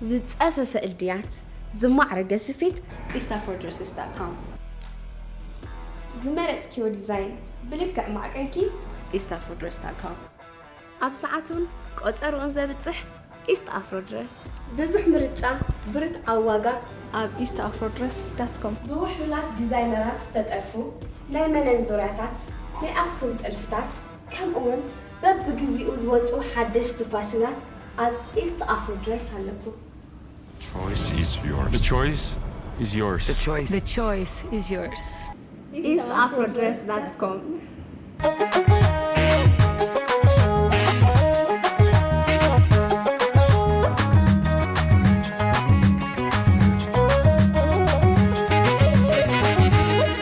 ዝጸፈፈ እድያት፣ ዝማዕረገ ስፌት፣ ኢስት ኣፍሮ ድረስስ ዳት ኮም። ዝመረጽክዮ ዲዛይን ብልክዕ ማዕቀንኪ፣ ኢስት ኣፍሮ ድረስ ዳት ኮም። ኣብ ሰዓቱን ቆጸርኡን ዘብጽሕ ኢስት ኣፍሮ ድረስ። ብዙሕ ምርጫ፣ ብርትዓዊ ዋጋ፣ ኣብ ኢስት ኣፍሮ ድረስ ዳት ኮም። ብውሕሉላት ዲዛይነራት ዝተጠልፉ ናይ መነን ዙርያታት፣ ናይ ኣኽሱም ጥልፍታት፣ ከምኡውን በብግዚኡ ዝወጹ ሓደሽቲ ፋሽናት ኣብ ኢስት ኣፍሮ ድረስ ኣለኩም። Choice is yours. The choice is yours. The choice. The choice is yours. ኢስት ኣፍሮ ድረስ ዳት ኮም።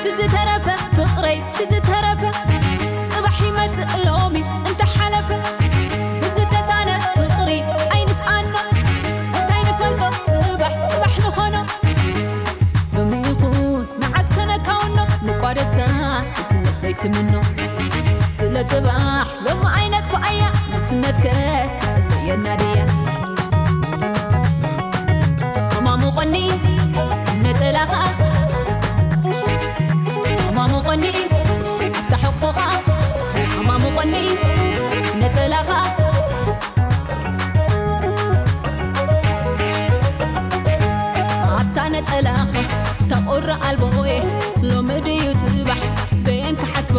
ትዝተረፈ ፍቕረይ ትዝተረፈ ጽባሕ ይመጽእ ሎሚ እንተሓለፈ ብዝተሳነ ፍቕሪ ኣይንስኣኖ እንታይ ንፈልጦ ጽባሕ ጽባሕ ንኾኖ ሎሚ ይኹን መዓዝ ከነካውኖ ንቋደሳ ስነት ዘይትምኖ ስለ ጽባሕ ሎሚ ዓይነት ኮኣያ ንስነትከ ትጽበየና ድያ ኣማሙቐኒ ነጸላኻ ኣማሙቐኒ ኣብታ ሕቆኻ ኣማሙቐኒ ነጸላኻ ኣብታ ነጸላኻ ተቑሪ ኣልቦ ሎሚ ድዩ ጽባሕ በየን ክሓስቦ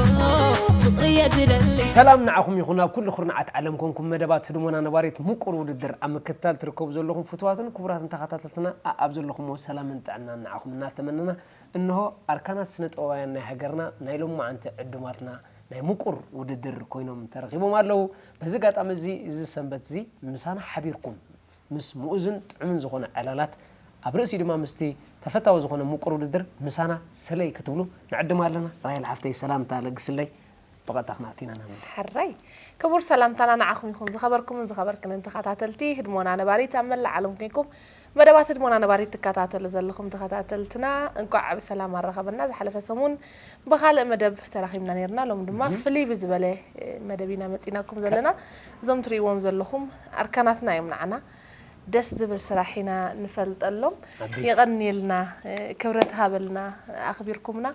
ፍቕሪ እየ ዝደሊ ሰላም ንዓኹም ይኹን ኣብ ኩሉ ኩርናዓት ዓለም ኮንኩም መደባት ህድሞና ነባሪት ምቁር ውድድር ኣብ ምክትታል ትርከቡ ዘለኹም ፍትዋትን ክቡራትን ተኸታተልትና ኣኣብ ዘለኹምዎ ሰላምን ጥዕናን ንዓኹም እናተመነና እንሆ ኣርካናት ስነ ጥበባውያን ናይ ሃገርና ናይ ሎማዓንቲ ዕዱማትና ናይ ምቁር ውድድር ኮይኖም ተረኺቦም ኣለዉ። በዚ ኣጋጣሚ እዚ እዚ ሰንበት እዚ ምሳና ሓቢርኩም ምስ ምኡዝን ጥዑምን ዝኾነ ዕላላት ኣብ ርእሲኡ ድማ ምስቲ ተፈታዊ ዝኾነ ምቁር ውድድር ምሳና ሰለይ ክትብሉ ንዕድም ኣለና። ራሄል ሓፍተይ ሰላምታ ለግስለይ። ብቐጥታ ክነኣቱ ኢና ናብ ሕራይ ክቡር ሰላምታና ንዓኹም ይኹን ዝኸበርኩምን ዝኸበርክንን ተኸታተልቲ ህድሞና ነባሪት ኣብ መላእ ዓለም ኮንኩም መደባት ህድሞና ነባሪት ትከታተሉ ዘለኹም ተኸታተልትና እንቋዕ ብሰላም ኣራኸበና ዝሓለፈ ሰሙን ብኻልእ መደብ ተራኺብና ነርና ሎም ድማ ፍልይ ብዝበለ መደብ ኢና መፂናኩም ዘለና እዞም ትርእይዎም ዘለኹም ኣርካናትና እዮም ንዓና ደስ ዝብል ስራሕ ኢና ንፈልጠሎም የቐንየልና ክብረት ሃበልና ኣኽቢርኩምና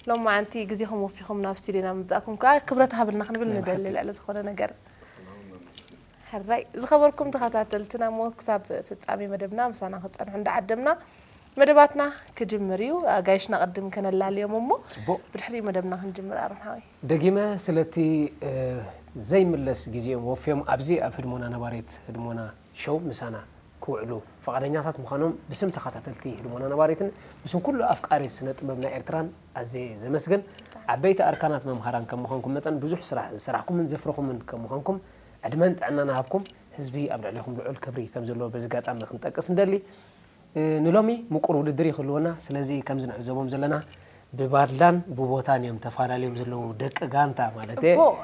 ሎማዓንቲ ግዜኹም ወፊኹም ናብ ስቱድዮና ምምጻእኩም ከዓ ክብረት ሃብልና ክንብል ንደሊ ልዕሊ ዝኾነ ነገር ሕራይ ዝኸበርኩም ተኸታተልትና እሞ ክሳብ ፍጻሜ መደብና ምሳና ክጸንሑ እንዳዓደምና መደባትና ክጅምር እዩ ኣጋይሽና ቅድም ከነላልዮም እሞ ብድሕሪኡ መደብና ክንጅምር ኣሮን ሓወይ ደጊመ ስለቲ ዘይምለስ ግዜኦም ወፍዮም ኣብዚ ኣብ ህድሞና ነባሪት ህድሞና ሸው ምሳና ክውዕሉ ፍቓደኛታት ምዃኖም ብስም ተኸታተልቲ ህድሞና ነባሪትን ብስም ኩሉ ኣፍቃሪ ስነ ጥበብ ናይ ኤርትራን ኣዝየ ዘመስግን። ዓበይቲ ኣርካናት መምሃራን ከም ምዃንኩም መጠን ብዙሕ ስራሕ ዝሰራሕኩምን ዘፍረኹምን ከም ምዃንኩም ዕድመን ጥዕናን ይሃብኩም። ህዝቢ ኣብ ልዕሌኹም ልዑል ክብሪ ከም ዘለዎ በዚ ኣጋጣሚ ክንጠቅስ ንደሊ። ንሎሚ ምቁር ውድድር እዩ ክህልወና። ስለዚ ከምዚ ንዕዘቦም ዘለና ብባድላን ብቦታን እዮም ተፈላለዮም ዘለዉ ደቂ ጋንታ ማለት እየ። ጽቡቕ።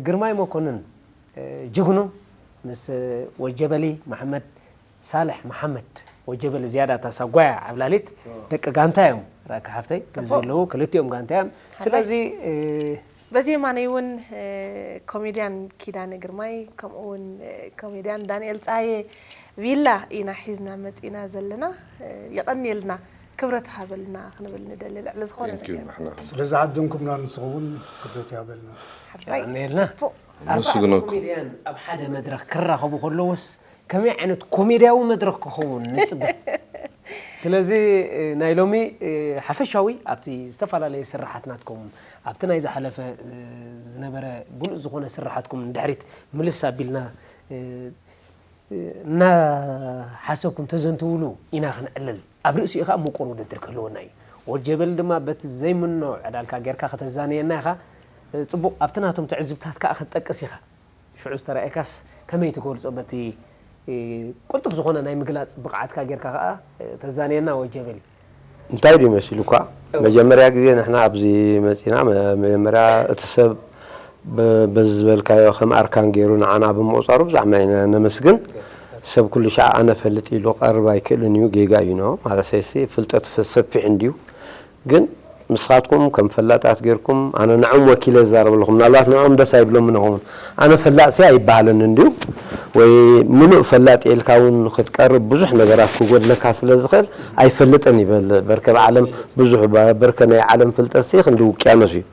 ግርማይ መኮንን ጅግኑ ምስ ወጀበሊ መሓመድ ሳልሕ መሓመድ ወጀበሊ ዝያዳ እታ ሳጓያ ዓብላሊት ደቂ ጋንታ እዮም ራካ ሓፍተይ እዚ ዘለዉ ክልቲኦም ጋንታ እዮም ስለዚ በዚ የማነይ እውን ኮሜድያን ኪዳነ ግርማይ ከምኡ እውን ኮሜድያን ዳንኤል ፀሃየ ቪላ ኢና ሒዝና መፂና ዘለና የቐንየልና ክብረት ሃበልና ክንብል ንደሊ ልዕሊ ዝኾነ ነገር ስለ ዝዓደምኩምና ንስኹም እውን ክብረት ይሃበልና የቐንየልና ኣርባዕተ ኮሜድያን ኣብ ሓደ መድረኽ ክራኸቡ ከለውስ ከመይ ዓይነት ኮሜድያዊ መድረኽ ክኸውን ንፅበ ስለዚ ናይ ሎሚ ሓፈሻዊ ኣብቲ ዝተፈላለየ ስራሓት ናትኩም ኣብቲ ናይ ዝሓለፈ ዝነበረ ብሉፅ ዝኾነ ስራሓትኩም ንድሕሪት ምልስ ኣቢልና እናሓሰብኩም ተዘንትውሉ ኢና ክንዕልል ኣብ ርእሲኡ ከዓ ምቁር ውድድር ክህልወና እዩ ወጀበል ድማ በቲ ዘይምኖ ዕላልካ ጌርካ ከተዛነየና ኢኻ ፅቡቕ ኣብቲ ናቶም ትዕዝብታት ከዓ ክትጠቅስ ኢኻ ሽዑ ዝተራእየካስ ከመይ ትገልጾ በቲ ቅልጡፍ ዝኾነ ናይ ምግላጽ ብቕዓትካ ጌርካ ከኣ ተዛንየና ወጀበሊ። እንታይ ድዩ መሲሉኳ? መጀመርያ ግዜ ንሕና ኣብዚ መጺና መጀመርያ እቲ ሰብ በዚ ዝበልካዮ ከም ኣርካን ገይሩ ንዓና ብምቑጻሩ ብዛዕማ ኢና ነመስግን። ሰብ ኩሉ ሻዕ ኣነ ፈልጥ ኢሉ ቀርብ ኣይክእልን እዩ ጌጋ እዩ ኖ ማለት ሰይሲ ፍልጠት ሰፊሕ እንድዩ ግን ንስኻትኩም ከም ፈላጣት ጌርኩም ኣነ ንዕም ወኪለ ዝዛረበለኹ ምናልባት ንዕም ደስ ኣይብሎምን ይኸውን ኣነ ፈላጥ ሲ ኣይበሃልን እንድዩ ወይ ምሉእ ፈላጥ ኢልካ እውን ክትቀርብ ብዙሕ ነገራት ክጎድለካ ስለ ዝኽእል ኣይፈልጥን ይበል። በርከ ኣብ ዓለም ብዙሕ በርከ ናይ ዓለም ፍልጠት ሲ ክንዲ ውቅያኖስ እዩ።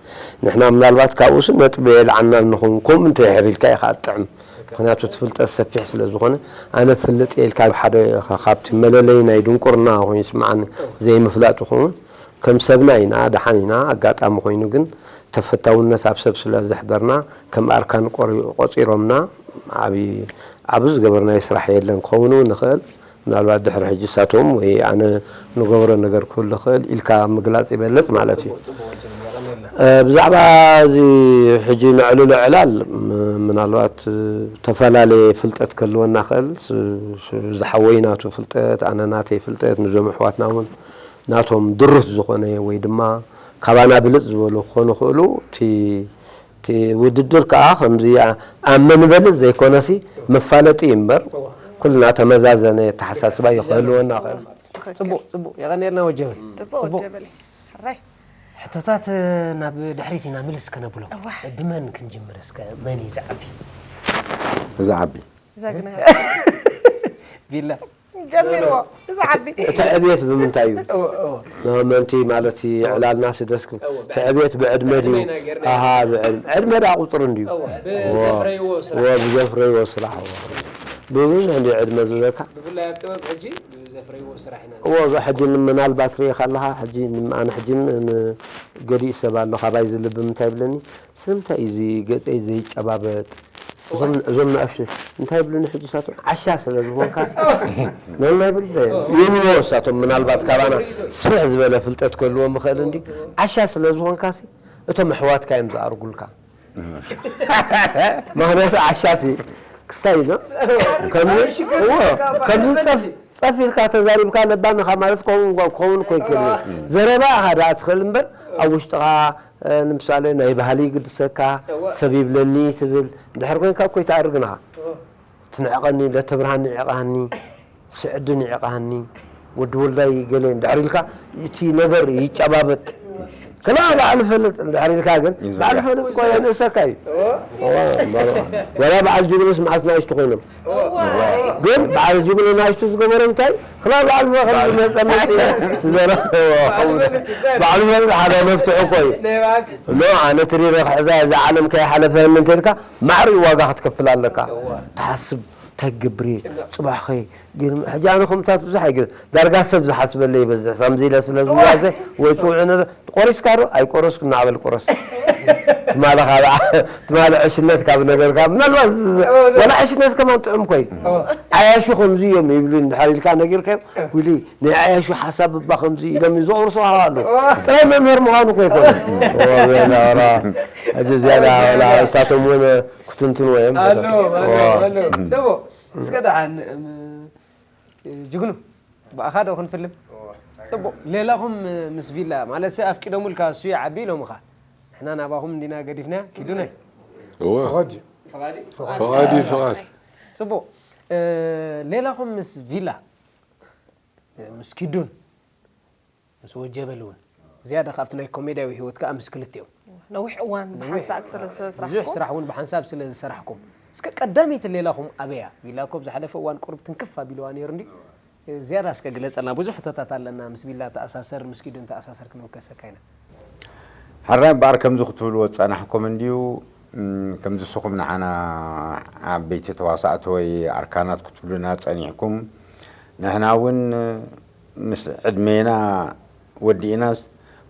ንሕና ምናልባት ካብኡስ ነጥቢ የልዓና ንኹን ከምኡ እንተድሕር ኢልካ ኢኻ ኣጥዕም። ምክንያቱ እቲ ፍልጠት ሰፊሕ ስለ ዝኾነ ኣነ ፍልጥ ኢልካ ሓደ ካብቲ መለለይ ናይ ድንቁርና ኮይኑ ይስምዓኒ። ዘይምፍላጥ ይኸውን ከም ሰብና ኢና ደሓን ኢና። ኣጋጣሚ ኮይኑ ግን ተፈታውነት ኣብ ሰብ ስለ ዘሕደርና ከም ኣርካን ቆሪ- ቆጺሮምና። ዓቢ ዓቢ ዝገበርናዮ ስራሕ የለን ክኸውን እውን ይኽእል። ምናልባት ድሕሪ ሕጂ እሳቶም ወይ ኣነ ንገብሮ ነገር ክህሉ ይኽእል ኢልካ ምግላጽ ይበልጽ ማለት እዩ። ብዛዕባ እዚ ሕጂ ነዕልሎ ዕላል ምናልባት ዝተፈላለየ ፍልጠት ክህልወና ይኽእል። ዝሓወይ ናቱ ፍልጠት ኣነ ናተይ ፍልጠት ንዞም ኣሕዋትና እውን ናቶም ድሩት ዝኾነ ወይ ድማ ካባና ብልፅ ዝበሉ ክኾኑ ይኽእሉ። እቲ ውድድር ከዓ ከምዚ ኣብ መንበልፅ ዘይኮነሲ መፋለጢ እዩ እምበር ኩልና ተመዛዘነ ኣተሓሳስባ እዩ ክህልወና ይኽእል። ፅቡቅ ፅቡቅ የቀንየልና ወጀበል። ፅቡቅ ወጀበል። ሕራይ። ሕቶታት ናብ ድሕሪት ኢና ምልስ ከነብሎ። ብመን ክንጅምር እስከ? መን እዩ ዝዓቢ? ዝዓቢ ዘግነ ቢላ ጀሚርዎ። ዝዓቢ እቲ ዕብየት ብምንታይ እዩ? መመንቲ ማለት ዕላልና ስደስክ እቲ ዕብየት ብዕድመ ድዩ? ኣሃ ብዕድመ ዕድመ ዳ ቁፅር እንድዩ። ብዘፍረይዎ ስራሕ ወ ብዘፍረይዎ ስራሕ ወ ብብዙሕ እንዲ ዕድመ ዝብለካ ብፍላይ ኣብ ጥበብ ሕጂ ብዘፍረይዎ ስራሕ ኢና እዎ ሕጂ ምናልባት ርኢኻ ኣለኻ ሕጂ ኣነ ሕጂ ገሊኡ ሰብ ኣሎ ካባይ ዝልብም እንታይ ይብለኒ ስለምንታይ እዩ እዚ ገፀይ ዘይጨባበጥ እዞም እዞም ንኣሽቱ እንታይ ይብሉኒ ሕጂ እሳቶም ዓሻ ስለ ዝኾንካ ነናይ ብልደ ይብልዎ እሳቶም ምናልባት ካባና ስፍሕ ዝበለ ፍልጠት ክህልዎም ይኽእል እንዲ ዓሻ ስለ ዝኾንካ እቶም ኣሕዋትካ እዮም ዝኣርጉልካ ምክንያቱ ዓሻ ሲ ክሳይ ዶ ከምዚ እዎ ከምዚ ፀፍ ፀፍ ኢልካ ተዛሪብካ ለባምኻ ማለት ክኸውን ክኸውን እኮ ይክእል እዩ። ዘረባ ኢኻ ደኣ ትኽእል እምበር ኣብ ውሽጥኻ ንምሳሌ ናይ ባህሊ ይግድሰካ ሰብ ይብለኒ ትብል እንድሕር ኮይንካ እኮ ይትኣርግ ንኻ ትንዕቐኒ ለተብርሃን ንዒቕሃኒ ስዕዲ ንዒቕሃኒ ወዲ ወልዳይ ገለ እንድሕር ኢልካ እቲ ነገር ይጨባበጥ ክላ ባዕሉ ፈልጥ እንድሕር ኢልካ ግን ባዕሉ ፈልጥ እኮ የንእሰካ እዩ ወላ በዓል ጅግኑስ መዓስ ናይሽቱ ኮይኖም ግን በዓል ጅግኑ ናይሽቱ ዝገበሮ እንታይ ክላ በዓል ፈኸል ዝመፀ መፅእ ትዘረበ ባዕሉ ፈልጥ ሓደ መፍትሒ እኮ እዩ ኖ ኣነ ትሪረ ክሕዛ እዛ ዓለም ከይሓለፈኒ እንተልካ ማዕሪ ዋጋ ክትከፍል ኣለካ ትሓስብ እንታይ ክገብር እየ ፅባሕ ኸ ግን ሕጂ ኣነ ከምታት ብዙሕ ኣይግር ዳርጋ ሰብ ዝሓስበለይ ይበዝሕ ሳምዚ ኢለ ስለ ዝዋዘ ወይ ፅውዕ ነ ቆሪስካ ዶ ኣይቆረስኩ እናዕበል ቆረስ ትማሊ ካብ ትማሊ ዕሽነት ካብ ነገርካ ምናልባት ወላ ዕሽነት ከማን ጥዑም ኮይ ዓያሹ ከምዚ እዮም ይብሉ እንድሓር ኢልካ ነጊርካዮም ውሊ ናይ ዓያሹ ሓሳብ እባ ከምዚ ኢሎም ዝቆርሱ ኣለዉ ጥራይ መምህር ምዃኑ ኮ ይኮነ ሕጂ ዝያዳ እሳቶም እውን ክትንትንዎ እዮም ኣሎ ኣሎ ኣሎ ጽቡቅ እስከ ደሓን ጅግኑ ብኣኻ ዶ ክንፍልም ጽቡቅ ሌላኹም ምስ ቪላ ማለት ሲ ኣፍቂዶሙልካ እሱ ይዓቢ ኢሎምኻ ንሕና ናባኹም እንዲና ገዲፍና ኪዱነ እወ ፈቓዲ ፈቓዲ ፈቓድ ጽቡቅ ሌላኹም ምስ ቪላ ምስ ኪዱን ምስ ወጀበል እውን ዝያዳ ካብቲ ናይ ኮሜድያዊ ህይወት ከዓ ምስ ክልቲኦም ነዊሕ እዋን ብሓንሳእ ስለ ብዙሕ ዝሰራሕኩም ስራሕ እውን ብሓንሳብ ስለ ዝሰራሕኩም እስከ ቀዳመይቲ ሌላኹም ኣበያ ቪላ እኮ ብዝሓለፈ እዋን ቁሩብ ትንክፍ ኣቢልዋ ነይሩ እንዲ ዝያዳ እስከ ግለፀልና ብዙሕ ሕቶታት ኣለና ምስ ቪላ ተኣሳሰር ምስ ኪዱን ተኣሳሰር ክንውከሰካ ኢና ሕራይ እምበኣር ከምዚ ክትብልዎ ዝፀናሕኩም እንድዩ እም፣ ከምዚ ንስኹም ንዓና ዓበይቲ ተዋሳእቲ ወይ ኣርካናት ክትብሉና ፀኒሕኩም ንሕና እውን ምስ ዕድሜና ወዲእናስ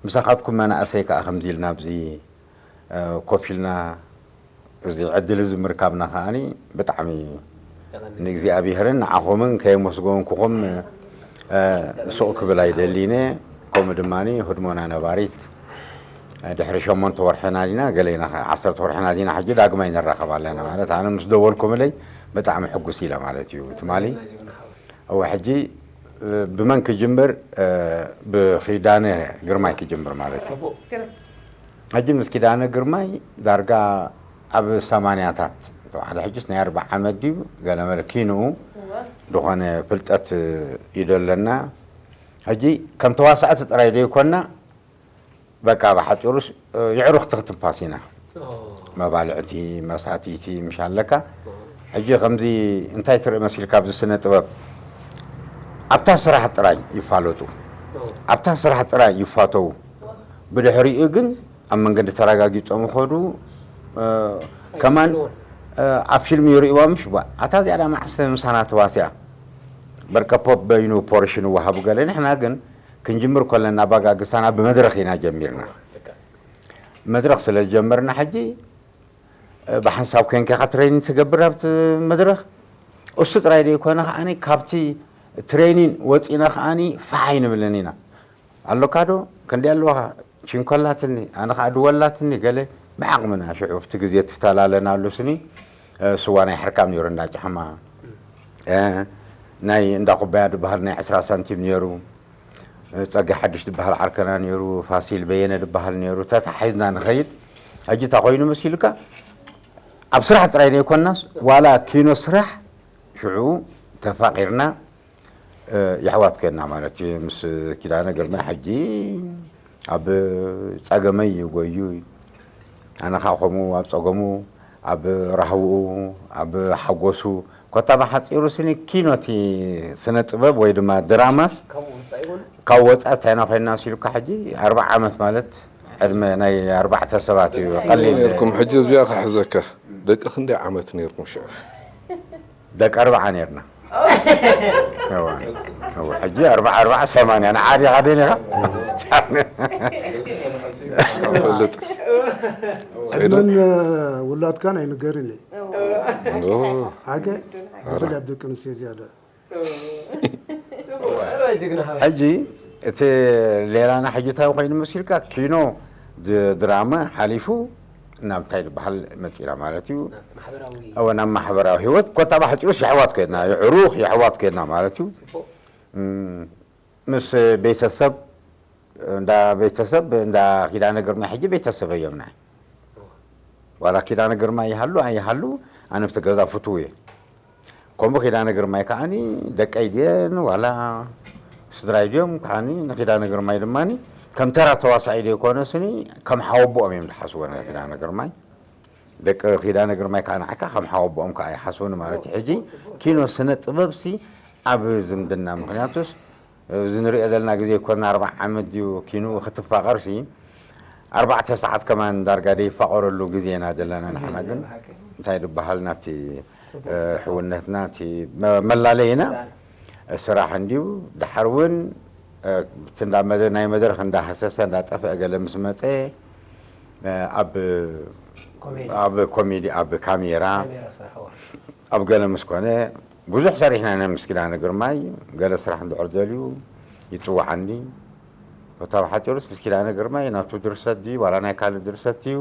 ምሳኻትኩም መናእሰይ ከዓ ከምዚ ኢልና ኣብዚ እ፣ ኮፍ ኢልና እዚ ዕድል እዚ ምርካብና ከዓኒ ብጣዕሚ ንእግዚኣብሄርን ንዓኹምን ከየመስገንኩኹም እ፣ ሱቕ ክብል ኣይደሊነ ከምኡ ድማ ህድሞና ነባሪት እ፣ ድሕሪ ሸሞንተ ወርሕና ዲና ገሌና ከ- ዓሰርተ ወርሕና ዲና ሕጂ ዳግማይ ንራኸብ ኣለና ማለት ኣነ ምስ ደወልኩምለይ ብጣዕሚ ሕጉስ ኢለ ማለት እዩ ትማሊ እወ ሕጂ እ፣ ብመን ክጅምር እ፣ ብኺዳነ ግርማይ ክጅምር ማለት እዩ ሕጂ ምስ ኪዳነ ግርማይ ዳርጋ ኣብ ሰማንያታት ተባዕለ ሕጅስ ናይ ኣርባ ዓመት ድዩ ገለመለ ኪንኡ ዝኾነ ፍልጠት እዩ ደለና ሕጂ ከም ተዋሳእቲ ጥራይ ዶ ይኮና በቃ ብሓፂሩስ የዕሩኽቲ ክትንፋስ ኢና መባልዕቲ መሳትይቲ ምሽ ኣለካ ሕጂ ከምዚ እንታይ ትርኢ መሲልካ ኣብዚ ስነ ጥበብ ኣብታ ስራሕ ጥራይ ይፋለጡ ኣብታ ስራሕ ጥራይ ይፋተው ብድሕሪኡ ግን ኣብ መንገዲ ተረጋጊጾም ይኸዱ ከማን ኣብ ፊልም ይርእዋ ምሽ ኣታ እዚኣ ዳ ማዕስ ምሳና ተዋሲያ በርቀ ፖፕ በይኑ ፖርሽን ይወሃቡ ገለ ንሕና ግን ክንጅምር ከለና ኣባጋግሳና ብመድረኽ ኢና ጀሚርና መድረኽ ስለ ዝጀመርና ሕጂ ብሓንሳብ ኮይንካ ኢኻ ትሬኒንግ ትገብር ኣብቲ መድረኽ እሱ ጥራይ ደይኮነ ከዓኒ ካብቲ ትሬኒን ወፂና ከዓኒ ፋሕ ኣይንብልን ኢና ኣሎካ ዶ ክንደይ ኣለዋኻ ቺንኮላትኒ ኣነ ከዓ ድወላትኒ ገለ ብዓቕምና ሽዑ ኣብቲ ግዜ ትፈላለናሉ ስኒ ስዋ ናይ ሕርካም ነይሩ እንዳ ጫሕማ ናይ እንዳ ኩባያ ዝበሃል ናይ ዕስራ ሳንቲም ነይሩ ጸጋ ሓድሽ ዝበሃል ዓርከና ነይሩ፣ ፋሲል በየነ ዝበሃል ነይሩ፣ ተታሒዝና ንኸይድ። ሕጂ እንታይ ኮይኑ መሲሉካ? ኣብ ስራሕ ጥራይ ዘይኮንናስ ዋላ ኪኖ ስራሕ ሽዑ ተፋቒርና የሕዋት ኮይንና ማለት እዩ። ምስ ኪዳነ ግርማይ ሕጂ ኣብ ጸገመይ እዩ ጎዩ ኣነ ከዓ ከምኡ ኣብ ጸገሙ ኣብ ራህውኡ ኣብ ሓጎሱ ኮታ ብሓፂሩ ስኒ ኪኖ እቲ ስነ ጥበብ ወይ ድማ ድራማስ ካብ ወፃኢ ኮይና ኮይና ሲሉካ ሕጂ ኣርባዓ ዓመት ማለት ዕድመ ናይ ኣርባዕተ ሰባት እዩ ቀሊል ነርኩም ሕጂ እዚኣ ክሕዘካ ደቂ ክንደይ ዓመት ነርኩም ሽዑ ደቂ ኣርባዓ ነርና ሕጂ ኣርባዓ ኣርባዓ ሰማንያ ንዓዲ ኻደን ኢኻ ፈልጥ ዕድመን ውላድካን ኣይንገርን እዩ ሓቂ ብፍላይ ኣብ ደቂ ኣንስትዮ ዝያዳ ሕጂ እቲ ሌላና ሕጂ እንታይ ኮይኑ መሲልካ ኪኖ ድራማ ሓሊፉ ናብ እንታይ ዝበሃል መፂና ማለት እዩ እወ ናብ ማሕበራዊ ህይወት ኮታ ባሕፂኡስ የሕዋት ኮይና የዕሩኽ የሕዋት ኮይና ማለት እዩ ምስ ቤተሰብ እንዳ ቤተሰብ እንዳ ኪዳነ ግርማይ ሕጂ ቤተሰብ እዮም ናይ ዋላ ኪዳነ ግርማይ ይሃሉ ኣይሃሉ ኣነ ብቲ ገዛ ፍትው እየ ከምኡ ኪዳነ ግርማይ ከዓኒ ደቀይ ድየን ዋላ ስድራይ ድዮም ከዓኒ ንኪዳነ ግርማይ ድማ ከም ተራ ተዋሳኢ ዘይኮነ ስኒ ከም ሓወቦኦም እዮም ዝሓስቦ ናይ ኪዳነ ግርማይ ደቂ ኪዳነ ግርማይ ከዓ ንዓካ ከም ሓወቦኦም ከዓ ይሓስቡኒ ማለት እዩ ሕጂ ኪኖ ስነ ጥበብ ሲ ኣብ ዝምድና ምክንያቱስ እዚ ንሪኦ ዘለና ግዜ ኮና ኣርባዓ ዓመት ድዩ ኪንኡ ክትፋቐር ሲ ኣርባዕተ ሰዓት ከማን ዳርጋ ደይፋቐረሉ ግዜ ኢና ዘለና ንሕና ግን እንታይ ዝበሃል ናብቲ ሕውነትና እቲ መላለይና ስራሕ እንድዩ ድሓር እውን እቲ ናይ መድረክ እንዳሃሰሰ እንዳጠፍአ ገለ ምስ መፀ ኣብ ኣብ ኮሜዲ ኣብ ካሜራ ኣብ ገለ ምስ ኮነ ብዙሕ ሰሪሕና ኢና ምስ ኪዳነ ግርማይ ገለ ስራሕ እንድሕር ደልዩ ይፅዋዓኒ ኮታ ብሓፂሩስ ምስ ኪዳነ ግርማይ ናቱ ድርሰት ድዩ ዋላ ናይ ካልእ ድርሰት ድዩ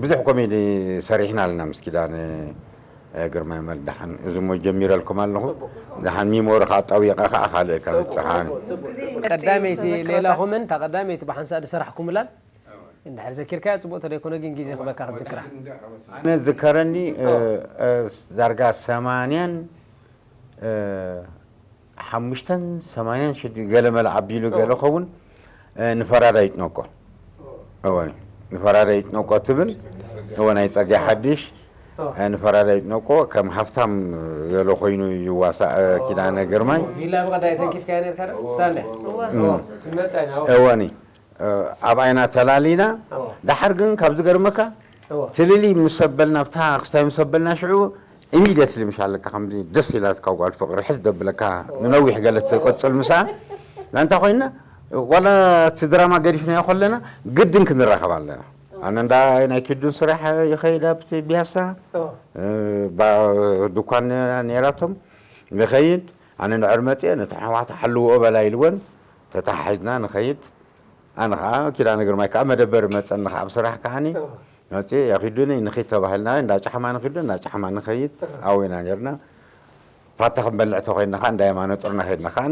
ብዙሕ ኮሜዲ ሰሪሕና ኣለና ምስ ኪዳነ ግርማይ መል ደሓን እዚ ሞ ጀሚረልኩም ኣለኹ ደሓን ሚሞሪ ከዓ ጠዊቐ ከዓ ካልእ ከብፅሓን ቀዳመይቲ ሌላኹምን እታ ቀዳመይቲ ብሓንሳእ ዝሰራሕኩምላን እንድሕር ዘኪርካያ ፅቡቅ ተደይኮነ ግን ግዜ ክበካ ክትዝክራ ኣነ ዝከረኒ ዳርጋ ሰማንያን ሓሙሽተን ሰማንያን ሽዱ ገለ መለ ኣቢሉ ገለ ኸውን ንፈራዳይ ይጥነቆ እወ ንፈራዳይ ይጥነቆ ትብል እወ ናይ ፀጋይ ሓድሽ ንፈራዳይ ይጥነቆ ከም ሃፍታም ገለ ኮይኑ ይዋሳእ ኪዳነ ግርማይ ቪላ ብቐዳይ ተንኪፍካያ ነርካ ዶ ሳንዳ ክንመፃ ኢና እወኒ ኣብ ዓይና ተላሊና ደሓር ግን ካብ ዝገርመካ ትልሊ ምስ ኣበልና ብታ ክስታይ ምስ ኣበልና ሽዑ ኢሚድየትሊ ምሽ ኣለካ ከምዚ ደስ ኢላትካ ጓል ፍቅሪ ሕዝ ደብለካ ንነዊሕ ገለ ትቅፅል ምሳ ናንታ ኮይና ዋላ እቲ ድራማ ገዲፍናዮ ከለና ግድን ክንራኸብ ኣለና ኣነ እንዳ ናይ ኪዱን ስራሕ ይኸይድ ኣብቲ ቢያሳ ድኳን ነይራቶም ንኸይድ ኣነ ንዕር መፅአ ነቲ ኣሕዋት ሓልውኦ በላ ኢልወን ተተሓሒዝና ንኸይድ ኣነ ከዓ ኪዳነ ግርማይ ከዓ መደበር መፀኒ ከዓ ኣብ ስራሕ ከዓኒ መፅአ ያኺዱኒ ንኺድ ተባሂልና እንዳ ጫሕማ ንኺዱ እንዳ ጫሕማ ንኸይድ ኣዊና ነርና ፋታ ክንበልዕ ተኮይንና ከዓ እንዳ የማነ ጥርና ከይድና ከዓ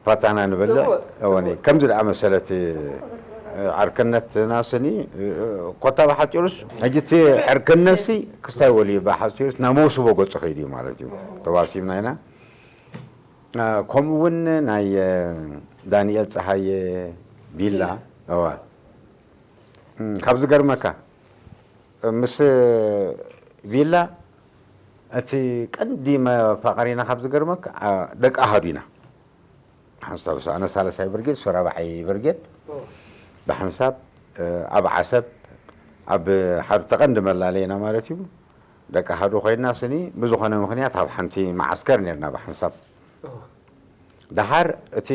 ፋታና ንበልዕ እወኒ ከምዚ ደኣ መሰለት ዓርክነትና ስኒ ኮታ ብሓፂሩስ ሕጂ እቲ ዕርክነትሲ ክስታይ ወልዩ ብሓፂሩስ ናብ መውስቦ ገፁ ከይዱ እዩ ማለት እዩ ተዋሲብና ኢና ከምኡ እውን ናይ ዳንኤል ፀሃየ ቢላ እዋ ካብ ዝገርመካ ምስ ቪላ እቲ ቀንዲ መፋቐሪና ካብ ዝገርመካ ደቂ ኣሃዱ ኢና። ሓንሳብ ኣነ ሳለሳይ ብርጌድ፣ እሱ ራብዓይ ብርጌድ። ብሓንሳብ ኣብ ዓሰብ ኣብ ሓደ ተቐንዲ መላለየና ማለት እዩ። ደቂ ኣሃዱ ኮይና ስኒ ብዝኾነ ምኽንያት ኣብ ሓንቲ መዓስከር ነርና ብሓንሳብ። ደሓር እቲ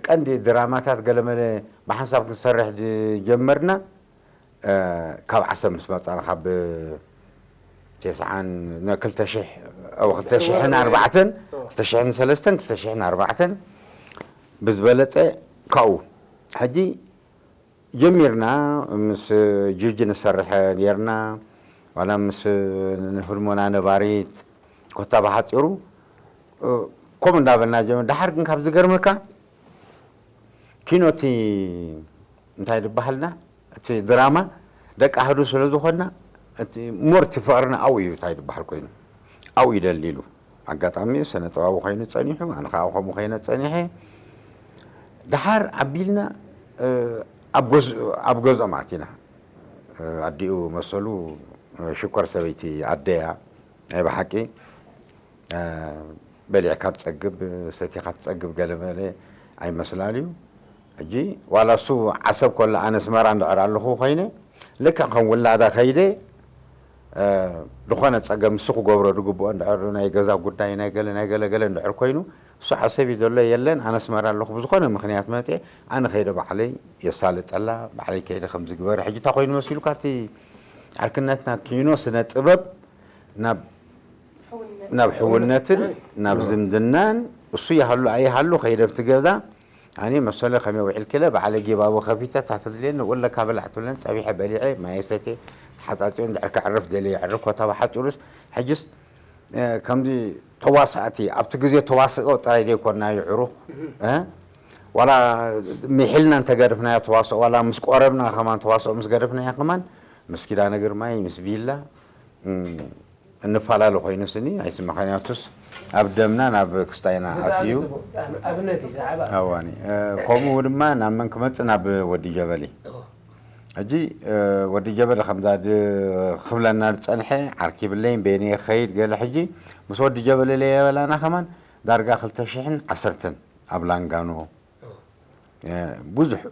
ቀንዲ ድራማታት ገለመለ ብሓንሳብ ክንሰርሕ ዝጀመርና ካብ ዓሰብ ምስ መጻና ካብ ተስዓን ክልተ ሽሕ ክልተ ሽሕን ኣርባዕተን ክልተ ሽሕን ሰለስተን ክልተ ሽሕን ኣርባዕተን ብዝበለጸ ካብኡ ሕጂ ጀሚርና ምስ ጅርጅ ንሰርሐ ነርና ዋላ ምስ ንህድሞና ነባሪት ኮታ ብሓፂሩ ከምኡ እንዳበልና ጀመር። ደሓር ግን ካብ ዝገርመካ ኪኖ እቲ እንታይ ዝበሃልና እቲ ድራማ ደቂ ኣህዱ ስለ ዝኾንና እቲ ሞር እቲ ፍቕርና ኣብኡ እዩ እንታይ ዝበሃል ኮይኑ ኣብኡ እዩ ደሊሉ። ኣጋጣሚ ስነ ጥበባዊ ኮይኑ ጸኒሑ ኣነ ከዓ ከምኡ ኮይነ ጸኒሐ። ደሓር ኣቢልና ኣብ ገዝኦም ኣቲና። ኣዲኡ መሰሉ ሽኮር ሰበይቲ ኣደያ ናይ ብሓቂ በሊዕካ ትጸግብ ሰቲኻ ትጸግብ ገለ መለ ኣይመስላን እዩ። ሕጂ ዋላ እሱ ዓሰብ ከሎ ኣነ ኣስመራ እንድሕር ኣለኹ ኮይነ ልክዕ ከም ውላዳ ከይደ ዝኾነ ጸገም እሱ ክገብሮ ዝግብኦ እንድሕር ናይ ገዛ ጉዳይ ናይ ገለ ናይ ገለ ገለ እንድሕር ኮይኑ እሱ ዓሰብ እዩ ዘሎ የለን ኣነ ኣስመራ ኣለኹ ብዝኾነ ምኽንያት መጽየ ኣነ ከይደ ባዕለይ የሳልጠላ ባዕለይ ከይደ ከም ዝግበር ሕጂ እንታይ ኮይኑ መሲሉካ እቲ ዓርክነትና ኪኖ ስነ ጥበብ ናብ ናብ ሕውነትን ናብ ዝምድናን እሱ ይሃሉ ኣይሃሉ ከይደ ኣብቲ ገዛ ኣነ መሰለ ከመይ ውዒልኪ ኢለ ባዕለ ጊባቦ ከፊተ እታ ተድልየኒ ንኡ ኣለካ ብላዕ ትብለን ጸቢሐ በሊዐ ማየ ሰትየ ተሓጻጽዮ እንድሕር ከዕርፍ ደልየ የዕርፍ ኮታ ብሓጺሩስ ሕጅስ ከምዚ ተዋሳእቲ ኣብቲ ግዜ ተዋስኦ ጥራይ ዘይኮንና ይዕሩኽ ዋላ ሚሒልና እንተገድፍናዮ ተዋስኦ ዋላ ምስ ቆረብና ከማን ተዋስኦ ምስ ገደፍናዮ ከማን ምስ ኪዳነ ግርማይ ምስ ቢላ እንፈላለ ኮይኑ ስኒ ኣይስምዓኻን ምኽንያቱስ ኣብ ደምና ናብ ክስታይና ኣትዩ ኣብነት እዩ ሰዓባ ኣዋኒ ከምኡ ድማ ናብ መን ክመጽእ ናብ ወዲ ጀበሊ ሕጂ ወዲ ጀበሊ ከምዛ ክብለና ዝጸንሐ ዓርኪ ብለይን በይነ ከይድ ገለ ሕጂ ምስ ወዲ ጀበሊ ለየበላና ከማን ዳርጋ ክልተ ሽሕን ዓሰርተን ኣብ ላንጋኖ ብዙሕ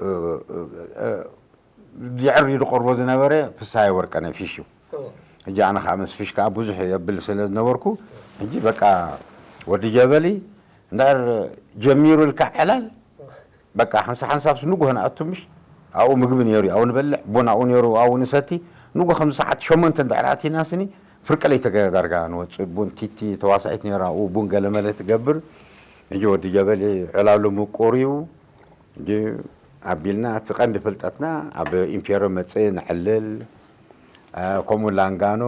የዕር ኢሉ ቀርቦ ዝነበረ ፍስሃየ ወርቀነ ፊሽ እዩ። ሕጂ ኣነ ከዓ ምስ ፊሽ ከዓ ብዙሕ የብል ስለ ዝነበርኩ ሕጂ በቃ ወዲ ጀበሊ እንድሕር ጀሚሩ ኢልካ ዕላል በቃ ሓንሳ ሓንሳብስ ንጉሆ ንኣቱ ምሽ ኣብኡ ምግቢ ነይሩ ኣብኡ ንበልዕ ቡን ኣብኡ ነይሩ ኣብኡ ንሰቲ ንጉሆ ከም ሰዓት ሸሞንተ እንድሕር ኣቲና ስኒ ፍርቂ ለይቲ ዳርጋ ንወፅእ ቡን ቲቲ ተዋሳኢት ነይራ ኣብኡ ቡን ገለመለ ትገብር ሕጂ ወዲ ጀበሊ ዕላሉ ምቁር እዩ ሕጂ ኣቢልና እቲ ቀንዲ ፍልጠትና ኣብ ኢምፔሮ መፅእ ንዕልል ከምኡ ላንጋኖ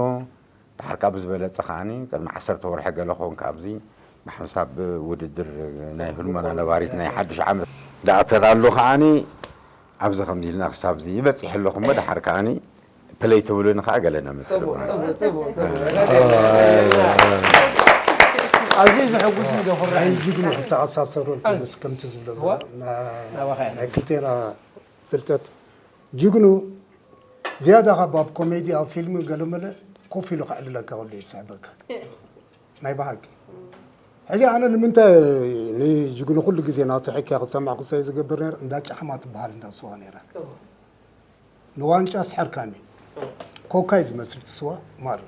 ድሓር ካብ ዝበለፀ ከዓኒ ቅድሚ ዓሰርተ ወርሒ ገለ ኮንካ ኣብዚ ብሓንሳብ ውድድር ናይ ህልሞና ነባሪት ናይ ሓድሽ ዓመት ዳኣ ተዳሉ ከዓኒ ኣብዚ ከምዚ ኢልና ክሳብዚ ይበፂሕ ኣለኹ እሞ ድሓር ከዓኒ ፕለይ ትብሉኒ ከዓ ገለ ነምፅእ ኣዝዩ ዘሐጉስ እዩ ዘኹርዕ ሕጂ ግን ክተኣሳሰሩ ከምቲ ዝብሎ ናይ ክልቴና ፍልጠት ጅግኑ ዝያዳ ካብ ኣብ ኮሜዲ ኣብ ፊልም ገለመለ ኮፍ ኢሉ ከዕልለካ ከሎ ይስሕበካ ናይ ብሓቂ ሕጂ ኣነ ንምንታይ ንጅግኑ ኩሉ ግዜ ናቱ ሕክያ ክሰማዕ ክሰይ ዝገብር ነር እንዳ ጫሕማ ትበሃል እንዳ ስዋ ነራ ንዋንጫ ስሐርካኒ ኮካይ ዝመስል ትስዋ ማራ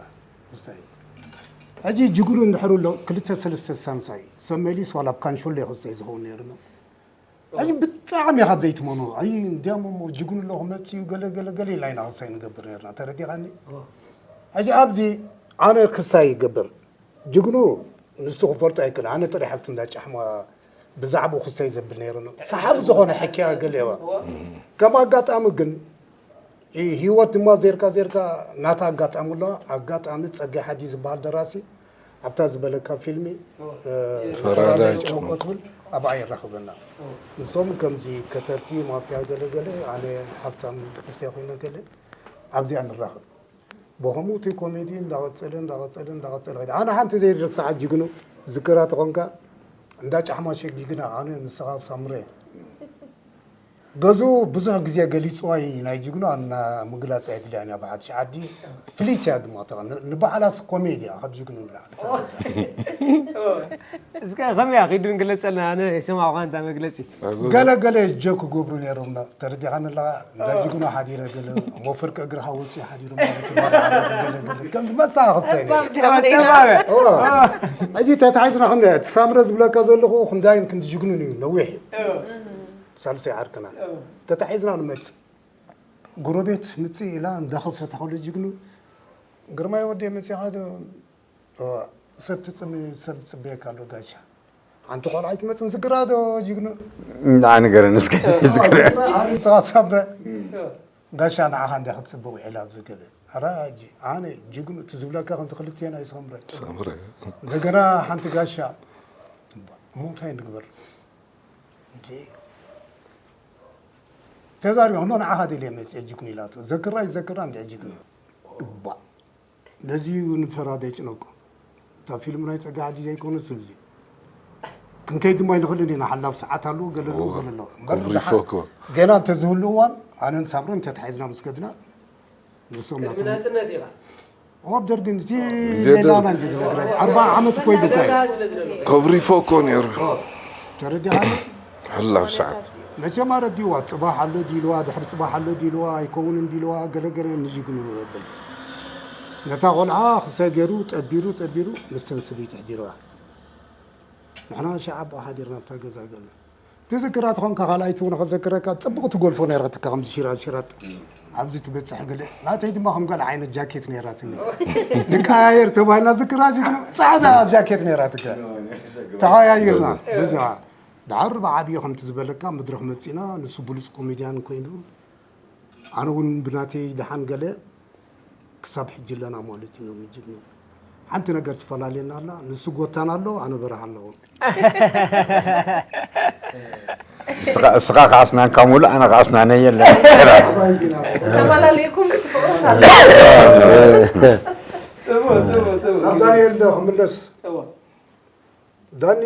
ምስታይ ሕጂ ጅግኑ እንድሕር ኣሎ ክልተ ሰለስተ ሳንሳይ ሰብ መሊስ ዋላ ኣብ ካንሾሎ ክሰይ ዝኸውን ነይሩ ሕጂ ብጣዕሚ ኢኻ ዘይትመኖ ኣይ እንዲያም እሞ ጅግኑ ኣሎ ክመፅእ እዩ ገለ ገለ ገለ ኢልና ኢና ክሳይ ንገብር ነርና ተረዲኻኒ ሕጂ ኣብዚ ኣነ ክሳይ ይገብር ጅግኑ ንሱ ክፈልጦ ኣይክእል ኣነ ጥራይ ሓብቲ እንዳ ጫሕማ ብዛዕባኡ ክሳይ ዘብል ነይሩ ሰሓቢ ዝኾነ ሕክያ ገለ እዋ ከም ኣጋጣሚ ግን ህይወት ድማ ዜርካ ዜርካ ናታ ኣጋጣሚ ኣለዋ ኣጋጣሚ ፀጋይ ሓጂ ዝበሃል ደራሲ ኣብታ ዝበለካ ፊልሚ ፈራዳይ ጨንቆ ትብል ኣብኣ ይራኽበና ንሶም ከምዚ ከተርቲ ማፍያ ገለገለ ኣነ ሃብታም ክርስትያ ኮይነ ገለ ኣብዚኣ ንራኽብ ብኸምኡ እቲ ኮሜዲ እንዳቐፀለ እንዳቐፀለ እንዳቐፀለ ከይደ ኣነ ሓንቲ ዘይርሳዓ ጅግኑ ዝክራ ተኾንካ እንዳ ጫሕማ ሸጊግና ኣነ ንስኻ ሳምረ ገዙ ብዙሕ ግዜ ገሊፅዋ እዩ። ናይ ጅግኑ ኣብ ምግላፅ ኣይድልያን እያ ብሓድሽ ዓዲ። ፍልይቲ እያ ድማ ተቐ ንባዕላስ ኮሜድያ ካብ ጅግኑ ንላዕሊ። እስከ ከመይ ኣኺዱ ንግለፀልና፣ ኣነ የሰማዕኳ እንታ መግለፂ። ገለ ገለ ጀክ ክገብሩ ነይሮም። ተረዲኻኒ ኣለኻ? እንዳ ጅግኑ ሓዲረ ገለ እሞ ፍርቂ እግርኻ ወፂኡ ሓዲሩ ማለት እዩ። ገለ ገለ ከም መሳኸሰ እዩ። ጸባበ። ሕጂ ተታሒዝና ክንደ እቲ ሳምረ ዝብለካ ዘለኹ ክንዳይን ክንዲ ጅግኑን እዩ ነዊሕ እዩ። ሳልሰይ ዓርክና ተታሒዝና ንመጽእ ጎረቤት ምጽእ ኢላ እንዳኸፈተ ከሎ ጅግኑ ግርማይ ወዲ መጽኻ ዶ? እዋ፣ ሰብ ትጽም ሰብ ትጽበየካ ኣሎ ጋሻ። ሓንቲ ቆልዓ ኣይትመጽን ዝግራ ዶ ጅግኑ? ንዓ ንገረን እስከ ዝግራ። ኣንስኻ ሳበ ጋሻ ንዓኻ እንዳ ክትጽበ ውዒላ ኣብዚ ገለ። ኣራ ሕጂ ኣነ ጅግኑ እቲ ዝብለካ ከምቲ ክልቴና ይሰምረ። ሰምረ እንደገና ሓንቲ ጋሻ እሞ እንታይ ንግበር? እንዴ ተዛሪቡ ኖ ንዓኻ ደልየ መፅየ ጅግኑ ኢላቶ። ዘክራ ይዘክራ እንዲ ጅግኑ እባ ነዚ እዩ ንፈራዳይ ጭነቆ። እታ ፊልም ናይ ፀጋ ዓዲ ዘይኮነ ስብ እዩ። ክንከይድ ድማ ይንኽእል ኢና ሓላፍ ሰዓት ኣለዎ ገለ ኣለዎ ገለ ኣለዎ። እምበር ክብሪ ደሓን ፎኮ ገና እንተዝህሉ እዋን ኣነን ሳምረን ተታሒዝና ምስ ከድና ንሶም ቅድሚ ናቶም ናፅነት ኢኻ። ኣብ ደርግን እቲ ግዜ ሌላና ደርግ። እንጂ ዝነግረኝ ኣርባዓ ዓመት እኮ ኢሉ እኮ እዩ። ደጋ ስለ ዝደሎ ክብሪ ፎኮ ነይሩ ተረዲኻኒ? ሕላፍ ሰዓት መቸም ኣረዲዋ ጽባሕ ኣሎ ዲልዋ ድሕሪ ጽባሕ ኣሎ ዲልዋ ኣይከውንን ዲልዋ ገለገለ ንጅግኑ የብል። ነታ ቆልዓ ክሳይ ገይሩ ጠቢሩ ጠቢሩ ምስተን ስብይቲ ኣሕዲርዋ። ንሕና ሸዓ ኣቦ ሓዲርና ኣብታ ገዛ ገለ ትዝክራ ትኾንካ ካልኣይቲ እውን ከዘክረካ ጽቡቕ ትጎልፎ ነይራትካ ከምዚ ሽራጥ ሽራጥ ኣብዚ ትበጽሕ ገለ ናተይ ድማ ከም ገለ ዓይነት ጃኬት ነይራትኒ ንቀያየር ተባሂልና ዝክራ ጅግኑ ጻዕዳ ጃኬት ነይራትካ ተኸያይርና በዚኣ ዳሓር ብዓብዩ ከምቲ ዝበለካ መድረኽ መጺና ንሱ ብሉጽ ኮሜድያን ኮይኑ ኣነ እውን ብናተይ ደሓን ገለ ክሳብ ሕጂ ኣለና ማለት እዩ። ጅግኑ ሓንቲ ነገር ትፈላልየና ኣላ ንሱ ጎታና ኣሎ ኣነ በረኻ ኣለኹ። እስኻ ከዓ ስናንካ ሙሉ ኣነ ከዓ ስናነ የለ ተፈላለየኩም ክትፍቅሩ ሳለ ናብ ዳንኤል ዶ ክምለስ ዳኒ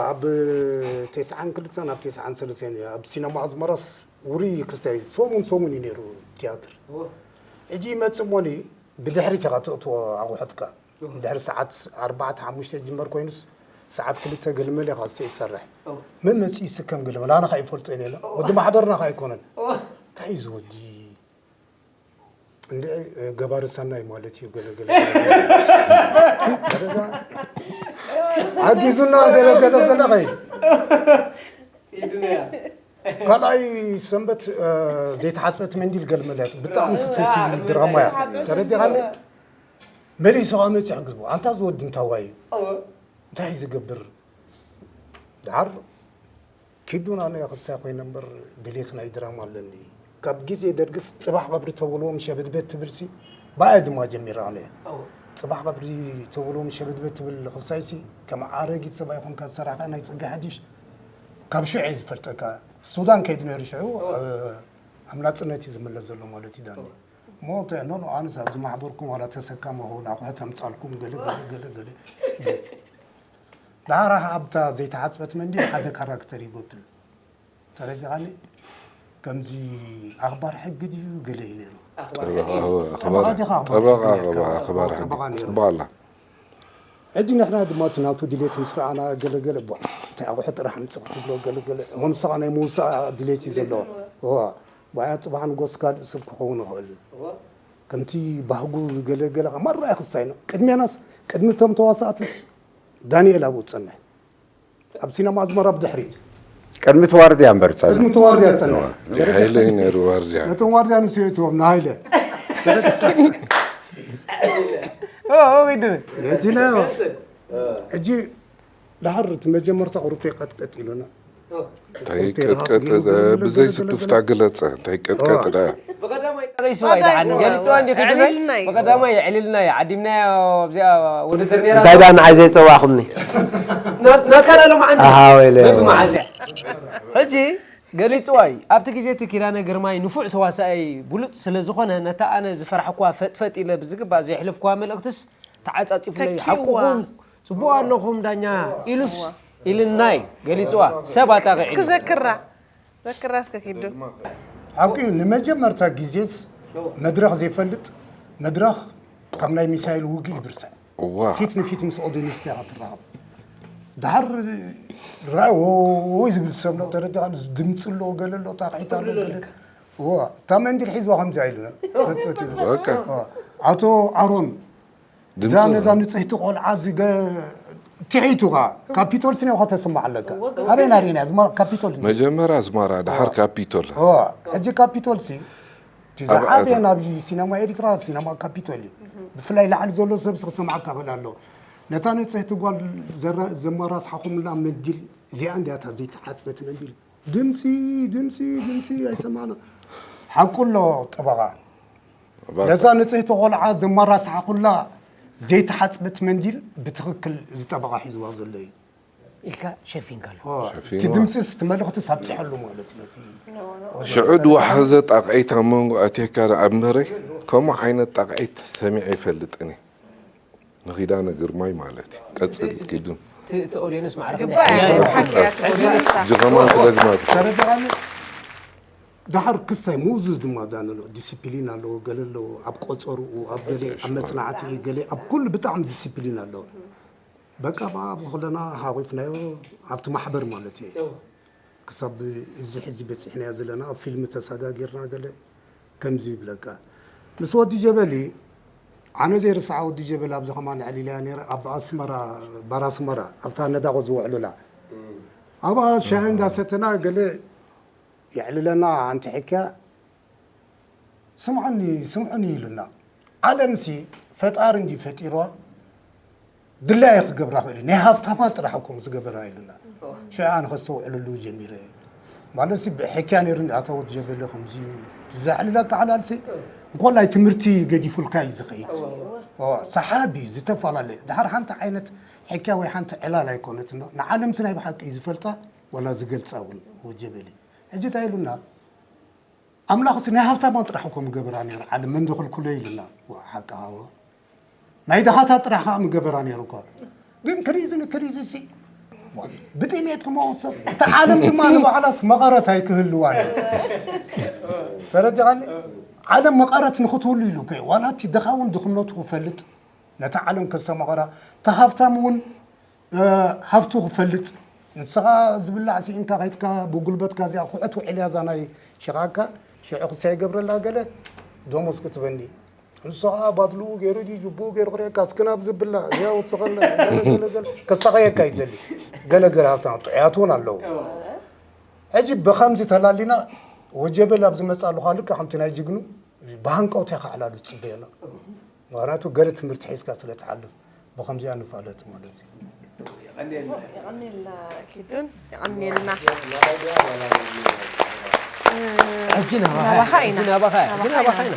ኣብ ተስዓን ክልተን ኣብ ተስዓን ሰለስተን እዩ ኣብ ሲነማ ኣዝመራስ ውሩይ ክሳይ ሰሙን ሰሙን እዩ ነይሩ ትያትር ሕጂ ይመፅእ እሞኒ ብድሕሪት ኢኻ ተእትዎ ኣቑሑትካ ድሕሪ ሰዓት ኣርባዕተ ሓሙሽተ ጅመር ኮይኑስ ሰዓት ክልተ ገልመል ኢኻ ዝስእ ይሰርሕ መን መፅኡ ይስከም ገልመል ኣነ ካ ይፈልጦ ኢለ ወዲ ማሕበርና ካ ኣይኮነን እንታይ እዩ ዝወዲ እንደ ገባሪ ሰናይ ማለት እዩ ገለገለ ሓጊዙና ገለገለ ገለ ኸይ ካልኣይ ሰንበት ዘይተሓፅበት መንዲል ገልመለት ብጣዕሚ ፍትውቲ ድራማ እያ ተረዲኻኒ መሊሱ ከዓ መፅሕ ግዝቦ ኣንታ ዝወዲ እንታዋይ እዩ እንታይ ዝገብር ድሓር ኪዱ ናነይ ኣኽልሳይ ኮይነ እምበር ድሌት ናይ ድራማ ኣለኒ ካብ ግዜ ደርግስ ፅባሕ ቀብሪ ተብልዎም ሸበድበድ ትብልሲ ብኣየ ድማ ጀሚራ ኣነ ፅባሕ ቀብሪ ተብልዎም ሸበድበድ ትብል ክሳይሲ ከም ኣረጊት ሰብኣይ ኮንካ ዝሰራሕካ ናይ ፅጋ ሓዲሽ ካብ ሽዑ እየ ዝፈልጠካ ሱዳን ከይዱ ነይሩ ሽዑ ኣብ ናፅነት እዩ ዝምለስ ዘሎ ማለት እዩ ዳኒ እሞ እንታይ ኖ ኣነስ ኣብዚ ማሕበርኩም ዋላ ተሰካሚ ሆን ኣቑሑት ኣምፃልኩም ገለ ገለ ገለ ገለ ዳሓር ኣብታ ዘይተሓፅበት መንዲል ሓደ ካራክተር ይጎድል ተረዲኻኒ ከምዚ ኣኽባር ሕጊ ድዩ ገለ እዩ ነይሩ ጠበቓ ዲኻ ኣኽባር ጠበቓ ሕጊ ነይርካ? ኣኽባር ኣኽባር ሕጊ ጠበቓ ነይሩ ፅቡቕ ኣላ ሕጂ ንሕና ድማ እቲ ናቱ ድሌት ምስ ረኣና ገለገለ ቧ እንታይ ኣቑሑ ጥራሕ ምፅእ ክትብሎ ገለገለ እሞ ንስኻ ናይ ምውሳእ ድሌት እዩ ዘለዎ እዋ ብኣያ ፅባሕ ንጎስ ካልእ ሰብ ክኸውን ይኽእል ከምቲ ባህጉ ገለገለ ማራ ይኽሳይ ነው ቅድሜናስ ቅድሚ እቶም ተዋሳእትስ ዳንኤል ኣብኡ ዝፀንሕ ኣብ ሲነማ ኣዝመራ ብድሕሪት ቅድሚ እቲ ዋርድያ እምበር ፀንሕ ቅድሚ እቲ ዋርድያ ዝፀንሕ ሓይለ እዩ ነይሩ ዋርድያ ነቶም ዋርድያ ንስዮ እትዎም ንሃይለ ወይድነ ነቲ ነ ሕጂ ድሓር እቲ መጀመርታ ቁሩብ ቀጥቀጥ ኢሉና እንታይ ቀጥቀጠ ብዘይ ስክፍታ ግለፀ እንታይ ቀጥቀጠ ብቐዳማይ ጠቒስዋ ይደሓን ገልፅዋ እንዲ ክድመ ዕልልና እዩ። ብቐዳማይ የዕልልና እዩ ዓዲምናዮ ኣብዚኣ ውድድር ነይራ እንታይ ዳ ንዓይ ዘይፀዋዕኹምኒ ናትካ ዳሎ መዓልቲ ኣሃ ወይለ በብመዓልቲ ሕጂ ገሊፅዋ እዩ ኣብቲ ግዜ እቲ ኪዳነ ግርማይ ንፉዕ ተዋሳኣይ ብሉፅ ስለ ዝኾነ ነታ ኣነ ዝፈራሕኳ ፈጥፈጥ ኢለ ብዝግባእ ዘየሕለፍኳ መልእኽትስ ተዓፃፂፉለይ ተኪዋ። ሓቁኹም ፅቡቅ ኣለኹም ዳኛ ኢሉስ ኢልናይ ገሊፅዋ ሰብ ኣጣቂዒ እስኪ ዘክራ ዘክራስ ከኪዱ ሓቂ እዩ። ንመጀመርታ ግዜስ መድረኽ ዘይፈልጥ መድረኽ ካብ ናይ ሚሳይል ውግእ ይብርትዕ። ፊት ንፊት ምስ ኦዲንስ ዲኻ ትራኸብ። ድሓር ራእይ ወይ ዝብል ሰብ ሎ ተረዲኻ ድምፂ ኣሎ ገለ ኣሎ ጣቕዒት ኣሎ ገለ እዋ እታ መንዲል ሒዝዋ ከምዚ ኢሉ ኣቶ ኣሮን እዛ ነዛ ንፅህቲ ቆልዓ ዝገ ትዒቱ ኻ ካፒቶል ስነ ኸ ተስማዕ ኣለካ ኣበይ ናሪና ዝማ ካፒቶል መጀመርያ ኣስማራ ድሓር ካፒቶል ሕጂ ካፒቶል ሲ ዝዓበየ ናብ ሲነማ ኤሪትራ ሲነማ ካፒቶል እዩ ብፍላይ ላዕሊ ዘሎ ሰብ ክሰምዓካ ብል ኣሎ ነታ ንፅህቲ ጓል ዘመራስሓኹምላ መንዲል እዚኣ እንዲያታ ዘይተሓፅበት መንዲል ድምፂ ድምፂ ድምፂ ኣይሰማዕና ሓቁ ኣሎ ጠበቓ ነዛ ንፅህቲ ቆልዓ ዘመራስሓኹላ ዘይተሓፅበት መንዲል ብትኽክል እዚ ጠበቓ ሒዝዋ ዘሎ እዩ ኢልካ ሸፊንካሉ እቲ ድምፅስ እቲ መልእኽትስ ኣብፅሐሉ ማለት ነቲ ሽዑ ድዋሓዘ ጣቕዒት ኣብ መንጎ ኣቴካ ኣብ መረይ ከምኡ ዓይነት ጣቕዒት ሰሚዐ ይፈልጥን እዩ ንኺዳነ ግርማይ ማለት እዩ ቀፅል ኪዱ እቲ ኦዲየንስ ማዕረ ጅኸማን ትደግማ ተረዳኣኒ ድሓር ክሳይ ምውዙዝ ድማ ዳንሎ ዲስፕሊን ኣለዎ ገለ ኣለዎ ኣብ ቆፀርኡ ኣብ ገለ ኣብ መፅናዕቲ ገለ ኣብ ኩሉ ብጣዕሚ ዲስፕሊን ኣለዎ በቃ ብኣ ብኩለና ሃቂፍናዮ ኣብቲ ማሕበር ማለት እየ ክሳብ እዚ ሕጂ በፂሕናዮ ዘለና ኣብ ፊልም ተሰጋጊርና ገለ ከምዚ ይብለካ ምስ ወዲ ጀበሊ ኣነ ዘይርስዓ ወዲ ጀበሊ ኣብዚ ከማን ዕሊለያ ነረ ኣብ ኣስመራ ባር ኣስመራ ኣብታ ነዳቆ ዝውዕሉላ ኣብኣ ሻሂ እንዳሰተና ገለ የዕልለና ኣንቲ ሕክያ ስምዑኒ ስምዑኒ ኢሉና ዓለምሲ ፈጣሪ እንዲ ፈጢርዋ ድላየ ክገብራ ክእል ናይ ሃብታማት ጥራሕ እኮ ምስ ገበራ ኢሉና ሽዑ ኣነ ከስተውዕለሉ ጀሚረ ማለት ሲ ብሕክያ ነይሩ ኣታ ወዲ ጀበለ ከምዚ ዘዕልለካ ዓላልሲ እንኮላይ ትምህርቲ ገዲፉልካ እዩ ዝኸይድ ሰሓቢ ዝተፈላለዩ ድሓር ሓንቲ ዓይነት ሕክያ ወይ ሓንቲ ዕላል ኣይኮነት ንዓለምሲ ናይ ብሓቂ እዩ ዝፈልጣ ወላ ዝገልፃ እውን ወጀበሊ ሕጂ እንታይ ኢሉና ኣምላኽሲ ናይ ሃብታማን ጥራሕ እኮ ምገበራ ነይሩ ዓለም መን ድኽልኩሎ ኢሉና ሓቂ ሃወ ናይ ድኻታት ጥራሕ ከዓ ምገበራ ነይሩ እኮ ግን ክሪዝን ክሪዝሲ ብጥሜት ክመውት ሰብ እታ ዓለም ድማ ንባዕላስ መቐረት ኣይክህልዋን እዩ ተረዲኻኒ ዓለም መቐረት ንክትህሉ ኢሉ ከ ዋላ እቲ ድኻ እውን ድኽነቱ ክፈልጥ ነታ ዓለም ከስተማቐራ እቲ ሃብታም እውን ሃብቱ ክፈልጥ ንስኻ ዝብላዕ ስኢንካ ከይድካ ብጉልበትካ እዚኣ ኩዕት ውዕል እያ እዛ ናይ ሽቓካ ሽዑ ክሳይ ገብረላ ገለ ደሞዝ ክትበኒ ንሱ ከዓ ባድልኡ ገይሩ ድዩ ጅቡኡ ገይሩ ክርእየካ እስክናብ ዝብላ እዚኣ ወስኸላ ከሳኸየካ ይደሊ ገለገለ ሃብታ ጥዑያት እውን ኣለዉ ሕጂ ብኸምዚ ተላሊና ወጀበል ኣብ ዝመፃሉ ከዓ ልክዕ ከምቲ ናይ ጅግኑ ብሃንቀውታ ከዓ ዕላሉ ዝፅበየና ምኽንያቱ ገለ ትምህርቲ ሒዝካ ስለ ትሓልፍ ብኸምዚኣ ንፋለጥ ማለት እዩ። የቐንየልና ኪዱን የቐንየልና ሕጂ ናባኻ ሕጂ ናባኻ ግን ናባኻ ኢና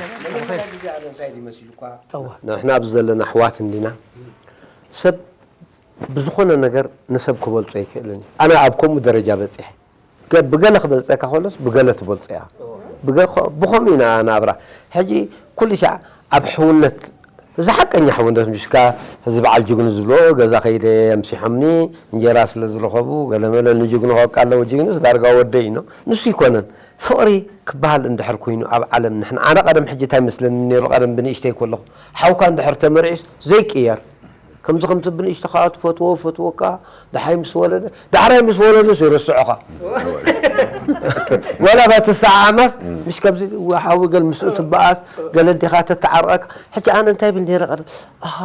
ንሕና ኣብዚ ዘለና ኣሕዋት እንዲና ሰብ ብዝኾነ ነገር ንሰብ ክበልጾ ኣይክእልን እዩ ኣነ ኣብ ከምኡ ደረጃ በፂሐ ብገለ ክበልፀካ ከሎስ ብገለ ትበልፆ እያ ብኸምኡ ኢና ናብራ ሕጂ ኩሉ ሻዕ ኣብ ሕውነት እዚ ሓቀኛ ሕውነት ምሽካ እዚ በዓል ጅግኑ ዝብሎ ገዛ ከይደ ኣምሲሖምኒ እንጀራ ስለ ዝረኸቡ ገለመለ ንጅግኑ ከቃለዎ ጅግኑስ ዳርጋ ወደይ ኢኖ ንሱ ይኮነን ፍቕሪ ክበሃል እንድሕር ኮይኑ ኣብ ዓለም ንሕና ኣነ ቀደም ሕጂ እንታይ መስለኒ ነይሩ ቀደም ብንእሽተይ ከለኹ ሓውካ እንድሕር ተመርዒስ ዘይቅየር ከምዚ ከምዚ ብንእሽቶ ከዓ ትፈትዎ ፈትወካ ደሓይ ምስ ወለደ ዳሕራይ ምስ ወለደ ሲ ረስዖኻ ወላ ባትሰዓዓማስ ምሽ ከምዚ ሓዊ ገል ምስኡ ትበኣስ ገለ ዲኻ ተተዓርቐካ ሕጂ ኣነ እንታይ ብል ነይረ ቀደም ኣሃ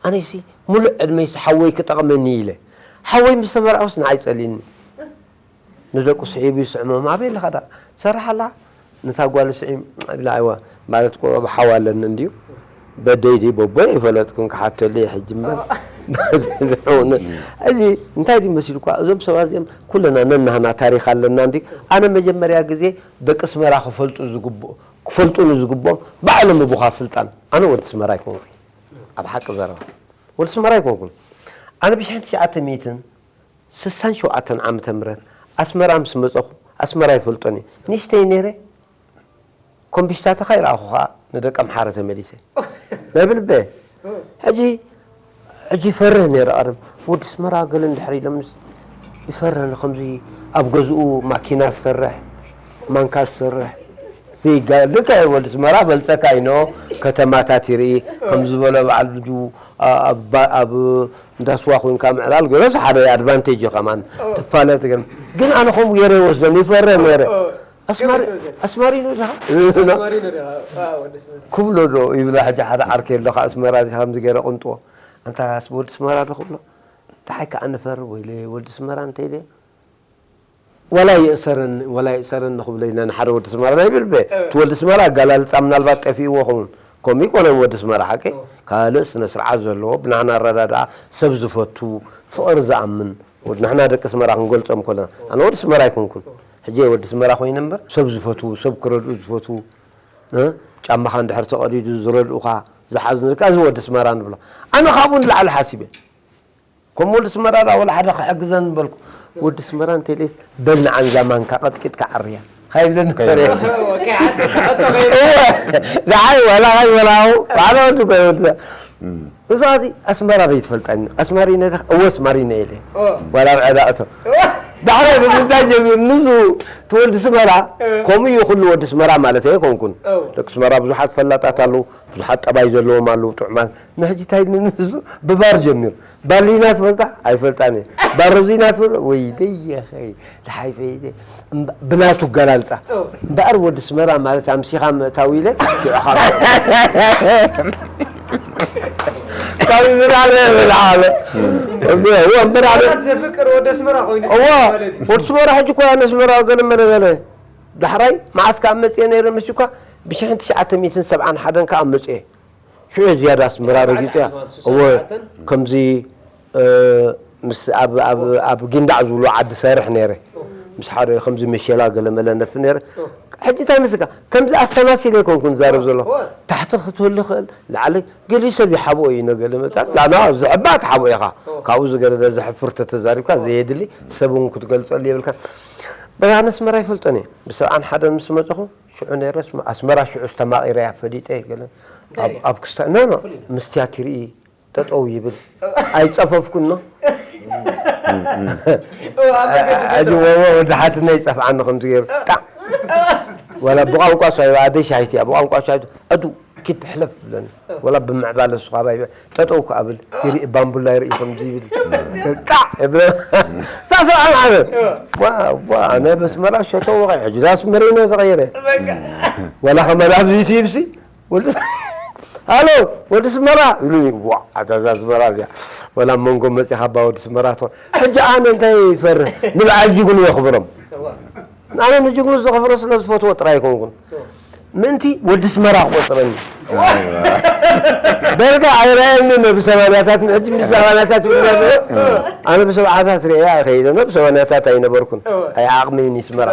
ኣነሲ ሙሉእ ዕድመይሲ ሓወይ ክጠቕመኒ ኢለ ሓወይ ምስ ተመርዐውስ ንዓይ ፀሊኒ ንደቁ ስዒቡ ይስዕሞም ኣበይ ኣለኻ ዳ ትሰርሕ ኣላ ንሳ ጓሉ ስዒም ኢላ ኣይዋ ማለት እኮ ኣብ ሓው ኣለኒ እንድዩ በደይ ድዩ በቦይ ኣይፈለጥኩን ክሓተሉ እየ ሕጂ እምበር እዚ እንታይ ድዩ መሲልኳ እዞም ሰባት እዚኦም ኩለና ነናህና ታሪክ ኣለና እንዲ ኣነ መጀመርያ ግዜ ደቂ ስመራ ክፈልጡ ዝግብኦ ክፈልጡኒ ዝግብኦም ባዕሎም እቡኻ ስልጣን ኣነ ወዲ ስመራ ኣይኮንኩ ኣብ ሓቂ ዘረባ ወዲ ስመራ ኣይኮንኩን ኣነ ብሽሕቲ ትሽዓተ ሚእትን ስሳን ሸውዓተን ዓመተ ምህረት ኣስመራ ምስ መጸኹ ኣስመራ ይፈልጦን እየ ንእሽተይ ነይረ ኮምቢሽታትኻ ይረኣኹ ኸዓ ንደቂ ኣምሓረ ተመሊሰ ናይ ብልበ ሕጂ ሕጂ ይፈርህ ነይረ ቀደም ወዲ ኣስመራ ገለ እንድሕር ኢሎምንስ ይፈርህ ንከምዚ ኣብ ገዝኡ ማኪና ዝሰርሕ ማንካ ዝሰርሕ ዘይጋ-፣ ልክዕ ወዲ ኣስመራ በልጸካ ኢኖ ከተማታት ይርኢ። ከም ዝበሎ በዓል ብጁ፣ ኣ-፣ ኣብ ባ-፣ ኣብ እንዳ ስዋ ኮይንካ ምዕላል ገለስ ሓደ ኣድቫንቴጅ እዩ ከማን ትፋለጥ። ግን፣ ግን ኣነ ከምኡ ገይረ ይወስዶም፣ ይፈርህ ነይረ። ኣስማሪ-፣ ኣስማሪኖ ዲኻ? ኣስማሪኖ ዲኻ? ኣዎ፣ ወዲ ኣስመራ። ክብሎ ዶ ይብላ፣ ሕጂ ሓደ ዓርከይ ኣሎ፣ ከኣ ኣስመራ ዲኻ ከምዚ ገይረ ቅንጥዎ። ኣንታ ወዲ ኣስመራ ዶ ክብሎ? ደሓይ ከኣ ንፈር፣ ወይለ ወዲ ኣስመራ እንተ ኢለ፣ ዋላ ይእሰረኒ፣ ዋላ ይእሰረኒ ክብሎ ኢና ንሓደ ወዲ ኣስመራ ናይ ብልበ። እ። እቲ ወዲ ኣስመራ ኣገላልጻ ምናልባት ጠፊእዎ ኸውን። ከምኡ ይኮነን ወዲ ኣስመራ ሓቂ። እ። ካልእ ስነ ስርዓት ዘለዎ፣ ብናህና ኣረዳድኣ ሰብ ዝፈቱ፣ ፍቕሪ ዝኣምን፣ ወድ-፣ ንሕና ደቂ ኣስመራ ክንገልጾም ከለና፣ ኣነ ወዲ ኣስመራ ኣይኮንኩን። ሕጂ ወዲ ኣስመራ ኮይነ እምበር፣ ሰብ ዝፈትዉ፣ ሰብ ክረድኡ ዝፈትዉ፣ እ? ጫማኻ እንድሕር ተቐዲዱ ዝረድኡኻ፣ ዝሓዝኑልካ፣ እዚ ወዲ ኣስመራ ንብሎ። ኣነ ካብኡ ንላዕሊ ሓሲበ። ከም ወዲ ኣስመራ ዳ ወላ ሓደ ክሕግዘን በልኩ። ወዲ ኣስመራ እንተኢለስ፣ በል ንዓን እዛ ማንካ ቀጥቂጥካ ዓርያ። ካይብለኒ ከይብለኒ። ከይብለኒ። እወ፣ ደሓይ ዋላ ካይበላው፣ ባዕላ ወዲ ኮይነ ወዲ እዛ እዚ ኣስመራ በይትፈልጣኒ። ኣስማሪነ ዲኻ? እወ ኣስማሪነ ኢለ። ኦ። ዋላ ኣብ ዕዳ እቶ። ኦ። ዳሕራይ ብምንታይ ጀሚሩ ንሱ እቲ ወዲ ኣስመራ፣ እ። ከምኡ እዩ ኩሉ ወዲ ኣስመራ ማለት ኣይኮንኩን። ኦ። ደቂ ኣስመራ ብዙሓት ፈላጣት ኣለዉ፣ ብዙሓት ጠባይ ዘለዎም ኣለዉ፣ ጥዑማት። ንሕጂ እንታይ ኢሉ ንሱ ብባር ጀሚሩ። ባርሊና ትፈልጣ? ኣይፈልጣን እየ። ባር ሮዚና ትፈልጣ? ወይ ደየኸይ፣ ደሓይ ፈይደ። እምባ-፣ ብናቱ ኣገላልጻ። ኦ። እምበኣር ወዲ ኣስመራ ማለት ኣምሲኻ ምእታው ኢለ፣ ሽዑኻ ካብ ዝራረ ይብል ዓለ። እምበር፣ እዎ፣ እምበር ዓለ። ኣስመራ ዘፍቅር ወዲ ኣስመራ ኮይኑ እዎ፣ ማለት እዩ። ወዲ ኣስመራ ሕጂ እኮ ኣነ ኣስመራ ገለ መለ ገለ። ዳሕራይ መዓስ ከኣ መጽየ ነይረ ምስ እኳ ብሽሕን ትሽዓተ ሚእትን ሰብዓን ሓደን ከኣ መጽየ። ሽዑ ዝያዳ ኣስመራ ረጊጸያ። እወ፣ ከምዚ፣ እ፣ ምስ ኣብ፣ ኣብ፣ ኣብ ጊንዳዕ ዝብሉ ዓዲ ሰርሕ ነይረ። ምስ ሓደ ከምዚ መሸላ ገለ መለ ነፍ ነይረ። ሕጂ እንታይ መስልካ? ከምዚ ኣስተማሲለ ኣይኮንኩን ዝዛረብ ዘለኹ። ታሕቲ ክትህሉ ይኽእል፣ ላዕሊ ገሊኡ ሰብ ይሓብኦ እዩ፣ ነገለ መጣት። ላና ዝሕባ ትሓብኦ ኢኻ። ካብኡ ዝገደደ ዘሕፍር ተተዛሪብካ ዘየድሊ ሰብ እውን ክትገልጸሉ የብልካ። በዛ ኣነ ኣስመራ ይፈልጦን እየ። ብሰብዓን ሓደን ምስ መጸኹ ሽዑ ነይረ ኣስመ-፣ ኣስመራ ሽዑ ዝተማቒረያ ፈሊጠ ገለ። ኣብ፣ ኣብ ክስታ-፣ ኖ፣ ኖ፣ ፍሉይ ነው። ምስ ቲያትር እየ ጠጠው ይብል። ኣይጸፈፍኩን ነው። ኦ፣ ኣብ መገዲ ሕጂ ጠጠው። ወ-፣ ወ-፣ ወዲ ሓትነይ ይጸፍዓኒ ከምዚ ገይሩ። ጣዕ። ወላ ብቋንቋ እሱ ኣይባ-፣ ኣደይ ሻሂት እያ፣ ብቋንቋ ሻሂት፣ ኣዱ፣ ኪድ ሕለፍ ብለኒ። ወላ ብምዕባለ እሱ ካባይ ጠጠው ክኣብል ይርኢ፣ ባምቡላ ይርኢ ከምዚ ይብል። ጣዕ፣ እብለ። ሳሰብ ኣልዓበ። ዋ፣ ዋ፣ ኣነ በስመራ ሸተው ወኸይ፣ ሕጂ ዳስ መሬና ተቐየረ። በቃ። ወላ ከመላ ኣብዚ ዩቲዩብ ሲ፣ ወዲ፣ ሃሎ፣ ወዲ ኣስመራ ኢሉኒ። ዋ፣ ኣታ እዛ ኣስመራ እዚኣ። ወላ ኣብ መንጎ መጺኻ ባ ወዲ ኣስመራ ትኾን። ሕጂ ኣነ እንታይ ይፈርህ? ንበዓል ጅግኑ የኽብሮም። ኣነ ንጅግኑ ዘኽብሮ ስለ ዝፈትዎ ጥራይ ኣይኮንኩን። ምእንቲ ወዲ ኣስመራ ክቆጽረኒ። ደርጋ ኣይረኣየንን ብሰማንያታት፣ ሕጂ ምስ ሰማንያታት ይብለኒ። ኣነ ብሰብዓታት ርእየ ኣይኸይደን፣ ብሰማንያታት ኣይነበርኩን። ኣይዓቕመይን እዩ ኣስመራ።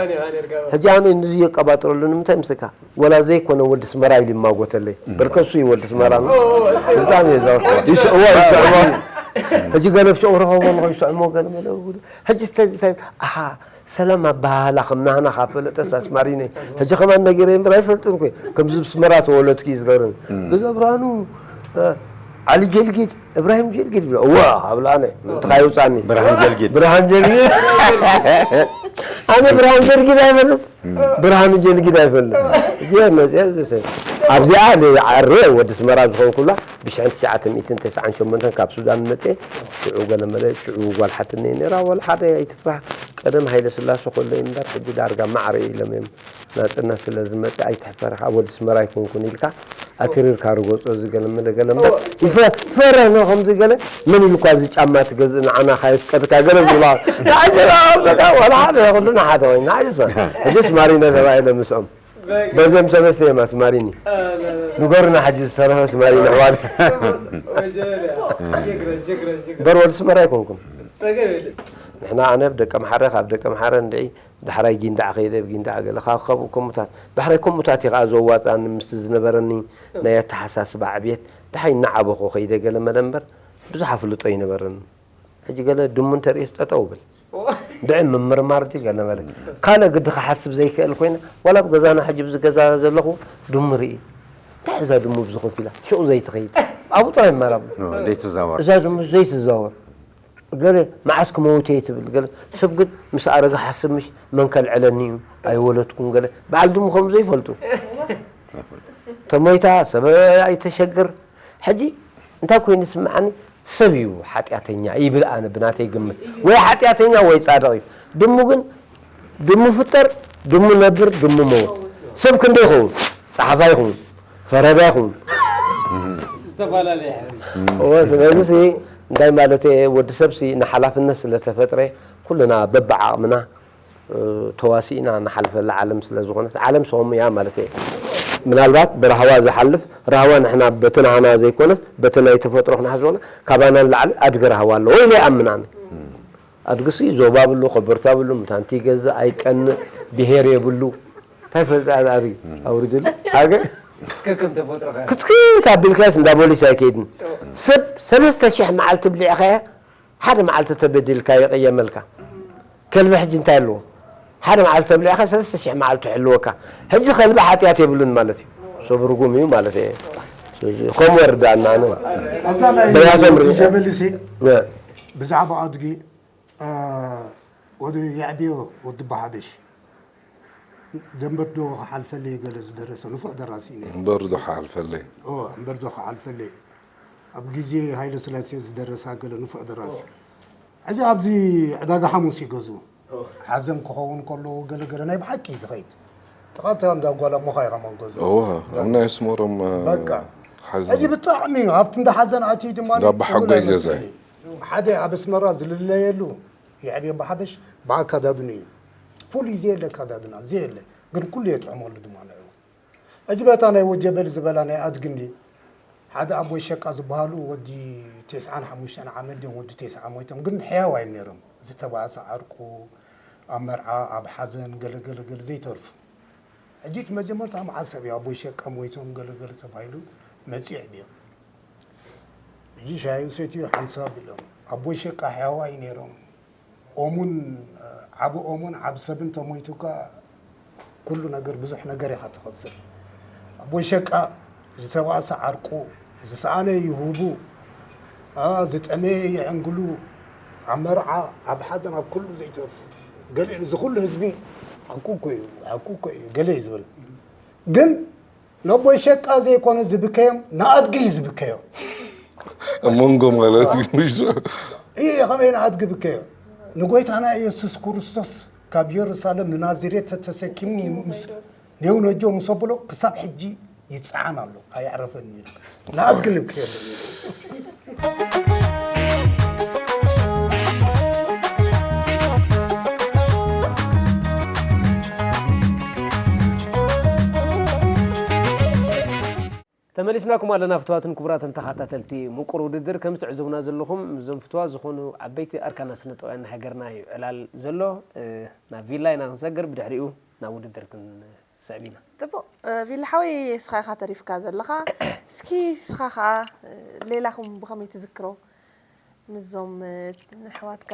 ሕጂ ኣነ ንዚ የቀባጥረሉ ንምንታይ ምስልካ? ወላ ዘይኮነ ወዲ ኣስመራ ኢሉ ይማጎተለይ። በርከሱ እዩ ወዲ ኣስመራ ነው። ብጣዕሚ እዩ ዘው-፣ ይስዕዎ፣ ይስዕዎ። ሕጂ ገለ ብሽዑ ክረኸቦ ኣለኹ፣ ይስዕሞ ገለ መለ። ሕጂ ዝተዚ ሳይ፣ ኣሃ፣ ሰላም ኣበሃህላ ከም ናህና ካብ ፈለጠስ ኣስማሪነ። ሕጂ ከማን ነጊረ እምበር ኣይፈልጥን እኮ። ከምዚ ብስመራ ተወለድኩ እዩ ዝገብረኒ። ገዛ ብርሃኑ፣ እ፣ ዓሊ ጀልጊድ፣ እብራሂም ጀልጊድ ብሎ። እዋ፣ ኣብላ ኣነ፣ ምእንቲ ካይውጻኒ። ብርሃን ጀልጊድ። ብርሃን ጀልጊድ። ኣነ ብርሃን ጀልጊድ ኣይፈልጥ። ብርሃኑ ጀልጊድ ኣይፈልጥ። እየ መጽያ ዝሰ-፣ ኣብዚኣ ንዓረ ወዲ ኣስመራ ዝኾንኩላ ብሽሕን ትሽዓተ ሚእትን ተስዓን ሸሞንተን ካብ ሱዳን መጽየ። ሽዑ ገለ መለ፣ ሽዑ ጓል ሓትነይ ነይራ፣ ወላ ሓደ ኣይትፍራህ። ቀደም ሃይለ ስላሴ ከሎ እዩ እምበር፣ ሕጂ ዳርጋ ማዕረ ኢሎም እዮም። ናጽነት ስለ ዝመጽእ ኣይትሕፈር፣ ካብ ወዲ ኣስመራ ኣይኮንኩን ኢልካ ኣትሪርካ ርገጾ፣ እዚ ገለ መለ ገለ እምበር። እወ። ይፈ-፣ ትፈርህ ነው ከምዚ ገለ፣ መን ኢሉ እኳ እዚ ጫማ ትገዝእ ንዓና ካየፍቀድካ ገለ ዝብላ። ንዓይ ዘላ በቃ፣ ወላ ሓደ ኩልና ሓደ ኮይና፣ ንዓይ ዝስማ። ሕጂ ኣስማሪነ ተባሂለ ምስኦም። በቃ። በዞም ሰለስተ እዮም ኣስማሪኒ። አ፣ ላ፣ ላ፣ ላ። ንገሩና ሕጂ ዝተረፈ ኣስማሪኒ ኣሕዋት። ወይ ጀግና፣ ጀግና፣ ጀግና። እምበር ወዲ ኣስመራ ኣይኮንኩን። ጸገም የለን። ንሕና ኣነ ኣብ ደቀምሓረ፣ ካብ ደቀምሓረ እንድዒ ዳሕራይ ጊንዳዕ ከይደ፣ ኣብ ጊንዳዕ ገለ ካብ፣ ካብኡ ከምኡታት። ዳሕራይ ከምኡታት እዩ ከኣ ዘዋጽኣኒ ምስቲ ዝነበረኒ ናይ ኣተሓሳስባ ዕብየት። ደሓይ እናዓበኹ ከይደ ገለ መለ እምበር ብዙሕ ኣፍልጦ ኣይነበረኒ። ሕጂ ገለ ድሙ እንተርእየስ ጠጠው እብል። ድዒ ምምርማር ድዩ ገለ መለ። ካልእ ግዲ ክሓስብ ዘይክእል ኮይነ፣ ዋላ ኣብ ገዛና ሕጂ ኣብዚ ገዛ ዘለኹ ድሙ ርኢ። እንታይ እዛ ድሙ ኣብዚ ኮፍ ኢላ? ሽዑ ዘይትኸይድ። ኣብኡ ጥራይ እመራመር። ዘይትዛወር። እዛ ድሙ ዘይትዛወር። ገለ መዓስ ክመውት እየ ትብል፣ ገለ ሰብ ግን ምስ ኣረገ ሓስብ ምሽ መን ከልዕለኒ እዩ፣ ኣይወለድኩን፣ ገለ በዓል ድሙ ከም ዘይፈልጡ። ተሞይታ ሰብ ኣይተሸግር። ሕጂ እንታይ ኮይኑ ስምዓኒ፣ ሰብ እዩ ሓጢኣተኛ ይብል ኣነ ብናተይ ግምት፣ ወይ ሓጢኣተኛ ወይ ጻድቕ እዩ። ድሙ ግን ድሙ ፍጠር፣ ድሙ ነብር፣ ድሙ መውት። ሰብ ክንደይ ይኸውን? ጸሓፋይ ይኹን፣ ፈረዳ ይኹን። ዝተፈላለየ ሕብሪ። እወ፣ ስለዚ ሲ እንታይ ማለት እየ፣ ወዲ ሰብ ሲ ንሓላፍነት ስለ ተፈጥረ ኩልና በብዓቕምና እ፣ ተዋሲእና ንሓልፈላ ዓለም ስለ ዝኾነት፣ ዓለም ሰሙ እያ ማለት እየ። ምናልባት ብራህዋ ዝሓልፍ ራህዋ ንሕና በቲ ናህና ዘይኮነስ በቲ ናይ ተፈጥሮ ክንሓስበና ካባና ንላዕሊ ኣድጊ ራህዋ ኣለዎ ኢለ ይኣምን ኣነ። ኣድግሲ ዞባ ብሉ፣ ኮበርታ ብሉ፣ ሙታንቲ ይገዝእ፣ ኣይቀንእ፣ ብሄር የብሉ። እንታይ ፈልጥ ኣሪ ኣውርድሉ። ኣገ ከከም ተፈጥሮኻ። ክትክት ኣቢልካስ እንዳ ቦሊስ ኣይከይድን። ሰብ ሰለስተ ሽሕ መዓልቲ ብሊዕኻያ ሓደ መዓልቲ ተበዲልካ ይቕየመልካ። ከልቢ ሕጂ እንታይ ኣለዎ? ሓደ መዓልቲ ተብሊዕኻ ሰለስተ ሽሕ መዓልቲ ይሕልወካ። ሕጂ ከልቢ ሓጢኣት የብሉን ማለት እዩ። ሰብ ርጉም እዩ ማለት እየ። ስለዚ ከምኡ ወርዳና ኣነ። ኣብዛ ናይ ብርሃቶም ርኢኻ። ጀበሊ ሲ እ፣ ብዛዕባ ኣድጊ እ፣ ወዲ የዕብዮ ወዲ በሓበሽ ደንበር ዶ ክሓልፈለይ ገለ ዝደረሰ ንፉዕ ደራሲ እዩ ነይሩ። እምበር ዶ ሓልፈለይ። ኦ፣ እምበር ዶ ክሓልፈለይ ኣብ ግዜ ሃይለ ስላሴ ዝደረሳ ገለ ንፉዕ ደራሲ። ሕጂ ኣብዚ ዕዳጋ ሓሙስ ይገዝኡ ሓዘን ክኸውን ከለዎ ገለገለ ናይ ብሓቂ እዩ ዝኸይድ። ጥቓታ እንዳ ጓል ኣሞኻ ኢኻ መንገዙ እወ ኣብ ናይ ኣስመሮም በቃ። ሓዘን ሕጂ ብጣዕሚ እዩ ኣብቲ እንዳ ሓዘን ኣትዩ ድማ እንዳ ኣባሓጎይ ጽሉል ገዛ ኣይመስልን እዩ። ሓደ ኣብ ኣስመራ ዝልለየሉ የዕብዮ ባሓበሽ ብኣካዳድኑ እዩ። ፍሉይ ዘየለ ኣካዳድና ዘየለ ግን ኩሉ የጥዕመሉ ድማ ንዑ። ሕጂ በታ ናይ ወጀበል ዝበላ ናይ ኣድግንዲ ሓደ ኣቦይ ሸቃ ዝበሃሉ ወዲ ተስዓን ሓሙሽተን ዓመት ድዮም ወዲ ተስዓ ሞይቶም ግን ሕያው ኣይም ነይሮም ዝተባእሰ ዓርቁ ኣብ መርዓ ኣብ ሓዘን ገለገለገለ ዘይተርፉ። ሕጂ እቲ መጀመርታ መዓስ ሰብ እዩ ኣቦይ ሸቃ ሞይቶም ገለገለ ተባሂሉ መፂዕ ድዮም። ሕጂ ሻሂ ውሰትዩ ሓንሳብ ኢሎም ኣቦይ ሸቃ ሕያዋይ ነይሮም። ኦሙን ዓብ ኦሙን ዓብ ሰብን ተሞይቱካ ኩሉ ነገር ብዙሕ ነገር ኢኻ ትኸስር። ኣቦይ ሸቃ ዝተባእሰ ዓርቁ ዝሰኣነ ይሁቡ ዝጠመየ ይዕንግሉ ኣብ መርዓ ኣብ ሓዘን ኣብ ኩሉ ዘይተርፉ ገለ እዚ ኩሉ ህዝቢ ሓቁ እኮ እዩ ሓቁ እኮ እዩ ገለ እዩ ዝብል ግን ነቦይ ሸቃ ዘይኮነ ዝብከዮም ንኣድጊ እዩ ዝብከዮ። ኣብ መንጎ ማለት እዩ ምሽ እየ ከመይ ንኣድጊ ብከዮ ንጎይታና ኢየሱስ ክርስቶስ ካብ ኢየሩሳሌም ንናዝሬት ተተሰኪሙ ምስ ኔው ነጆ ምስ ኣብሎ ክሳብ ሕጂ ይጸዓን ኣሎ ኣየዕረፈን እዩ። ንኣድጊ ንብከዮ ተመሊስናኩም ኣለና ፍትዋትን ክቡራትን ተኸታተልቲ ምቁር ውድድር ከም ትዕዝቡና ዘለኹም ምስዞም ፍትዋ ዝኾኑ ዓበይቲ ኣርካና ስነ ጥበውያን ሃገርና እዩ ዕላል ዘሎ ናብ ቪላ ኢና ክንሰግር ብድሕሪኡ ናብ ውድድር ክንስዕብ ኢና ፅቡቅ ቪላ ሓወይ ስኻ ኢኻ ተሪፍካ ዘለኻ እስኪ ስኻ ከዓ ሌላኹም ብኸመይ ትዝክሮ ምስዞም ኣሕዋትካ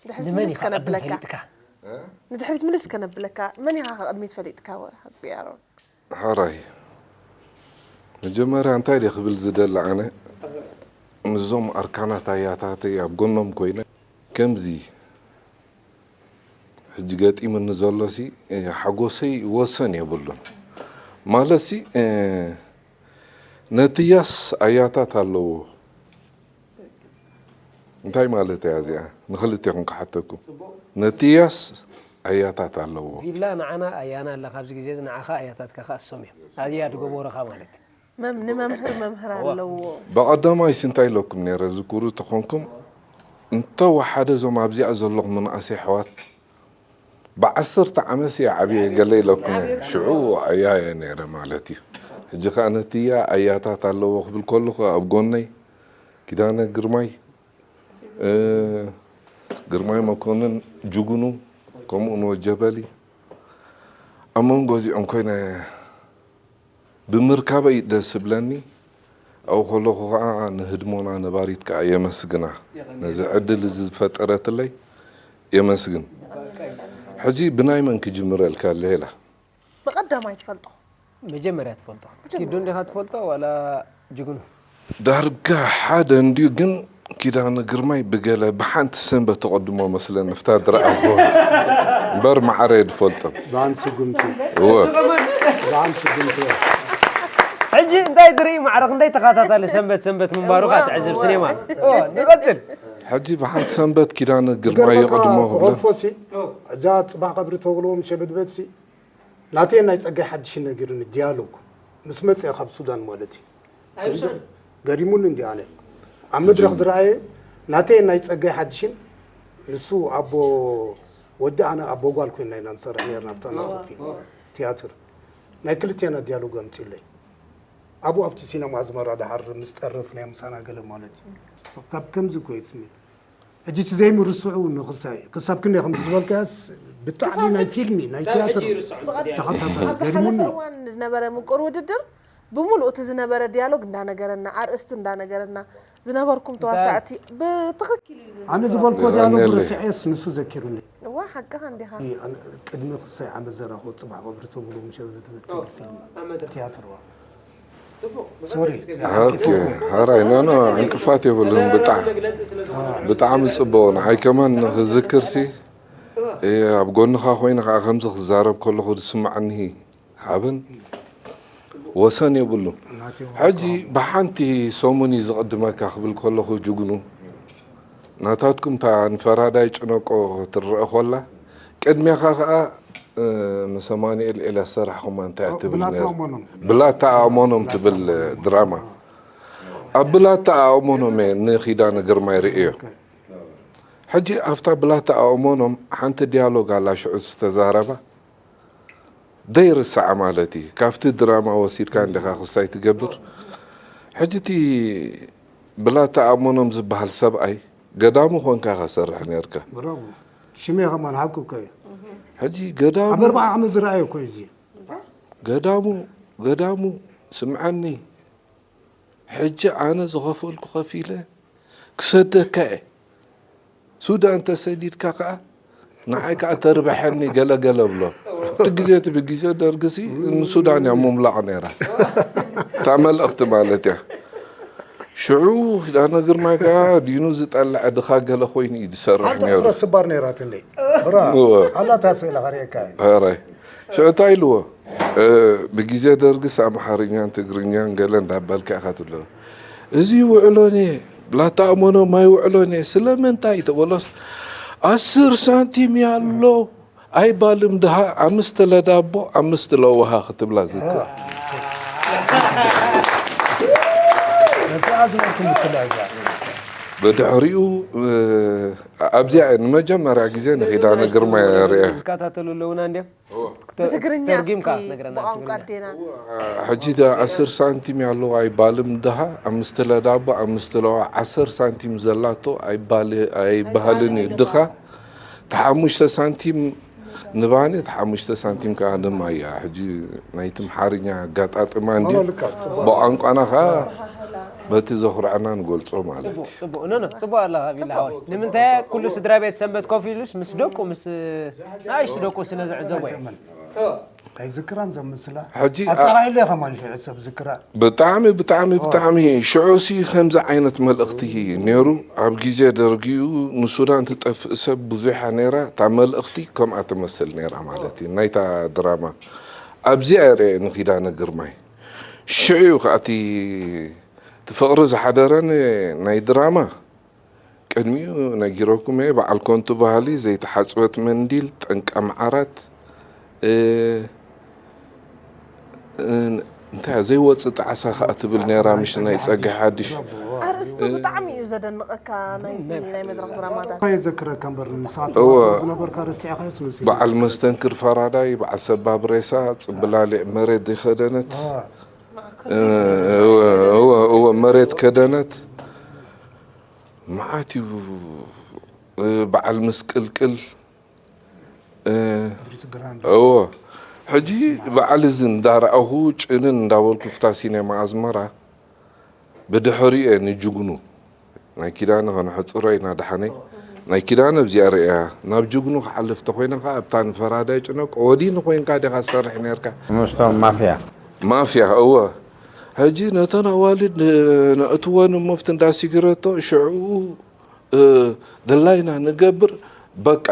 ድሕሪት ንመን ምልስ ኢኻ ቅድም ከነብለካ ፈሊጥካ ንድሕሪት ምልስ ከነብለካ መን ኢኻ ቅድሚት ፈሊጥካ ሓቂ ኣሮን ሕራይ መጀመርያ እንታይ ድየ ክብል ዝደሊ ኣነ ምስዞም ኣርካናት ኣያታተይ ኣብ ጎኖም ኮይነ ከምዚ ሕጂ ገጢሙኒ ዘሎሲ ሓጎሰይ ወሰን የብሉን ማለትሲ ነትያስ ኣያታት ኣለዎ እንታይ ማለት እያ እዚኣ ንክልቴኹም ክሓተኩም ነትያስ ኣያታት ኣለዎ ቪላ ንዓና ኣያና ኣላ ካብዚ ግዜ እዚ ንዓኻ ኣያታትካ ከኣ እሶም እዮም ኣያ ድጎቦረኻ ማለት እዩ መም- ንመምህር መምህር ኣለዎ ብቐዳማይሲ እንታይ ኢለኩም ነይረ ዝክሩ ተኾንኩም እንተወሓደ እዞም ኣብዚኣ ዘለኹም መናእሰይ ኣሕዋት ብዓሰርተ ዓመት እየ ዓብየ ገለ ኢለኩም እየ ሽዑ ኣያ እየ ነይረ ማለት እዩ ሕጂ ከዓ ነቲ እያ ኣያታት ኣለዎ ክብል ከለኹ ኣብ ጎነይ ኪዳነ ግርማይ ግርማይ መኮንን ጅግኑ ከምኡ ንወጀበሊ ኣብ መንጎ እዚኦም ኮይነ ብምርካበይ ደስ ዝብለኒ ኣብኡ ከለኹ ከዓ ንህድሞና ነባሪት ከዓ የመስግና ነዚ ዕድል እዚ ዝፈጠረትለይ የመስግን ሕጂ ብናይ መን ክጅምረልካ ሌላ ብቐዳማይ ትፈልጦ መጀመርያ ትፈልጦ ኪዱ እንዲኻ ትፈልጦ ዋላ ጅግኑ ዳርጋ ሓደ እንድዩ ግን ኪዳነ ግርማይ ብገለ ብሓንቲ ሰንበት ተቐድሞ መስለኒ፣ ፍታ ድረኣኹ እምበር ማዕረ ድፈልጦም። ብኣንድ ስጉምቲ እወ ብኣንድ ስጉምቲ ሕጂ እንታይ ትርኢ ማዕረ ክንደይ ተኸታታሊ ሰንበት ሰንበት ምንባሩ ካ ትዕዝብ ሲኔማ ንቐፅል ሕጂ ብሓንቲ ሰንበት ኪዳነ ግርማይ ይቐድሞ ክብለ ክኸፎሲ እዛ ፅባሕ ቀብሪ ተብልዎም ሸበድበድሲ ናተይ ናይ ፀጋይ ሓድሽ ነጊሩኒ ዲያሎግ ምስ መፅአ ካብ ሱዳን ማለት እዩ ገሪሙኒ እንዲ ኣነ ኣብ መድረክ ዝረኣየ ናተይ ናይ ፀጋይ ሓድሽን ንሱ ኣቦ ወዲ ኣነ ኣቦ ጓል ኮይና ኢና ንሰርሕ ነርና ኣብታ ናቱ ፊልም ትያትር ናይ ክልቴና ዲያሎግ ኣምፅለይ ኣብኡ ኣብቲ ሲነማ ኣዝመራ ድሓር ምስ ጠርፍ ናይ ምሳና ገለ ማለት እዩ ካብ ከምዚ እኮ እዩ ስሜት ሕጂ እቲ ዘይምርስዑ ንክሳይ ክሳብ ክንደይ ከም ዝበልካያስ ብጣዕሚ ናይ ፊልሚ ናይ ትያትር ተኸታታሊ ገሪሙኒ ዝነበረ ምቁር ውድድር ብምሉእ እቲ ዝነበረ ዲያሎግ እንዳነገረና ኣርእስቲ እንዳነገረና ዝነበርኩም ተዋሳእቲ ብትኽክል እዩ ኣነ ዝበልኮ ዲያሎግ ርስዔስ ንሱ ዘኪሩኒ እዋ ሓቅኻ እንዲኻ ቅድሚ ክሳይ ዓመት ዘራኹ ፅባሕ ቀብሪ ተብሉ ምሸ ትብል ፊልም ትያትር ዋ ኦኬ፣ ሓራይ ኖ ኖ ዕንቅፋት የብሉን። ብጣዕ ብጣዕሚ ጽቡቕ። ንዓይ ከማን ንኽዝክር ሲ ኣብ ጎንኻ ኮይነ ከዓ ከምዚ ክዛረብ ከለኹ ዝስምዓኒ ሓበን ወሰን የብሉን። ሕጂ ብሓንቲ ሰሙን እዩ ዝቕድመካ ክብል ከለኹ ጅግኑ ናታትኩም እታ ንፈራዳይ ጭነቆ ክትረአ ኮላ ቅድሜኻ ከዓ ምስ ኣማኑኤል ኤልያስ ሰራሕኹማ እንታይ እያ ትብል ነይራ? ብላታ ኣእመኖም ትብል ድራማ ኣብ ብላታ ኣእመኖም እየ ንኺዳነ ግርማይ ርእዮ። ሕጂ ኣብታ ብላታ ኣእመኖም ሓንቲ ዲያሎግ ኣላ ሽዑ ዝተዛረባ ዘይርሳዓ ማለት እዩ። ካብቲ ድራማ ወሲድካ እንዲኻ ክስታይ ትገብር። ሕጂ እቲ ብላታ ኣእመኖም ዝበሃል ሰብኣይ ገዳሙ ኮንካ ኢኻ ሰርሕ ነርካ። ብራቮ ሽመይ ከማን ሓቁ እኮ እዩ ሕጂ ገዳሙ ኣብ ኣርባዓ ዓመት ዝረኣየ እኮ እዩ እዚ ገዳሙ ገዳሙ ስምዓኒ ሕጂ ኣነ ዝኸፈልኩ ከፊለ ክሰደካ እየ ሱዳን ተሰዲድካ ከዓ ንዓይ ከዓ ተርበሐኒ ገለገለ ብሎ እቲ ግዜ እቲ ብግዜ ደርግሲ ንሱዳን እያ ምምላቕ ነይራ እታ መልእኽቲ ማለት እያ ሽዑ ኪዳነ ግርማይ ከዓ ዲኑ ዝጠልዐ ድኻ ገለ ኮይኑ እዩ ዝሰርሕ ሓንቲ ነይሩ ሕፍረት ስባር ነይራትኒ ብራ እወ። ኣላታ ስእለ ከርእየካ እዩ ኧረ ሽዑ እንታይ ኢልዎ ብግዜ ደርግስ ኣምሓርኛን ትግርኛን ገለ እንዳበልካ ኢኻ ትብሎ እዚ ውዕሎን እየ ብላታ ኣእመኖም ኣይውዕሎን እየ ስለምንታይ ተበሎስ ኣስር ሳንቲም ያሎ ኣይባልም ድሃ ኣምስት ለዳቦ ኣምስት ለውሃ ክትብላ ዝክር ነዚኣ ዝበልኩ ምስላ እዚኣ ብድሕሪኡ ኣብዚኣ እየ ንመጀመርያ ግዜ ንኺዳነ ግርማ እየ ርእየ ዝከታተሉ ኣለውና እንዲም ብትግርኛ ተርጊምካ እስኪ ትነግረና ብቋንቋ ትግርኛ። ኣዴና ሕጂ ዳ ኣስር ሳንቲም ያለው ኣይባልም ድሃ ኣምስት ለዳቦ ኣምስት ለዋ ዓሰር ሳንቲም ዘላቶ ኣይባል- ኣይባህልን እዩ ድኻ ተሓሙሽተ ሳንቲም ንባኒ ተሓሙሽተ ሳንቲም ከዓ ድማ እያ ሕጂ ናይ ትምሓርኛ ኣጋጣጥማ እንዲ ብቋንቋና ከዓ በቲ ዘኹርዐና ንገልጾ ማለት እዩ ጽቡቅ ኖ ኖ ጽቡቅ ኣለኻ ቢላ ሓወይ ንምንታይ ኩሉ ስድራ ቤት ሰንበት ኮፍ ኢሉስ ምስ ደቁ ምስ ናእሽቱ ደቁ ስለ ዝዕዘቦ እዩ ኣይዝክራን ዘምስላ ሕጂ ኣጠራኢለ ከማን ሽዑ ሰብ ዝክራ ብጣዕሚ ብጣዕሚ ብጣዕሚ ሽዑሲ ከምዚ ዓይነት መልእኽቲ ነይሩ ኣብ ግዜ ደርጊኡ ንሱዳን ትጠፍእ ሰብ ብዙሓ ነይራ እታ መልእኽቲ ከምኣ ትመስል ነይራ ማለት እዩ ናይታ ድራማ ኣብዚኣ ርአ ንኪዳነ ግርማይ ሽዑ እዩ ከኣቲ እቲ ፍቕሪ ዝሓደረን ናይ ድራማ ቅድሚኡ ነጊረኩም እየ በዓል ኮንቱ ባህሊ ዘይተሓፅበት መንዲል ጠንቃ መዓራት እንታይ ዘይወፅእ ጣዕሳ ከዓ ትብል ነይራ ምሽ ናይ ፀግሒ ሓድሽ ኣርእስቱ ብጣዕሚ እዩ ዘደንቐካ ናይቲ ናይ መድረክ ድራማታት ካ የዘክረካ እምበር ንስኻ ዝነበርካ ረሲዕኻዮስ መሲሉ በዓል መስተንክር ፈራዳይ በዓል ሰባብ ሬሳ ፅምብላሊዕ መሬት ዘይኸደነት እወ መሬት ከደነት መዓት እዩ በዓል ምስቅልቅል እዎ ሕጂ በዓል እዚ እንዳረኣኹ ጭንን እንዳበልኩ ፍታ ሲኔማ ኣዝመራ ብድሕሪኡ እየ ንጅግኑ ናይ ኪዳነ ከነሕፅሮ ኢና ደሓነይ ናይ ኪዳነ ኣብዚኣ ርእያ ናብ ጅግኑ ክሓልፍ ተኮይነ ከዓ ኣብታ ንፈራዳይ ጭነቆ ወዲኒ ኮይንካ ዲኻ ትሰርሕ ነርካ ምስቶም ማፍያ ማፍያ እወ ሕጂ ነተን ኣዋልድ ን- ነእትወን እሞ ኣብቲ እንዳ ሲግረቶ ሽዑ እ፣ ድላይና ንገብር። በቃ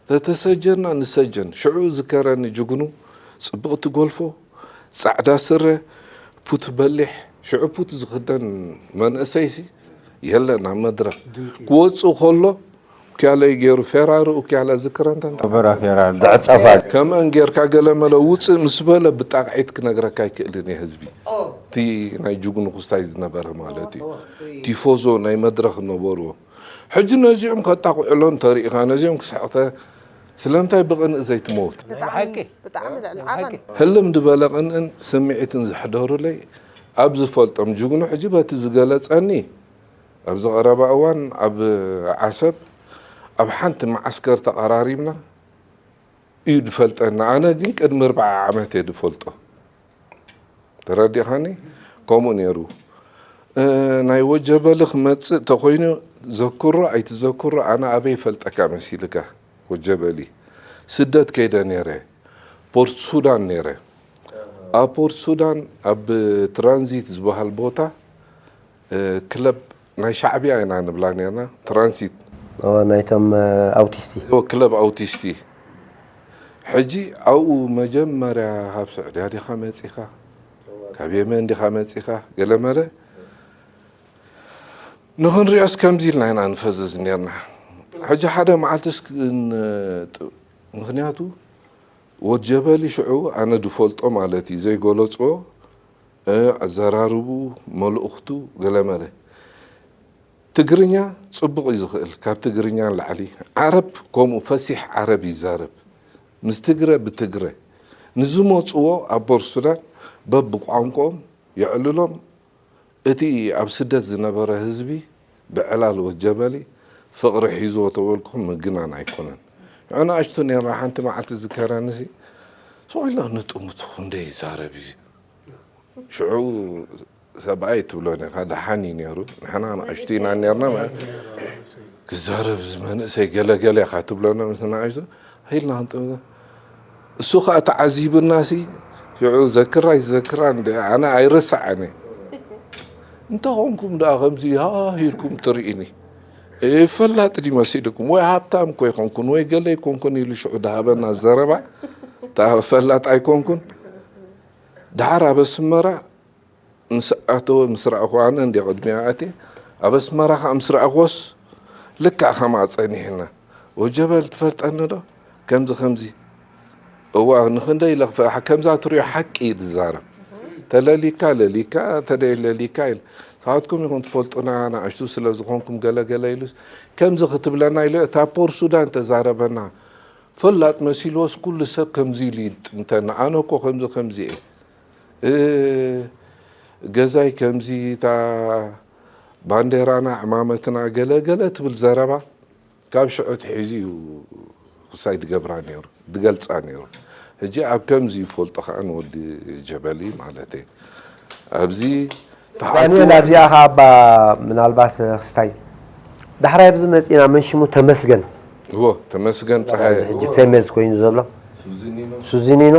ተተሰጀና ንሰጀን። ሽዑ ዝከረኒ ጅግኑ ጽብቕቲ ጎልፎ፣ ጻዕዳ ስረ፣ ፑት በሊሕ። ሽዑ ፑት ዝኽደን መንእሰይሲ የለን ኣብ መድረኽ። ክወጽእ ከሎ ኡክያለይ ገይሩ ፌራሪ ኡክያላ ዝክረ እንተ እንተ በራ ፌራ ዝዕጸፋ። ከምአን ጌርካ ገለ መለ ውፅእ ምስ በለ ብጣቕዒት ክነግረካ ኣይክእልን እየ ህዝቢ። እቲ ናይ ጅግኑ ክስታይ ዝነበረ ማለት እዩ። ቲፎዞ ናይ መድረኽ ነበርዎ። ሕጂ ነዚኦም ከጣቕዕሎ እንተሪኢኻ ነዚኦም ክስሕቕተ ስለምንታይ ብቕንእ ዘይትመውት? ብጣዕሚ ብጣዕሚ ልዕሊ ዓቐን። ህልም ዝበለ ቅንእን ስምዒትን ዘሕደሩለይ ኣብ ዝፈልጦም ጅግኑ ሕጂ በቲ ዝገለጸኒ ኣብዚ ቀረባ እዋን ኣብ ዓሰብ ኣብ ሓንቲ መዓስከር ተቐራሪብና እዩ ዝፈልጠና። ኣነ ግን ቅድሚ ኣርብዓ ዓመት እየ ዝፈልጦ። ተረዲኻኒ? ከምኡ ነይሩ። እ፣ ናይ ወጀበሊ ክመጽእ ተኾይኑ ዘክሮ ኣይትዘክሮ ኣነ ኣበይ ይፈልጠካ መሲልካ? ወጀበሊ ስደት ከይደ ነይረ። ፖርት ሱዳን ነይረ። ኣብ ፖርት ሱዳን ኣብ ትራንዚት ዝበሃል ቦታ እ፣ ክለብ ናይ ሻዕቢያ ኢና ንብላ ነርና። ትራንሲት እወ፣ ናይቶም ኣውቲስቲ። ክለብ ኣውቲስቲ። ሕጂ ኣብኡ መጀመርያ ካብ ስዑድያ ዲኻ መጺኻ? ካብ የመን ዲኻ መጺኻ? ገለመለ ንኽንሪኦስ ከምዚ ኢልና ኢና ንፈዝዝ ነርና። ሕጂ ሓደ መዓልትስ ክን- ምኽንያቱ ወድ ጀበሊ ሽዑ ኣነ ድፈልጦ ማለት እዩ ዘይገለፅዎ ኣዘራርብኡ መልእኽቱ ገለመለ ትግርኛ ፅቡቕ እዩ ዝኽእል ካብ ትግርኛ ንላዕሊ ዓረብ ከምኡ ፈሲሕ ዓረብ ይዛረብ ምስ ትግረ ብትግረ ንዝመፅዎ ኣብ ቦር ሱዳን በብቋንቋኦም የዕልሎም እቲ ኣብ ስደት ዝነበረ ህዝቢ ብዕላል ወጀበሊ ፍቕሪ ሒዝዎ ተበልኩም ምግናን ኣይኮነን። ንዑ ንኣሽቱ ኔርና ሓንቲ መዓልቲ ዝከረንሲ ስቕ ኢልና ንጥምቱ ክንደይ ይዛረብ እዩ። ሽዑ ሰብኣይ ትብሎን ኢኻ ደሓን እዩ ኔሩ ንሕና ንኣሽቱ ኢና ኔርና ማለት ክዛረብ እዚ መንእሰይ ገለገለ ኢኻ ትብሎና ምስ ንኣሽቱ ኢልና ክንጥምቶ እሱ ኸኣ ተዓዚቡናሲ ሽዑ ዘክራ ይዘክራ እንደ ኣነ ኣይረስዓን እየ እንተ ኾንኩም ደኣ ከምዚ ሃሂርኩም ትርእኒ ፈላጥ ድዩ መሲልኩም ወይ ሃብታም እኮ ይኾንኩን ወይ ገለ ይኮንኩን ኢሉ ሽዑ ድሃበና ዘረባ እታ ፈላጥ ኣይኮንኩን ደሓር ኣብ ኣስመራ ምስ ኣተወ ምስ ረኣኹ ኣነ እንደ ቅድሚያ ኣትየ ኣብ ኣስመራ ኸዓ ምስ ረኣኹዎስ ልክዕ ኸምኣ ጸኒሕና ወጀበል ትፈልጠኒ ዶ ከምዚ ከምዚ እዋ ንኽንደይ ኢለ ክፈ- ከምዛ ትሪኦ ሓቂ እዩ ዝዛረብ ተለሊካ ለሊካ ተደይ ለሊካ ኢለ ንስኻትኩም ኢኹም ትፈልጡና ንኣሽቱ ስለ ዝኾንኩም ገለ ገለ ኢሉ ከምዚ ክትብለና ኢሉ እታ ፖር ሱዳን ተዛረበና ፈላጥ መሲልዎስ ኩሉ ሰብ ከምዚ ኢሉ ይጥምተና ኣነ እኮ ከምዚ ከምዚ እየ እ፣ ገዛይ ከምዚ እታ ባንዴራና ዕማመትና ገለ ገለ ትብል ዘረባ ካብ ሽዑ ኣትሒዙ እዩ ክሳይ ድገብራ ነይሩ ድገልፃ ነይሩ ሕጂ ኣብ ከምዚ ይፈልጦ ከዓ ንወዲ ጀበሊ ማለት እየ ኣብዚ ተሓቱ ዳንኤል ኣብዚኣ ከዓ እባ ምናልባት ክስታይ ዳሕራይ ኣብዚ መፂና መን ሽሙ ተመስገን እዎ ተመስገን ፀሃየ ሕጂ ፌመዝ ኮይኑ ዘሎ ሱዚኒኖ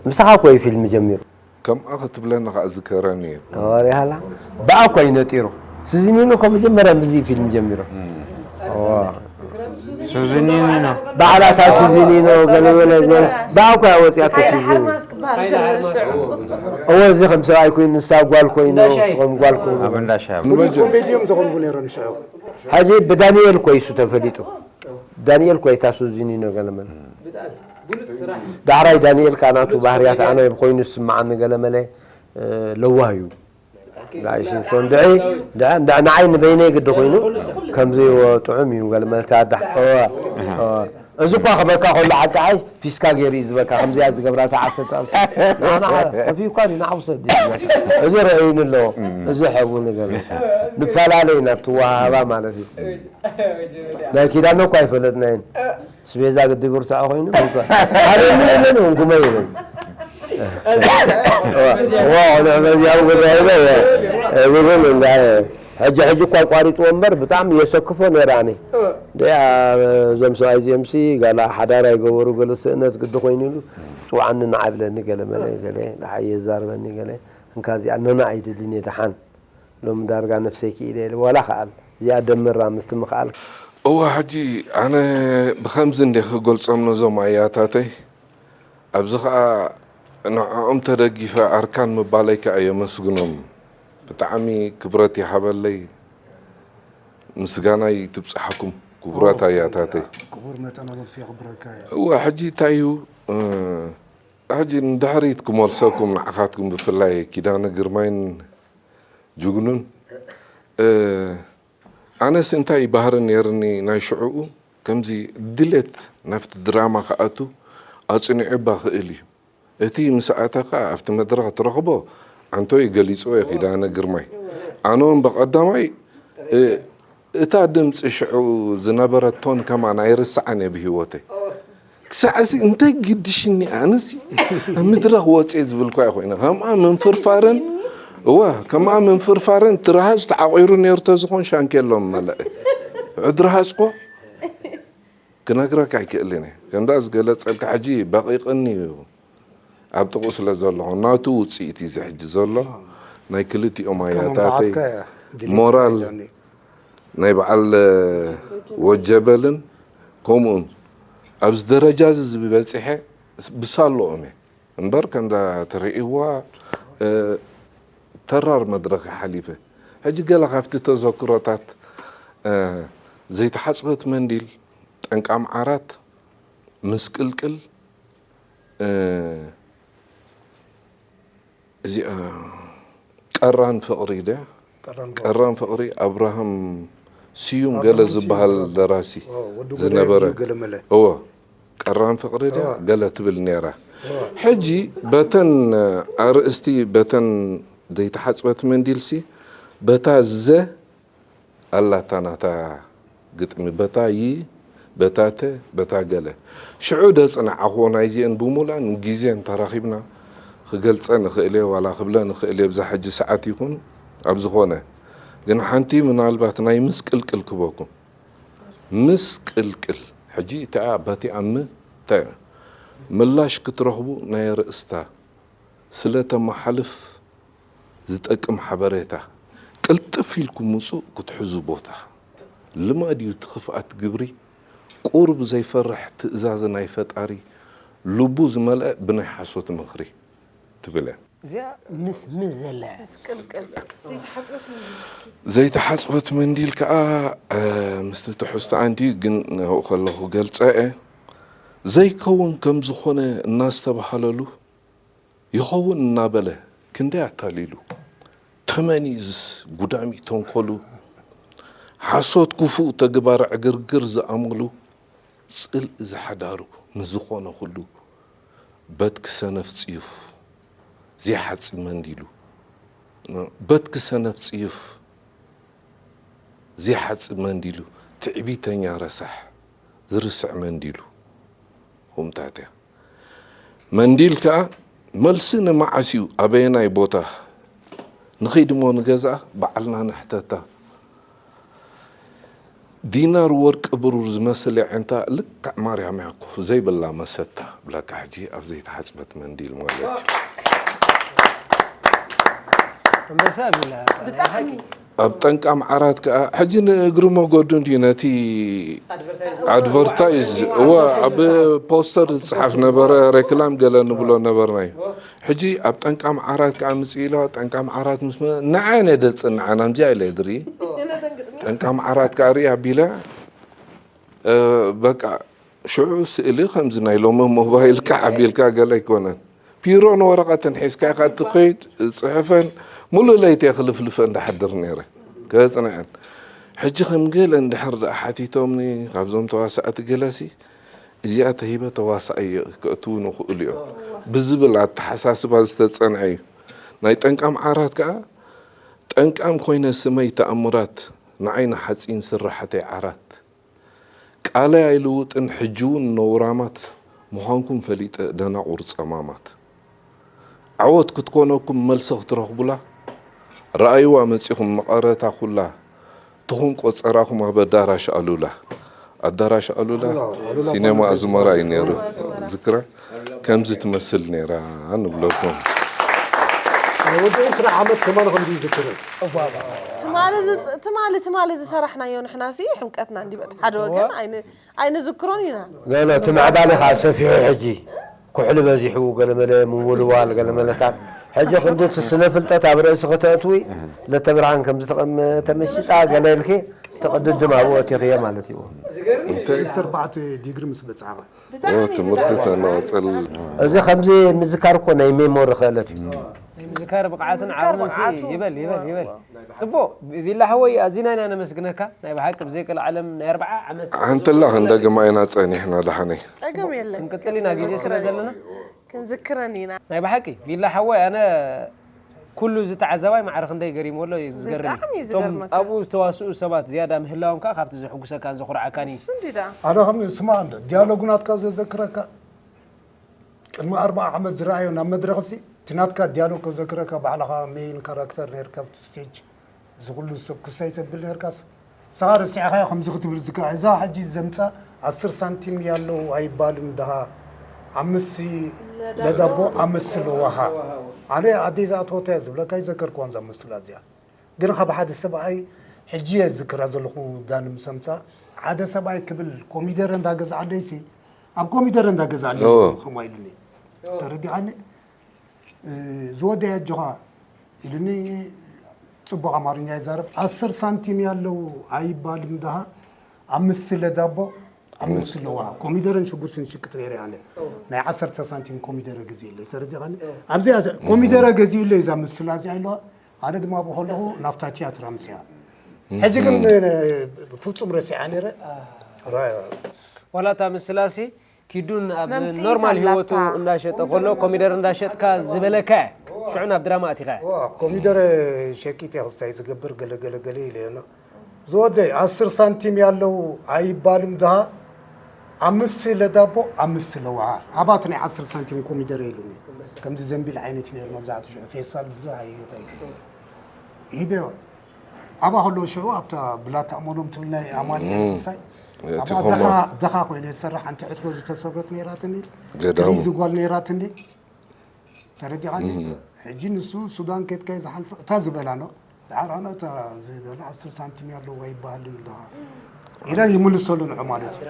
ምሳኻ እኮ እዩ ፊልም ጀሚሩ ከምኣ ክትብለኒ ከዓ ዝከረኒ እዩ ወሪሃላ ብኣ እኮ እዩ ነጢሩ ሱዚኒኖ እኮ መጀመርያ ምስዚ ፊልም ጀሚሩ ሱዚኒኖ ባዕላታ ሱዚኒኖ ገለመለ ዝበለ ብኣ እኮ እያ ወፂኣቶ ሱዚኒ እዎ እዚ ከም ሰብኣይ ኮይኑ ንሳ ጓል ኮይኑ ንስኹም ጓል ኮይኑ ኣብ እንዳሻ ንመጀ- ኮሜዲ እዮም ዘቕርቡ ነይሮም ሽዑ። ሕዚ ብዳንኤል እኮ እዩ እሱ ተፈሊጡ ዳንኤል እኮ እዩ እታ ሱዚኒኖ ገለመለ ዳሕራይ ዳንኤል ከዓ ናቱ ባህርያት ኣነ ኮይኑ ዝስምዓኒ ገለመለ ለዋህ እዩ ንዓይ ሲምሶን ድዒ ንዓይ ንበይነይ ግዲ ኮይኑ ከምዚ ጥዑም እዩ ገለመለ እታ ኣዳ እዚ እኳ ክበካ ከሎ ሓቂ ዓይ ፊስካ ገይሩ እዩ ዝበካ ከምዚኣ ዝገብራ ተዓሰርተ ንዓና ከፊኡካ ድዩ ንዓ ውሰድ እዩ ዝበካ እዚ ረአዩኒ ኣለዎ እዚ ሕብኡ ንገር ንፈላለ ኢና ትወሃሃባ ማለት እዩ ናይ ኪዳኖ እኳ ኣይፈለጥናይን ስቤዛ ግዲ ብርትዖ ኮይኑ ኣበ ምንምን እንኩመ ይብል ቆልዑ በዚያው ጉዳይ ሕጂ ሕጂ እኳ ኣቋሪጥዎ እምበር ብጣዕሚ የሰክፎ ነይረ ኣነ ደኣ እዞም ሰብኣይ እዚኦም ሲ ጋላ ሓዳር ኣይገበሩ ገለ ስእነት ግዲ ኮይኑ ኢሉ ፅውዓኒ ንዓ ይብለኒ ገለ መለ ገለ ንዓ የዛርበኒ ገለ እንካ እዚኣ ነና ኣይደልን እየ ደሓን። ሎሚ ዳርጋ ነፍሰይ ክኢለ ኢለ ዋላ ከኣል እዚኣ ደምራ ምስቲ ምኽኣል። እዋ፣ ሕጂ ኣነ ብኸምዚ እንደ ክገልጾም ነዞም ኣያታተይ፣ ኣብዚ ኸኣ ንዕኦም ተደጊፈ ኣርካን ምባለይ ከኣ የመስግኖም። ብጣዕሚ ክብረት ይሃበለይ፣ ምስጋናይ ትብጽሓኩም ክቡራት ኣያታተይ። ክቡር መጠን ኣበምስ የኽብረካ እያ። እዋ፣ ሕጂ እንታይ እዩ፣ እ፣ ሕጂ ንድሕሪት ክመልሰኩም ንዓኻትኩም ብፍላይ ኪዳነ ግርማይን ጅግኑን፣ እ፣ ኣነስ እንታይ ባህሪ ነይርኒ ናይ ሽዕኡ፣ ከምዚ ድሌት ናብቲ ድራማ ክኣቱ ኣጽኒዑ እባ ክእል እዩ። እቲ ምስ ኣተኻ ኣብቲ መድረኽ ትረኽቦ ኣንቶይ ገሊጽዎ እዩ ኪዳነ ግርማይ። ኣነ እውን ብቐዳማይ፣ እ፣ እታ ድምጺ ሽዑ ዝነበረት ቶን ከማን ኣይርስዓን እየ ብህይወተይ። ክሳዕሲ እንታይ ግድሽኒ ኣነሲ ኣብ መድረኽ ወጽየ ዝብል እኳ ይኮይነ። ከምኣ ምንፍርፋርን፣ እወ፣ ከምኣ ምንፍርፋርን እቲ ረሃጽ ተዓቒሩ ነይሩ ተዝኾን ሻንኬሎ ምመለአ። ውዕድ ረሃጽ እኮ ክነግረካ ኣይክእልን እየ። ከምዳ ዝገለጸልካ ሕጂ በቒቕኒ እዩ። ኣብ ጥቕኡ ስለ ዘለኹ ናቱ ውጽኢት እዩ እዚ ሕጂ ዘሎ። ናይ ክልቲኦም ኣያታተይ ሞራል ናይ በዓል ወጀበልን ከምኡን ኣብዚ ደረጃ እዚ ዝበጺሐ ብሳሎኦም እየ እምበር ከምዛ ትርእይዋ ተራር መድረኽ ሓሊፈ። ሕጂ ገለ ካብቲ ተዘክሮታት ዘይተሓጽበት መንዲል፣ ጠንቃም ዓራት፣ ምስቅልቅል፣ እዚኣ ቀራን ፍቕሪ ድያ? ቀራን ፍቕሪ ኣብርሃም ስዩም ገለ ዝበሃል ደራሲ ዝነበረ። እወ፣ ቀራን ፍቕሪ ድያ ገለ ትብል ነይራ። ሕጂ በተን ኣርእስቲ በተን ዘይተሓፅበት መንዲልሲ በታ ዘ ኣላታ ናታ ግጥሚ በታ ይ በታ ተ በታ ገለ ሽዑ ደጽናዓኽዎ ናይዚአን ብሙሉኣን ግዜን ተራኺብና ክገልጸን እኽእል እየ ዋላ ክብለን እኽእል እየ ብዛ ሕጂ ሰዓት ይኹን ኣብ ዝኾነ ግን ሓንቲ ምናልባት ናይ ምስቅልቅል ክበኩም ምስቅልቅል ሕጂ እቲኣ በቲኣ ም እንታይ ምላሽ ክትረኽቡ ናይ ኣርእስታ ስለ ተመሓልፍ ዝጠቅም ሓበሬታ ቅልጥፍ ኢልኩም ምጹእ ክትሕዙ ቦታ። ልማድ እዩ እቲ ክፍኣት ግብሪ ቁሩብ ዘይፈርሕ ትእዛዝ ናይ ፈጣሪ ልቡ ዝመልአ ብናይ ሓሶት ምኽሪ ትብል እያ። እዚኣ ምስ ም ዘላ እያ። ዘይተሓጽበት መንዲል ከኣ ምስቲ ትሕዝቶኣ እንድዩ ግን ናብኡ ከለኹ ገልጸ እየ። ዘይከውን ከም ዝኾነ እናስተብሃለሉ ይኸውን እናበለ ክንደይ ኣታሊሉ ተመን እዩዝስ ጉዳሚ ተንኮሉ ሓሶት ክፉእ ተግባር ዕግርግር ዝኣመሉ ጽልኢ ዝሓዳሩ ንዝኾነ ኩሉ በትኪ ሰነፍ ጽዩፍ ዘይሓጽብ መንዲሉ በትኪ ሰነፍ ጽዩፍ ዘይሓጽብ መንዲሉ ትዕቢተኛ ረሳሕ ዝርስዕ መንዲሉ ኹምታት እያ መንዲል ከኣ መልሲ ንመዓስ እዩ ኣበየናይ ቦታ ንኺድሞ ንገዝኣ ባዕልና ንሕተታ ዲናር ወርቂ ብሩር ዝመስል የዕንታ ልክዕ ማርያም እያ ኮፍ ዘይብላ መሰታ ብለካ ሕጂ ኣብ ዘይተሓፅበት መንዲል ማለት እዩ ኣንበሳ ቢላ ኣብ ጠንቃም ዓራት ከኣ ሕጂ ንእግሪ መገዱ እንድዩ ነቲ ኣድቨርታይዝ እወ ኣብ ፖስተር ዝፅሓፍ ነበረ ሬክላም ገለ ንብሎ ነበርና እዩ ሕጂ ኣብ ጠንቃም ዓራት ከኣ ምፅእ ኢልዋ ጠንቃም ዓራት ምስ ንዓይ ነደፅን ንዓና ምዚኣ ኢለ ድሪ ጠንቃም ዓራት ከኣ ርኢ ኣቢለ በቃ ሽዑ ስእሊ ከምዚ ናይ ሎሚ ሞባይል ካሕ ኣቢልካ ገለ ኣይኮነን ፒሮን ወረቐትን ሒዝካ ኢኻ እትኸይድ፣ ጽሑፈን፣ ምሉእ ለይቲ እየ ክልፍልፈን ዝሓድር ነይረ፣ ከጽንዐን። ሕጂ ከም ገለ እንድሕር ደኣ ሓቲቶምኒ፣ ካብዞም ተዋሳእቲ ገለሲ፣ እዚኣ ተሂበ ተዋሳኣይ ከእትዉ ንኽእሉ እዮም ብዝብል ኣተሓሳስባ ዝተጸንዐ እዩ። ናይ ጠንቃም ዓራት ከኣ፣ ጠንቃም ኮይነ ስመይ ተኣምራት፣ ንዓይ ንሓጺን ስራሓተይ ዓራት። ቃለይ ኣይልውጥን ሕጂ እውን ነውራማት ምዃንኩም ፈሊጠ ደናቑር ጸማማት ዓወት ክትኮነኩም መልሲ ክትረኽቡላ ረኣይዋ መጺኹም መቐረታ ኩላ ትኹን ቆጸራኹም ኣብ ኣዳራሽ ኣሉላ ኣዳራሽ ኣሉላ ሲኔማ ኣዝመራ እዩ ነይሩ ዝክራ ከምዚ ትመስል ነይራ ንብለኩም ናይ ወዲ ዕስራ ዓመት ከማን ከምዚ ይዝክርን። ትማሊ ዝፅ- ትማሊ ትማሊ ዝሰራሕናዮ ንሕና ሲ ሕምቀትና እንዲበት ሓደ ወገን ኣይን- ኣይንዝክሮን ኢና። ኖ ኖ እቲ ምዕባለ ከዓ ሰፊሑ ሕጂ ኩሕሊ በዚሑ ገለመለ ምውልዋል ገለመለታት ሕጂ ክንዲ እቲ ስነ ፍልጠት ኣብ ርእሲ ከተእትዊ ለተብርሃን ከም ዝተቐመ ተመሽጣ ገለ ኢልኪ ትቕድድም ኣብኡ ኣቲኽዮ ማለት እዩ። ሰለስተ ኣርባዕተ ዲግሪ ምስ በጻኻ ትምህርቲ ተናወፀል እዚ ከምዚ ምዝካር እኮ ናይ ሜሞሪ ክእለት እዩ። ናይ ምዝካር ብቕዓትን ዓቕምን ሲ ይበል ይበል ይበል። ፅቡቕ ቪላ ሓወይ ኣዚና ኢና ነመስግነካ ናይ ብሓቂ ብዘይ ቀልዓለም ናይ ኣርብዓ ዓመት ሓንትላ ክንደግማ ኢና ፀኒሕና ደሓነይ። ጸገም የለን። ክንቅጽል ኢና ግዜ ስለ ዘለና ክንዝክረን ኢና። ናይ ብሓቂ ቪላ ሓወይ ኣነ ኩሉ እዚ ተዓዛባይ ማዕረ ክንደይ ገሪምዎ ኣሎ እዩ ዝገርም እዩ። ብጣዕሚ እዩ ዝገርመካ። ኣብኡ ዝተዋስኡ ሰባት ዝያዳ ምህላዎም ከዓ ካብቲ ዘሕጉሰካን ዘኹርዓካን እዩ። እሱ እንዲ ደኣ። ኣነ ከም ስማ እንዶ ዲያሎግ ናትካ ዘዘክረካ ቅድሚ ኣርብዓ ዓመት ዝረኣዮ ናብ መድረኽሲ እቲ ናትካ ዲያሎግ ከዘክረካ ባዕልኻ ሜይን ካራክተር ነርካ ኣብቲ ስቴጅ እዚ ኩሉ ሰብ ክስታይ ተብል ነርካስ ንስኻ ረሲዕኻዮ ከምዚ ክትብል ዝከ እዛ ሕጂ ዘምጻ ዓስር ሳንቲም ያለው ኣይባልም ድሃ ኣምስት ለዳቦ ኣምስት ለውሃ ኣነ ኣደይ ዝኣተወታ እያ ዝብለካ ይዘከርክዋን እዛ ምስላ እዚኣ ግን ካብ ሓደ ሰብኣይ ሕጂ እየ ዝዝክራ ዘለኹ ዳኒ ምስ ኣምጻ ሓደ ሰብኣይ ክብል ኮሚደረ እንዳገዝኣለይሲ ኣብ ኮሚደረ እንዳገዝኣለይ ከምኡ ኢሉኒ ተረዲኣኒ ዝወደይ ኣጆኻ ኢሉኒ። ጽቡቕ ኣማርኛ ይዛረብ። ዓስር ሳንቲም ያለው ኣይባልም ድሃ፣ አምስት ስለ ዳቦ፣ አምስት ስለ ውሃ። ኮሚደረን ሽጉርትን ሽቅጥ ነይረ ኣነ። ናይ ዓሰርተ ሳንቲም ኮሚደረ ገዚእለይ። ተረዲኻኒ? ኣብዚኣ ኮሚደረ ገዚእለይ እዛ ምስላ እዚኣ ኢለዋ። ኣነ ድማ ብኸለኹ ናብታ ቲያትር ኣምፅያ። ሕጂ ግን ፍጹም ረሲዓ ነይረ። ዋላ እታ ምስላሲ ኪዱን ኣብ ኖርማል ህይወቱ እንዳሸጠ ከሎ ኮሚደር እንዳሸጥካ ዝበለካ ሽዑ ናብ ድራማ ኣቲኻ። ኮሚደር ሸቂጥ እየ ክስታይ ዝገብር ገለ ገለ ገለ ኢለ እየ ዝወደይ ኣስር ሳንቲም ያለው ኣይባልም ድሃ አምስት ለዳቦ አምስት ለውሃ ኣባት ናይ ዓስር ሳንቲም ኮሚደረ ኢሉኒ ከምዚ ዘንቢል ዓይነት ነይሩ መብዛሕትኡ ሽዑ ፌስታል ብዙሕ ኣይኸይድ ሂበዮ ኣባ ከሎ ሽዑ ኣብታ ብላታ እመኖም ትብል ናይ ኣማን ሳይ ኣባ ደኻ ኮይነ ዝሰርሕ ሓንቲ ዕትሮ ዝተሰብረት ነይራትኒ ትሪዚ ጓል ነይራትኒ ተረዲኻኒ ሕጂ ንሱ ሱዳን ኬትካ ዝሓልፎ እታ ዝበላ ኖ ድሓር ኣነ እታ ዝበላ ዓስር ሳንቲም ያለዋ ይበሃል ድኻ ኢለ ይምልሰሉ ንዑ ማለት እዩ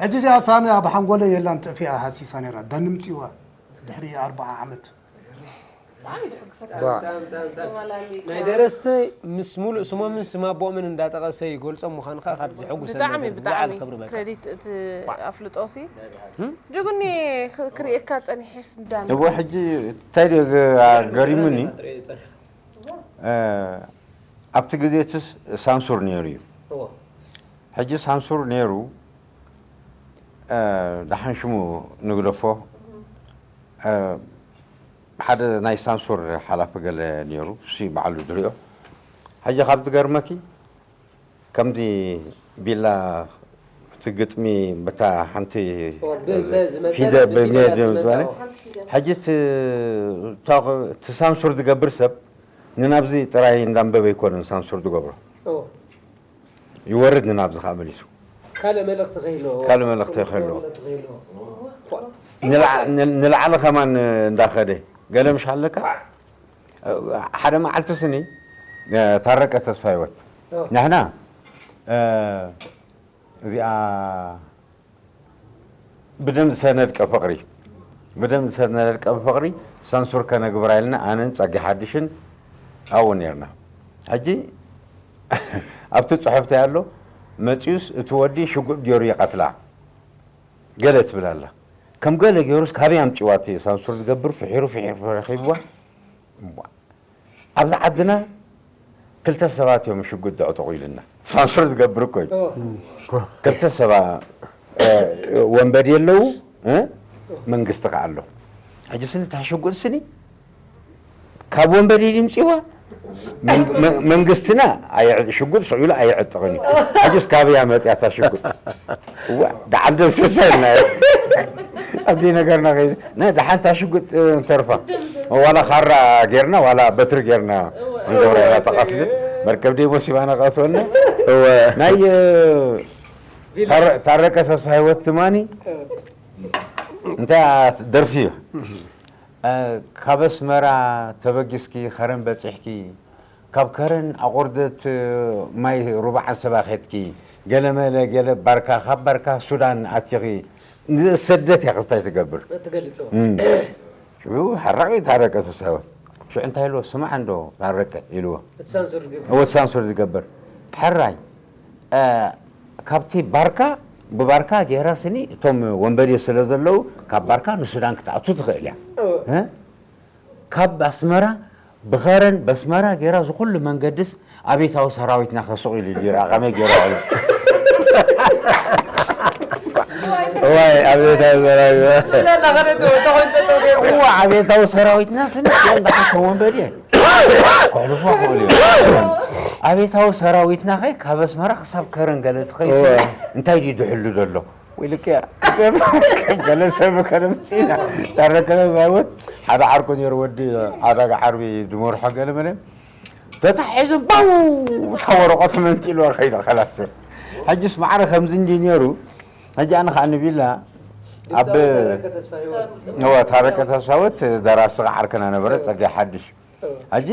ሕጂ እዚኣ ሳሚ ኣብ ሓንጎለ የላን ጠፊኣ ሃሲሳ ነይራ ደንምፅዋ ድሕሪ ኣርባዓ ዓመት ናይ ደረስቲ ምስ ሙሉእ ስሞምን ስም ኣቦኦምን እንዳጠቐሰ ይገልጾም ምዃኑ ከዓ ካብቲ ዘሐጉሰኒ ብጣዕሚ ነገር ብጣዕሚ ዝለዓለ ክብሪ በቃ። ክሬዲት እቲ ኣፍልጦ ሲ ጅጉኒ ክ- ክርእየካ ጸኒሐስ እንዳን እዎ ሕጂ እንታይ ድዩ ገሪሙኒ እ፣ ኣብቲ ግዜ እትስ ሳንሱር ነይሩ እዩ ሕጂ ሳንሱር ነይሩ እ፣ ደሓን ሽሙ ንግደፎ እ፣ ሓደ ናይ ሳንሱር ሓላፊ ገለ ነይሩ እሱ በዓሉ ዝሪኦ ሕጂ ካብ ዝገርመኪ ከምዚ ቢላ እቲ ግጥሚ በታ ሓንቲ ፊደ ብሜ ዝመፀ ሕጂ እቲ ሳንሱር ዝገብር ሰብ ንናብዚ ጥራይ እንዳንበበ ኣይኮነን ሳንሱር ዝገብሮ ይወርድ ንናብዚ ከዓ መሊሱ ካልእ መልእኽቲ ከይህልዎ ካልእ መልእኽቲ ከይህልዎ ንላዕሊ ከማን እንዳኸደ ገለ ምሽ ኣለካ ሓደ መዓልቲ ስኒ ታረቀ ተስፋ ህይወት ንሕና እዚኣ ብደም ዝሰነድቀ ፍቕሪ ብደም ዝሰነድቀ ፍቕሪ ሳንሱር ከነግብራ ኢልና ኣነን ጸጊ ሓድሽን ኣብኡ ነርና ሕጂ ኣብቲ ጽሑፍቲ ኣሎ መጺኡስ እቲ ወዲ ሽጉጥ ገይሩ ይቐትላ ገለ ትብል ኣላ ከም ገለ ገይሩስ ካበይ ኣምጺዋ እቲ ሳንሱር ዝገብር ፍሒሩ ፍሒሩ ረኺብዋ ኣብዚ ዓድና ክልተ ሰባት እዮም ሽጉጥ ዘዕጥቑ ኢሉና። ሳንሱር ዝገብር እኮ እዩ። ክልተ ሰባ ወንበዴ ኣለዉ መንግስቲ ከዓ ኣሎ። ሕጂ ስኒ እታ ሽጉጥ ስኒ ካብ ወንበዴ ድምፅዋ መንግስትና ሽጉጥ ስዑሉ ኣይዕጥቕን እዩ። ሕጂስ ካበያ መፅያ እታ ሽጉጥ? ደዓል ደምስሰልና ኣብደይ ነገርና ከይዱ ናይ ደሓንታ ሽጉጥ እንተርፋ ዋላ ካራ ጌርና ዋላ በትሪ ጌርና እንገብራ ኢና ተቐትልን መርከብ ደይ ሞሲባና ከእትወና ናይ ታረቀ ተስፋ ህይወት ትማኒ እንታይ ደርፊ እዩ እ፣ ካብ ኣስመራ ተበጊስኪ ከረን በጺሕኪ፣ ካብ ከረን ኣቑርደት፣ እ፣ ማይ ሩባ ዓሰባ ኸድኪ፣ ገለመለ ገለ ባርካ፣ ካብ ባርካ ሱዳን ኣቲኺ፣ ንስደት እያ ክስታይ ትገብር። ትገልጾ። እም። ሽዑ ሓራቒ ታረቀ ተሳወት። ሽዑ እንታይ ኢልዎ? ስማዕ እንዶ ታረቀ ኢልዎ። እቲ ሳንሱር ዝገብር። እዎ፣ እቲ ሳንሱር ዝገብር። ሕራይ፣ እ፣ ካብቲ ባርካ፣ ብባርካ ጌራ ስኒ፣ እቶም ወንበዴ ስለ ዘለዉ፣ ካብ ባርካ ንሱዳን ክትኣቱ ትኽእል እያ። እዎ። እ? ካብ ኣስመራ ብኸረን በስመራ ጌራ ዝኹሉ መንገድስ ኣቤታዊ ሰራዊትና ከሱቕ ኢሉ ድዩ? ከመይ ጌሩ ኣሉ? እዋይ፣ ኣቤታዊ ሰራዊት። እዋ፣ ኣቤታዊ ሰራዊትና ስኒ፣ እዚኦም ደሓን ከም ወንበዴ። ከሕልፎ ክኽእሉ እዮም። ኣቤታዊ ሰራዊትና ኸ ካብ ኣስመራ ክሳብ ከረን ገለ ትኸይድ እዋ። ስኒ፣ እንታይ ድዩ ድሕሉ ዘሎ? ወይ ልክያ። ሰብ ገለ ሰብ ከረምፂና። ዳረከበ ባይወት ሓደ ዓርኩ ነይሩ ወዲ ዓዳጋ ዓርቢ ድመርሖ ገለ መለ። ተታሒዙ ባው እታ ወረቐት መንጢልዋ ከይዱ ኸላስ። ሕጅስ ማዕረ ከምዚ እንዲ ነይሩ። ሕጂ ኣነ ኸዓ ንቢላ ኣብ ድምፃዊ ታረቀ ተስፋ ህይወት። እወ፣ ታረቀ ተስፋወት ደራሲ ኸዓ ዓርከና ነበረ፣ ጸጋይ ሓድሽ። ሕጂ፣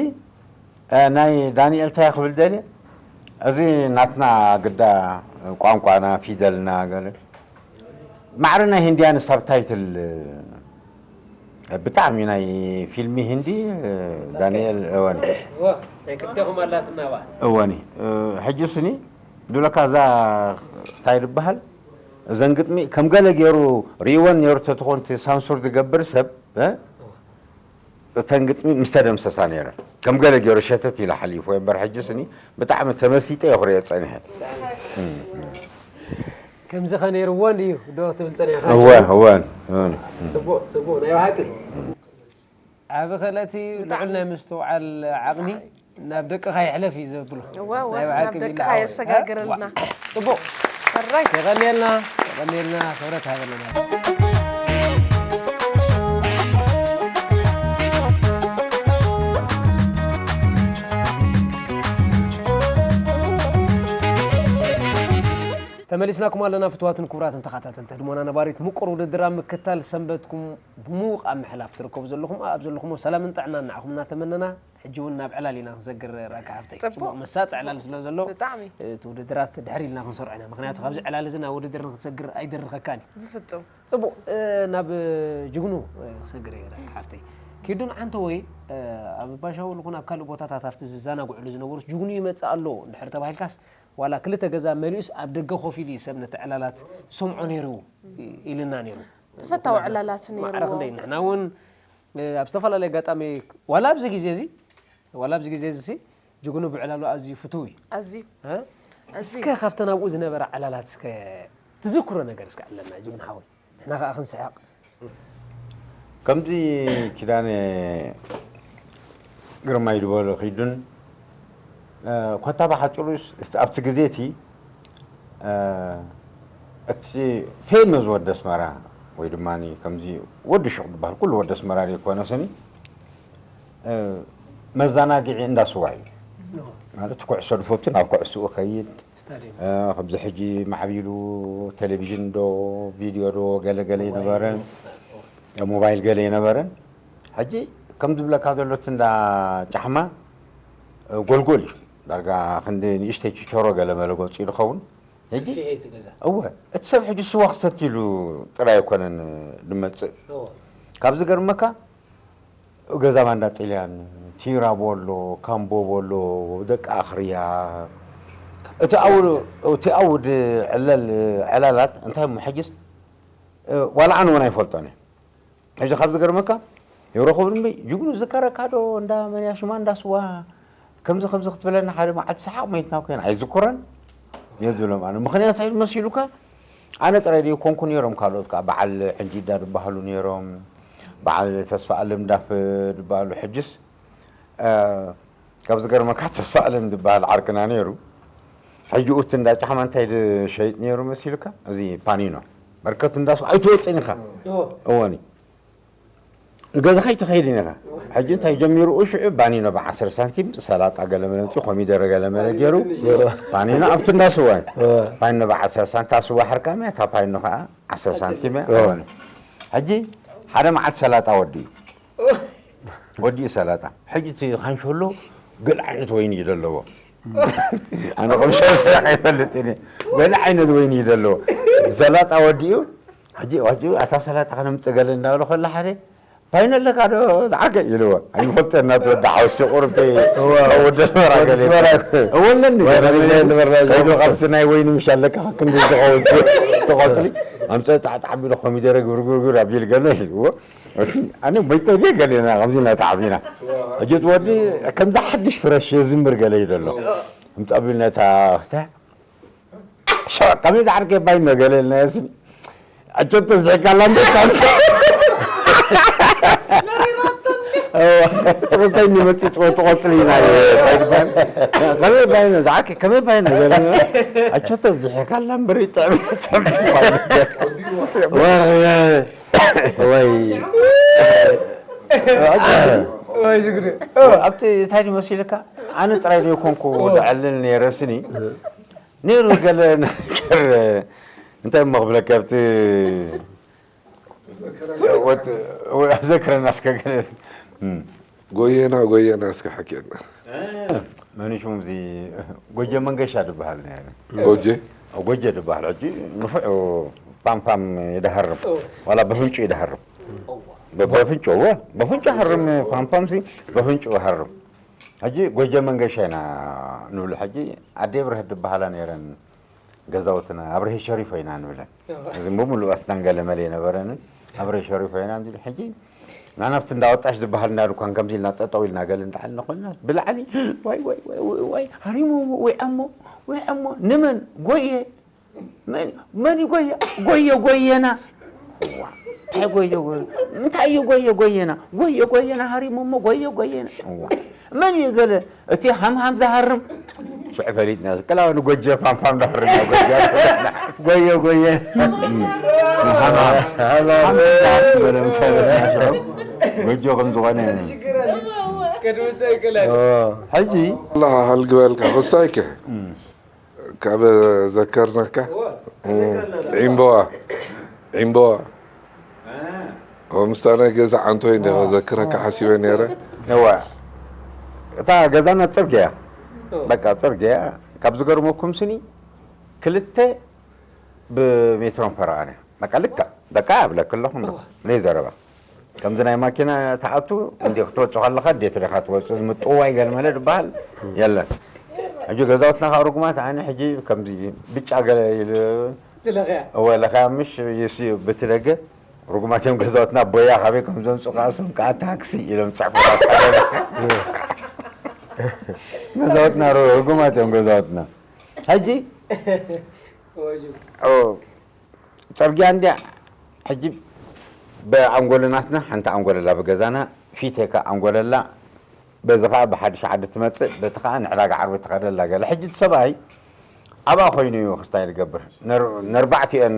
እ፣ ናይ ዳንኤል እንታይ ክብል ደልየ? እዚ ናትና ግዳ ቋንቋና፣ ፊደልና ገለ። ማዕረ ናይ ህንድያን ሳብታይትል፣ እ፣ ብጣዕሚ ናይ ፊልሚ ህንዲ፣ እ፣ ዳንኤል እወኒ። እወ፣ ናይ ክልቴኹም ኣላትና እባ። እወኒ። እ፣ ሕጂ ስኒ፣ ዱለካ እዛ እንታይ ዝበሃል? እዘን ግጥሚ ከም ገለ ገይሩ ርእይወን ነይሩ ተትኾን እቲ ሳንሱር ዝገብር ሰብ፣ እ? እተን ግጥሚ ምስ ተደምሰሳ ነይረን። ከም ገለ ገይሩ ሸተት ኢሉ ሓሊፉ እምበር ሕጂ ስኒ ብጣዕሚ ተመሲጠ እየ ክሪኦ ጸኒሐ። ከምዚ ኸ ነይርዎ እንድዩ ዶ ትብል ጸኒሕካ? እወ፣ እወ፣ እወ። ጽቡቕ፣ ጽቡቕ፣ ናይ ብሓቂ። ዓቢ ክእለት እዩ። ብጣዕሚ። ልዑል ናይ ምስትውዓል ዓቕሚ ናብ ደቅኻ ይሕለፍ እዩ ዘብሎ። እወ፣ እወ፣ ናይ ብሓቂ ናብ ደቅኻ ቢላ ዓወት። የሰጋግረልና። እዋ። ጽቡቕ። ሕራይ። የቐንየልና፣ የቐንየልና፣ ክብረት ሃበልና። ተመሊስናኩም ኣለና ፍትዋትን ክቡራትን ተኸታተልቲ ህድሞና ነባሪት ምቁር ውድድር ኣብ ምክታል ሰንበትኩም ብምዉቕ ኣብ ምሕላፍ ትርከቡ ዘለኹም ኣብ ዘለኹሞ ሰላምን ጥዕናን ንዓኹም እናተመነና ሕጂ እውን ናብ ዕላል ኢና ክንሰግር ራካ ሓፍተይ። ጽቡቕ። ጽቡቕ መሳጢ ዕላል ስለ ዘሎ ብጣዕሚ። እቲ ውድድራት ድሕር ኢልና ክንሰርዖ ኢና። ምኽንያቱ ካብዚ ዕላል እዚ ናብ ውድድር ንክትሰግር ኣይደርኸካን እዩ። ብፍጹም። ጽቡቕ፣ እ፣ ናብ፣ እ፣ ጅግኑ፣ እ፣ ክሰግር እየ ራካ ሓፍተይ። ኪዱ ንዓንተ ወይ፣ እ፣ ኣብ ባሻውል ይኹን ኣብ ካልእ ቦታታት ኣብቲ ዝዘናግዕሉ ዝነበሩስ ጅግኑ ይመጽእ ኣሎ እንድሕር ተባሂልካስ ዋላ ክልተ ገዛ መሊኡስ ኣብ ደገ ኮፍ ኢሉ እዩ ሰብ ነቲ ዕላላት ዝሰምዖ ነይሩ ኢ-፣ ኢልና ነይሩ። ተፈታዊ ዕላላት ነይርዎ። ማዕረ ክንደይ ንሕና እውን፣ እ፣ ኣብ ዝተፈላለየ ኣጋጣሚ ዋላ ኣብዚ ግዜ እዚ፣ ዋላ ኣብዚ ግዜ እዚ ሲ ጅግኑ ብዕላሉ ኣዝዩ ፍቱው እዩ። ኣዝዩ። እ? ኣዝዩ። እስከ ካብተን ኣብኡ ዝነበራ ዕላላት እስከ ትዝክሮ ነገር እስከ ኣለና ጅግኑ ሓወይ። ንሕና ከኣ ክንስሕቕ። ከምዚ ኪዳነ ግርማይ ዝበሎ ኪዱን፣ እ፣ ኮታ ብሓጺሩስ ኣብቲ ግዜ እቲ፣ እ፣ እቲ ፌመስ ወዲ ኣስመራ ወይ ድማ ከምዚ ወዲ ሹቕ ዝበሃል ኩሉ ወዲ ኣስመራ ዘይኮነ ስኒ፣ እ፣ መዘናግዒ እንዳ ስዋ እዩ። ኖ። ማለት ኩዕሶ ዝፈቱ ናብ ኩዕሶኡ ከይድ፣ ስታድዮም። እ፣ ከምዚ ሕጂ ማዕቢሉ ቴሌቪዥን ዶ ቪድዮ ዶ ገለ ገለ ሞባይል። ኣይነበረን። እ፣ ሞባይል ገለ ኣይነበረን። ሕጂ ከም ዝብለካ ዘሎ እቲ እንዳ ጫሕማ፣ እ፣ ጎልጎል እዩ። ዳርጋ ክንዲ ንእሽተይ ችቸሮ ገለ መለ ገጹ እዩ ዝኸውን። ሕጂ፣ ጠፊሑ እቲ ገዛ። እወ፣ እቲ ሰብ ሕጂ ስዋ ክሰትይሉ ጥራይ ኣይኮነን ዝመጽእ። እወ። ካብ ዝገርመካ፣ ገዛ ማንዳ ጥልያን፣ ቲራ ቦሎ፣ ካምቦ ቦሎ፣ ደቂ ኣኽርያ፣ እቲ ኣው-፣ እቲ ኣውድ ዕለል፣ ዕላላት እንታይ እሞ ሕጅስ፣ እ፣ ዋላ ኣነ እውን ኣይፈልጦን እየ። ሕጂ ካብ ዝገርመካ፣ ይረኸቡኒ እምበይ፣ ጅግኑ ዝከረካ ዶ እንዳ መን እያ ሽማ እንዳ ስዋ፣ ከምዚ ከምዚ ክትብለና ሓደ መዓልቲ ሰሓቕ መይትና ኮይና ኣይዝክሮን እየ ዝብሎም ኣነ። ምኽንያት እንታይ መሲሉካ? ኣነ ጥራይ ደይኮንኩ ነይሮም፣ ካልኦት ከኣ በዓል ዕንጂዳ ዝበሃሉ ነይሮም፣ በዓል ተስፋ ኣለም ዳፍ ዝበሃሉ። ሕጅስ፣ እ፣ ካብ ዝገርመካ ተስፋ ኣለም ዝበሃል ዓርክና ነይሩ። ሕጂ እቲ እንዳ ጫሕማ እንታይ ዝሸይጥ ነይሩ መሲሉካ? እዚ ፓኒኖ። በርከት እንዳ ሱቕ ኣይትወጽእን ኢኻ። እዎ። እወኒ። ንገዛኻ ኣይትኸይድን ኢኻ። ሕጂ እንታይ ጀሚሩ? ሽዑ ባኒኖ ብዓሰርተ ሳንቲም፣ ሰላጣ ገለ መለ፣ ኮሚደረ ገለ መለ ገይሩ፣ ባኒኖ ኣብቲ እንዳ ስዋ እዩ። እወ። ባኒኖ ብዓሰርተ ሳንቲም፣ እታ ስዋ ሕርቃም እያ፣ እታ ባኒኖ ኸዓ ዓሰርተ ሳንቲም እያ። እወ። ሕጂ ሓደ መዓልቲ ሰላጣ ወዲኡ። ወዲኡ ሰላጣ። ሕጂ እቲ ካንሸሎ ገለ ዓይነት ወይኒ እዩ ዘለዎ። ኣነ ከም ሸው ሰላጣ ኣይፈልጥን እየ። ገለ ዓይነት ወይኒ እዩ ዘለዎ። ሰላጣ ወዲኡ፣ ሕጂ ወዲኡ፣ "ኣታ ሰላጣ ከነምጽእ ገለ?" እንዳበለ ከሎ ሓደ፣ "ፓይን ኣለካ ዶ ዝዓርከይ?" ኢልዎ። "ኣይንፈልጦ እናተወዳ ሓውሲ ቁርብቲ እዋ። ወደ ኣስመራ ገለ ኣስመራ። እወ፣ ኣለኒ። ኣስመራ ገለ ገለ ገለ። ከይዱ ካብቲ ናይ ወይኒ ምሽ ኣለካ ክንዲ ዝኸውን ተቆጽሊ፣ ኣምጸ ጣዕጣዕ ቢሉ ኮሚደረ ግብርግብርግር ኣቢል ገለ ኢልዎ። ኣነ መይተ ድየ ገለ ኢና ከምዚ ኢና ተዓቢና። ሕጂ እቲ ወዲ ከምዚ ሓድሽ ፍረሽ የዝምር ገለ እዩ ዘሎ። ኣምጸ ኣቢል ነታ፣ ሸ-፣ ከመይ ዝዓርከይ ባይኖ ገለ ኢልና የስኒ። ኣጆ ተብዝሕካላ እንደ ታንሶ። ትቕስታይ ንመጺ ጭወ ትቖጽሊ ኢና። ከመይ ባይኖ ዝዓርከይ፣ ከመይ ባይኖ ገለ። ኣጆ ተብዝሕካላ እምበር ይጥዕም፣ ይጥዕም ትባል። ወይ፣ ወይ። ወይ ሽግር። ኣብቲ እንታይ ድዩ መሲልካ? ኣነ ጥራይ ዶ ይኮንኩ ዝዕልል ነይረ ስኒ? ነይሩ ገለ ነገር እንታይ እሞ ክብለካ ኣብቲ ወጥ-፣ ዘክረና እስከ ገለ። እም። ጎየና፣ ጎየና እስከ ሓኪየና። መን ሽሙ እዚ ጎጀ መንገሻ ድበሃል ነይሩ። ጎጀ? ጎጀ ድበሃል። ሕጂ ንፉዕ ፓምፓም ይደሃርም። ዋላ በፍንጩ ይደሃርም። በ-፣ በፍንጮ፣ እወ፣ በፍንጮ ሃርም፣ ፓምፓምሲ በፍንጮ ሃርም። ሕጂ ጎጀ መንገሻ ኢና ንብሎ። ሕጂ ኣደ ብርህ ድበሃላ ነይረን ገዛውትና፣ ኣብርሄ ሸሪፎ ኢና ንብለን። እወ። እዚ ብምሉእ ኣስናን ገለ መለ ነበረንን፣ ኣብርሄ ሸሪፎ ኢና ንብል። ሕጂ ናናብቲ እንዳወጣሽ ዝበሃል እንዳ ድኳን ከምዚ ኢልና ጠጠው ኢልና ገለ እንዳዓልና ኮይና፣ ብላዕሊ፣ "ዋይ፣ ዋይ፣ ዋይ፣ ዋይ፣ ዋይ፣ ሃሪሞ፣ ወይ ኣሞ፣ ወይ ኣሞ፣ ንመን? ጎየ?" መን፣ መን እዩ ጎየ? ጎየ፣ ጎየና። እዋ፣ እንታይ ጎየ፣ ጎየ? እንታይ እዩ ጎየ፣ ጎየና? ጎየ፣ ጎየና ሃሪሞሞ፣ ጎየ፣ ጎየና። እዋ፣ መን እዩ ገለ? እቲ ሃምሃም ዝሃርም? ሽዑ ፈሊጥና። ቅላው ንጎጀ ፋንፋም ዝሃርም እዩ፣ ጎጀ። ጎየ፣ ጎየ። ሃምሃም። ሃምሃም ዝሃርም በለ፣ ምስ ፈለጥና ሽዑ ጎጆ ከም ዝኾነ። ከድምጾ ይክእል። ኦ። ሕጂ ኣላ ሃልግበልካ፣ ክስታይከ? እም። ካብ ዘከርናካ? እወ፣ እም፣ ዘከርና። ዒምበዋ፣ ዒምበዋ። አ። እወ፣ ምስታ ናይ ገዛ ዓንቶይ እንደ እወ። ዘክረካ ሓሲበ ነይረ። እወ። እታ ገዛና ጽርግያ። እወ። በቃ ጽርግያ። ካብ ዝገርመኩም ስኒ፣ ክልተ ብሜትሮን ፈረቓን እያ። በቃ ልክዕ፣ በቃ እብለኪ ኣለኹ እምበር፣ እወ። ዘይዘረባ። ከምዚ ናይ ማኪና ትኣቱ፣ እንዴ ክትወጽእ ከለኻ፣ እንዴት ዲኻ ትወጽእ፣ ምጥዋይ ገለ መለ ዝበሃል የለን። ሕጂ ገዛውትና ከዓ ርጉማት፣ ኣነ ሕጂ ከምዚ ብጫ ገለ ኢሉ፣ ትለኽያ። እወ፣ ለኽያ ምሽ፣ የሲ-፣ በቲ ደገ፣ ርጉማት እዮም ገዛውትና፣ ቦያ ካበይ ከም ዘምጹ ከዓ፣ ስም ከዓ ታክሲ ኢሎም ጽሕፉ። ገዛውትና ርጉማት እዮም ገዛውትና። ሕጂ፣ እወ፣ ጅ- ኦ፣ ጸርግያ እንድያ። ሕጂ ብኣንጎሎ ናትና ሓንቲ ኣንጎለላ ብገዛና፣ ፊቴ ከኣ ኣንጎለላ፣ በዚ ከኣ ብሓድሽ ዓዲ ትመጽእ፣ በቲ ከኣ ንዕዳጋ ዓርቢ ትኸደላ ገለ። ሕጂ እቲ ሰብኣይ ኣብኣ ኮይኑ እዩ ክስታይ ዝገብር። ነር-፣ ነርባዕቲአን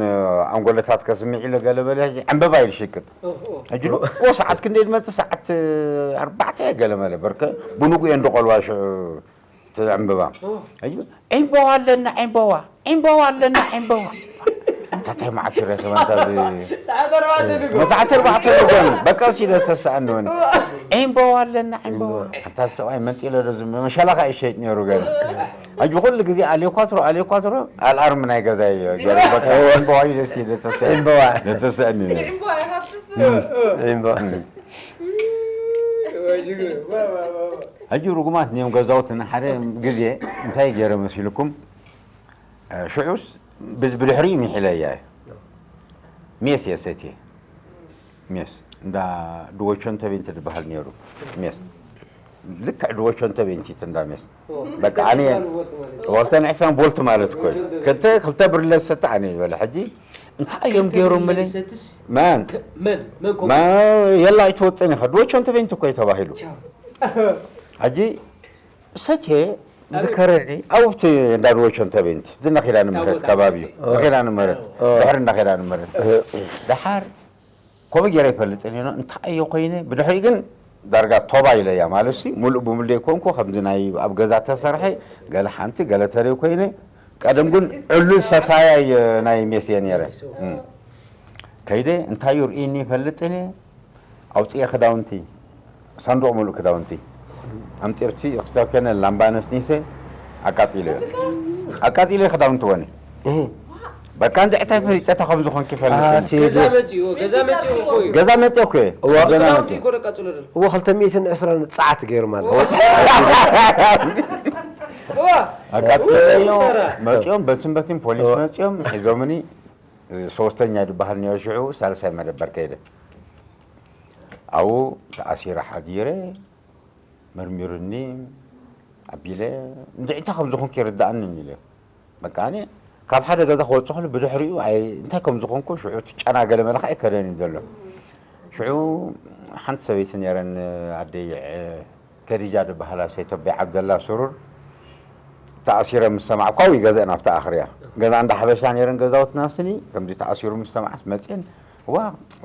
ኣንጎለታት ከስምዕ ኢለ ገለ በለ፣ ሕጂ ዕምበባ እዩ ዝሽቅጥ። ኦ፣ ኦ። ሕጂ ልኮ ሰዓት ክንደይ ዝመጽእ? ሰዓት ኣርባዕተ ገለ መለ፣ በርከ ብንጉ እየን ዝቆልዋ ሽዑ። እቲ ዕምበባ። ኦ። እዩ፣ "ዒምበዋ ኣለና፣ ዒምበዋ፣ ዒምበዋ ኣለና፣ ዒምበዋ." እንታይ መዓት ይረሰ፣ ኣንታ እዚ ሰዓት ኣርባዕተ ንግሆ። መሳዕቲ ኣርባዕተ ንግሆ፣ በቃ ሲለ ተሰኣንወን። ዒምበዋ ኣለና፣ ዒምበዋ። ኣንታ ሰብኣይ መንጢለ ዶ ዝም-፣ መሸላኻ ይሸይጥ ነይሩ ገለ። ሕጂ ኩሉ ግዜ ኣሌኳትሮ፣ ኣሌኳትሮ፣ ኣልኣርም ናይ ገዛ እዩ ገይሩ። በቃ ዒምበዋ እዩ ደስ ይለ ተሰ-፣ ዒምበዋ። ተሰኣኒ ነይሩ። ዒምበዋ ይሃብትስ። ዒምበዋ። ወይ ሽግር። ዋ፣ ዋ፣ ዋ፣ ዋ። ሕጂ ርጉማት እዮም ገዛውትና። ሓደ ግዜ እንታይ ገይረ መሲልኩም? እ፣ ሽዑስ ብ-፣ ብድሕሪኡ ሚሒለያ እየ። ሜስ እየ ሰትየ። ሜስ። እንዳ ድወቸን ተቤንቲ ዝበሃል ነይሩ። ሜስ። ልክዕ ድወቸን ተቤንቲ እቲ እንዳ ሜስ። ኦ። በቃ ኣነ ወልተ ማለት እዩ። ወልተን ዕስራን ቦልት ማለት እኮ እዩ። ክልተ፣ ክልተ ብርለ ዝሰተ ኣነ ይበለ። ሕጂ እንታይ እዮም ገይሮምለይ? ሰትስ ማን? መን? መን ኮ- ማ-፣ የላ ኣይትወፅን ኢኻ። ድወቸን ተቤንቲ እኮ እዩ ተባሂሉ። ቻው። ሕጂ ሰቼ ዝከረኒ ኣብቲ እንዳ ድወቸን ተቤንቲ፣ እዚ እንዳ ኪዳነ ምህረት ታቦት ከባቢ እዩ። ኣቦ። እንዳ ኪዳነ ምህረት፣ ኦ። ድሕሪ እንዳ ኪዳነ ምህረት። እ። ደሓር ከምኡ ገይረ ኣይፈልጥን እየ፣ እንታይ እየ ኮይነ? ብድሕሪ ግን ዳርጋ ቶባ ኢለያ፣ ማለት ሲ፣ ሙሉእ ብሙሉእ ዘይኮንኩ፣ ከምዚ ናይ ኣብ ገዛ ተሰርሐ፣ ገለ ሓንቲ፣ ገለ ተሪር ኮይነ፣ ቀደም ግን ዕሉል ሰታያይ ናይ ሜስ እየ ነይረ። እም። ከይደ፣ እንታይ እዩ ርእይኒ ይፈልጥን እየ፣ ኣውፅኤ ክዳውንቲ፣ ሳንዱቕ ምሉእ ክዳውንቲ ኣምጺኤ ኣብቲ ሆስፒታል ከነ ላምባ ነስኒሰ ኣቃጺለዮ። ኣቃጺለዮ ክዳውንቲ ወኒ። በቃ እንድዕታይ ፈሊጠ እታ ከም ዝኾንኪ ፈልጥ። ኣቲ ገዛ መጺኡ፣ ገዛ መጺኡ እኮ እዩ። ገዛ መጺኡ እኮ እዩ። እዋ። ገዛ ክዳውንቲ መጺኡ። እኮ ደቃጽሎ ደሎ። እዋ፣ ክልተ ሚእትን ዕስራን ጸዓት ገይሩ ማለት። እዋ። ኣቃጺለዮ። ሰራ። መጺኦም በስንበትን ፖሊስ እዋ። መጺኦም ሒዞምኒ። ሶስተኛ ዝበሃል ነይሩ ሽዑ ሳልሳይ መደበር ከይደ። ኣብኡ ተኣሲረ ሓዲረ፣ መርሚሩኒ፣ ኣቢለ፣ እንድዒ እንታይ ከም ዝኾንኩ ይርድኣኒ ኢለ። በቃ ኣነ ካብ ሓደ ገዛ ክወጽእ ከሎ ብድሕሪኡ ኣይ-፣ እንታይ ከም ዝኾንኩ ሽዑ እቲ ጨና ገለ መለ ከኣ ኣይከደን እዩ ዘሎ። ሽዑ ሓንቲ ሰበይቲ ነይረን፣ ኣደይ ከዲጃ ዝበሃላ ሰይተቦይ ዓብደላ ስሩር ተኣሲረ ምስ ሰማዕኩ፣ ኣብኡ ገዛና ኣብቲ ኣኽርያ ገዛ እንዳ ሓበሻ ነይረን ገዛውትና ስኒ፣ ከምዚ ተኣሲሩ ምስ ሰማዕስ መፅየን፣ "ዋ፣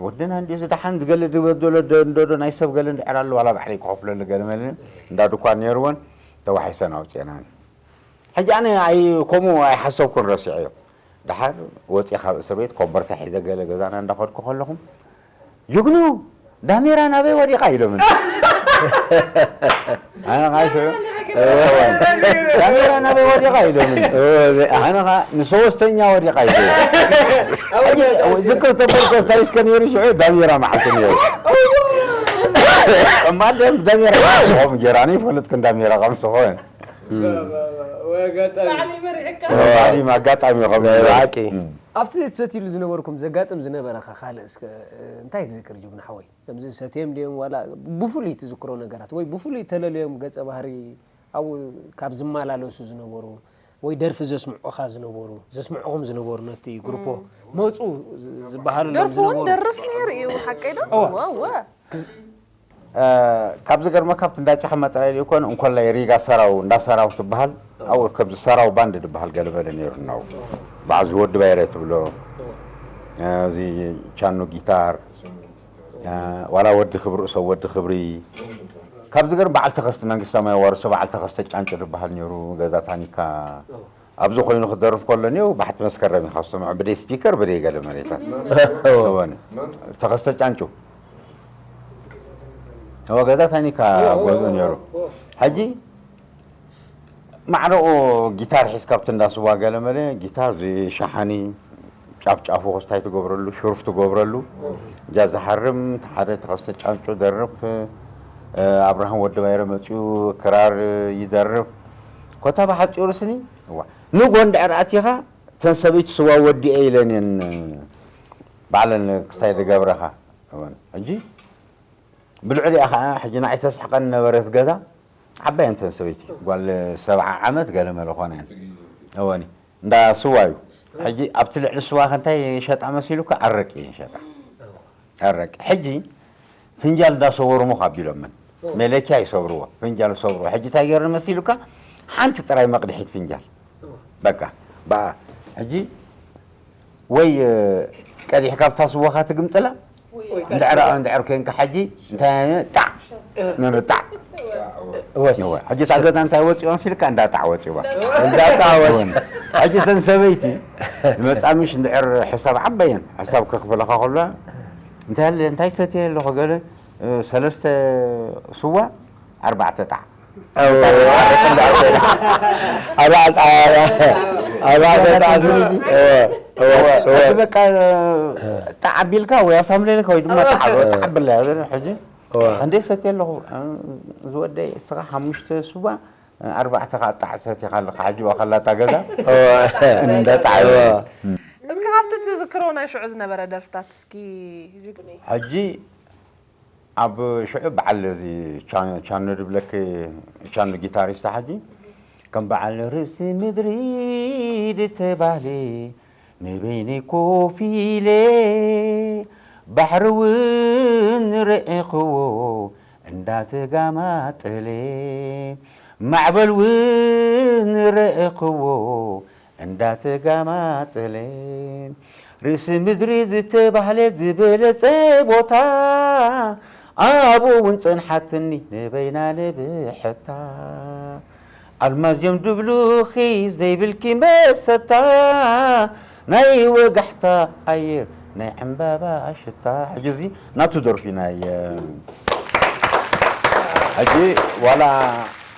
ወድና እንዲ እዚ ደሓን ዝገለ ዝበደሎ ዶ-፣ እንዶ ዶ ናይ ሰብ ገለ እንድሕር ኣሎ ዋላ ባዕለይ ክኸፍለሉ ገለ መለ" እንዳ ድኳን ነይርወን ተዋሒሰን ኣውፅኤናን። ሕጂ ኣነ ኣይ-፣ ከምኡ ኣይሓሰብኩን፣ ረሲዐዮ። ደሓር ወፂአ ካብ እስር ቤት ኮምበርታ ሒዘ ገለ ገዛና እንዳኸድኩ ከለኹም፣ "ጅግኑ፣ ዳሜራ ናበይ ወዲቓ?" ኢሎምኒ። ኣነ ኸዓ ሽዑ፣ "ዳሜራ ናበይ ወዲቓ?" ኢሎምኒ። ኣነ ኸዓ "ንሰወስተኛ ወዲቓ" ኢለ። ዝክር ተበርኮስ እንታይ እስከ ነይሩ ሽዑ ዳሜራ መዓልቲ ነይሩ። እማ ደም ዳሜራ ከም ጌራ፣ ኣነ ይፈልጥክን ዳሜራ ከም ዝኾን። ባ-፣ ባ-፣ ባ-፣ ወይ ኣጋጣሚ። ባዕሉ ይመርሕካ። ባዕሉ ኣጋጣሚ ከም ናይ ብሓቂ። እም። ኣብቲ ትሰትይሉ ዝነበርኩም ዘጋጥም ዝነበረኻ ካልእ እስከ፣ እ፣ እንታይ ትዝክር ጅግና ሓወይ? ከምዚ ሰትዮም ድዮም ዋላ ብፍሉይ ትዝክሮ ነገራት ወይ ብፍሉይ ተለልዮም ገጸ ባህሪ ኣብኡ ካብ ዝመላለሱ ዝነበሩ ወይ ደርፊ ዘስምዑኻ ዝነበሩ፣ ዘስምዑኹም ዝነበሩ ነቲ ግሩፖ እም። መጹ ዝ-፣ ዝበሃሉ ደርፊ እውን ዝነበሩ? ደርፍ ነይሩ እዩ፣ ሓቀይ ዶ? እዋ። እዋ፣ እዋ። እ፣ ካብ ዝገርመካ ኣብቲ እንዳ ጫሕማ ጥራይ ዘይኮነ፣ እንኮላይ ሪጋ ሰራው፣ እንዳ ሰራው ትበሃል፣ ኣብኡ ከምዚ ሰራው ባንድ ዝበሃል ገለመለ ነይሩ ነው። በዓዚ ወዲ ባይረ ትብሎ፣ እ፣ እዚ ቻኖ ጊታር፣ እ፣ ዋላ ወዲ ክብሪ፣ እሶ ወዲ ክብሪ። ካብ ዝገርም በዓል ተኸስተ መንግስታዊ ዋርሶ፣ በዓል ተኸስተ ጫንጮ ዝበሃል ነይሩ፣ ገዛ ታኒካ። ኣብዚ ኮይኑ ክደርፍ ከሎ እኒኦ ባሕቲ መስከረም ኢኻ ዝሰምዖ፣ ብደይ ስፒከር፣ ብደይ ገለ መሬታት። እወ። ተወኒ። ተኸስተ ጫንጩ። እወ፣ ገዛ ታኒካ እወ፣ እወ፣ ገዝኡ እወ፣ ነይሩ። እወ። ሕጂ ማዕረኡ ጊታር ሒዝካ ኣብቲ እንዳ ስዋ ገለ መለ፣ ጊታር፣ እዚ ሸሓኒ፣ ጫፍ ጫፉ ክስታይ ትገብረሉ፣ ሽሩፍ ትገብረሉ። እወ። እጃ ዝሃርም፣ ሓደ ተኸስተ ጫንጩ ደርፍ፣ እ፣ ኣብርሃም ወዲ ባይረ መጺኡ ክራር ይደርፍ። ኮታ ብሓጺሩ ስኒ፣ እዋ። ንጎ እንድሕር ኣቲኻ፣ እተን ሰበይቲ ስዋ ወዲኤ ኢለን እየን ባዕለን ክስታይ ዝገብረኻ። እወን። ሕጂ ብልዕሊኣ ኸዓ፣ ሕጂ ንዓይ ተስሕቐኒ ነበረት ገዛ፣ ዓባየን እተን ሰበይቲ፣ ጓል ሰብዓ ዓመት ገለ መለ ኾና እየን። እወኒ። እንዳ ስዋ እዩ። ሕጂ ኣብቲ ልዕሊ ስዋ ከ እንታይ ይሸጣ መሲሉካ? ኣረቂ ይሸጣ። ኣረቂ። ሕጂ ፍንጃል እንዳሰወሩ ሞኽ ኣቢሎምን። ኦ። መለኪያ ይሰብርዎ፣ ፍንጃል ይሰብርዎ። ሕጂ እንታይ ገይሩ መሲሉካ? ሓንቲ ጥራይ መቕድሒት ፍንጃል። ኦ። በቃ፣ በኣ፣ ሕጂ ወይ፣ እ፣ ቀዲሕካ ኣብታ ስዋኻ ትግምጥላ፣ ወይ ወይ እንድዕር፣ እንድዕር ኮይንካ ሕጂ እንታይ ጣዕ እ። ንርጣዕ። እወ። እወ። ሕጂ እታ ገዛ እንታይ ወፂኦ መሲልካ? እንዳ ጣዕ ወፂዋ። እንዳ ጣዕ ወፂ። እወን። ሕጂ እተን ሰበይቲ ዝመፃ ምሽ እንድዕር ሕሳብ ዓባየን፣ ሕሳብ ከኽፍለኻ ከሎ፣ እንታይ ኣለ፣ እንታይ ሰትየ ኣለኹ ገለ፣ እ፣ ሰለስተ ስዋ፣ ኣርባዕተ ጣዕ። እወ። ኣርባዕተ ጣዕ፣ ኣርባዕተ ጣዕ ዝብሊ። እወ፣ እወ፣ እወ። ሕጂ በቃ፣ ጣዕ ኣቢልካ ወይ ኣብታ ምለለካ ወይ ድማ ጣዕ፣ ጣዕ ኣቢላ እያ። ሕጂ እወ። እንዴ ሰትየ ኣለኹ፣ ዝወደይ እስኻ ሓሙሽተ ስዋ፣ ኣርባዕተ ኻዓ ጣዕ ሰቲኻ ኣለኻ። ሕጂ ዋኸላታ ገዛ እወ። እንዳ ጣዕ። እወ። እስኪ ካብቲ ትዝክሮ ናይ ሽዑ ዝነበረ ደርፍታት እስኪ ጅግኒ። ሕጂ ኣብ ሽዑ በዓል እዚ ቻ-፣ ቻኖ ድብለክ፣ ቻኖ ጊታሪስታ፣ ሕጂ ከም በዓል ርእሲ ምድሪ ድተባህለ ንበይነይ ኮፍ ኢለ ባሕሪ እውን ርኤኽዎ እንዳተጋማጠለ ማዕበል እውን ርኤኽዎ እንዳተጋማጠለ ርእሲ ምድሪ ዝተባህለ ዝበለጸ ቦታ ኣብኡ እውን ጸንሓትኒ ንበይና ንብሕታ ኣልማዝ እዮም ድብሉኺ ዘይብልኪ መሰታ ናይ ወጋሕታ ኣየር ናይ ዕምባባ ሽታ። ሕጂ እዚ ናቱ ደርፊ ናይ ሕጂ ዋላ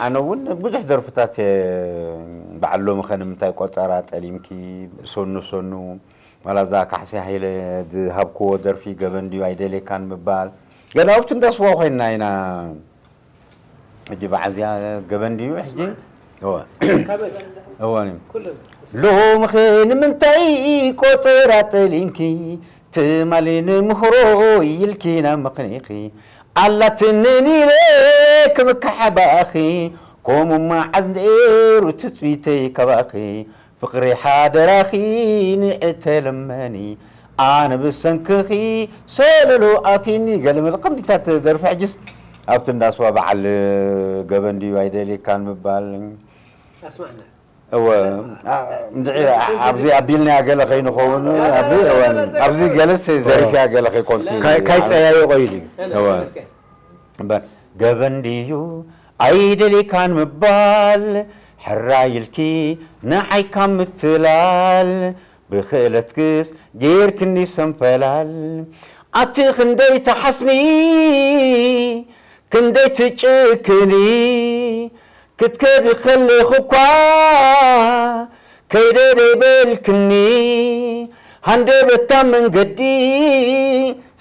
ኣነ እውን ብዙሕ ደርፍታት እየ በዓል ሎሚ ኸ ንምንታይ ቆጸራ ጠሊምኪ፣ ሶኑ ሶኑ፣ ዋላ እዛ ካሕሲ ሃይለ ዝሃብክዎ ደርፊ ገበን ድዩ ኣይደልየካን ምባል፣ ገለ ኣብቲ እንዳስዋ ኮይንና ኢና። ሕጂ በዓል እዚኣ ገበን ድዩ ሕጂ? እወ። እወ። ሎምኸ ንምንታይ ቆጸራ ጠሊምኪ፣ ትማሊ ንምህሮ ኢልኪ ናብ ምኽኒኺ፣ ኣላትንን ኢለ ክምካሓባኺ፣ ከምኡ መዓዝ ነይሩ ትጽቢተይ ካባኺ፣ ፍቕሪ ሓደራኺ ንዕተለመኒ፣ ኣነ ብሰንክኺ ሰለሎ ኣትዩኒ። ገለ መለ ከምዚታት ደርፊ ሕጅስ ኣብቲ እንዳስዋ በዓል ገበን ድዩ ኣይደልየካን ምባል። ኣስማዕና። እወ፣ አ፣ እንድዒ ኣብዚ ኣቢልናያ ገለ ከይንኸውን፣ ኣቢ-፣ እወ፣ ኣብዚ ገለስ ዘሪፍያ ገለ ከይኮንቲ። ካይ- ካይጸያየቆ ኢሉ እዩ። እወ። እምበር ገበን ድዩ ኣይደልየካን ምባል፣ ሕራይ ኢልኪ ንዓይ ካብ ምትላል፣ ብኽእለትክስ ጌርክኒ ሰንፈላል። ኣቲ ክንደይ ትሓስሚ፣ ክንደይ ትጭክኒ፣ ክትከዲ ከለኹ እኳ ከይደ ደይበልክኒ፣ ሃንደበታ መንገዲ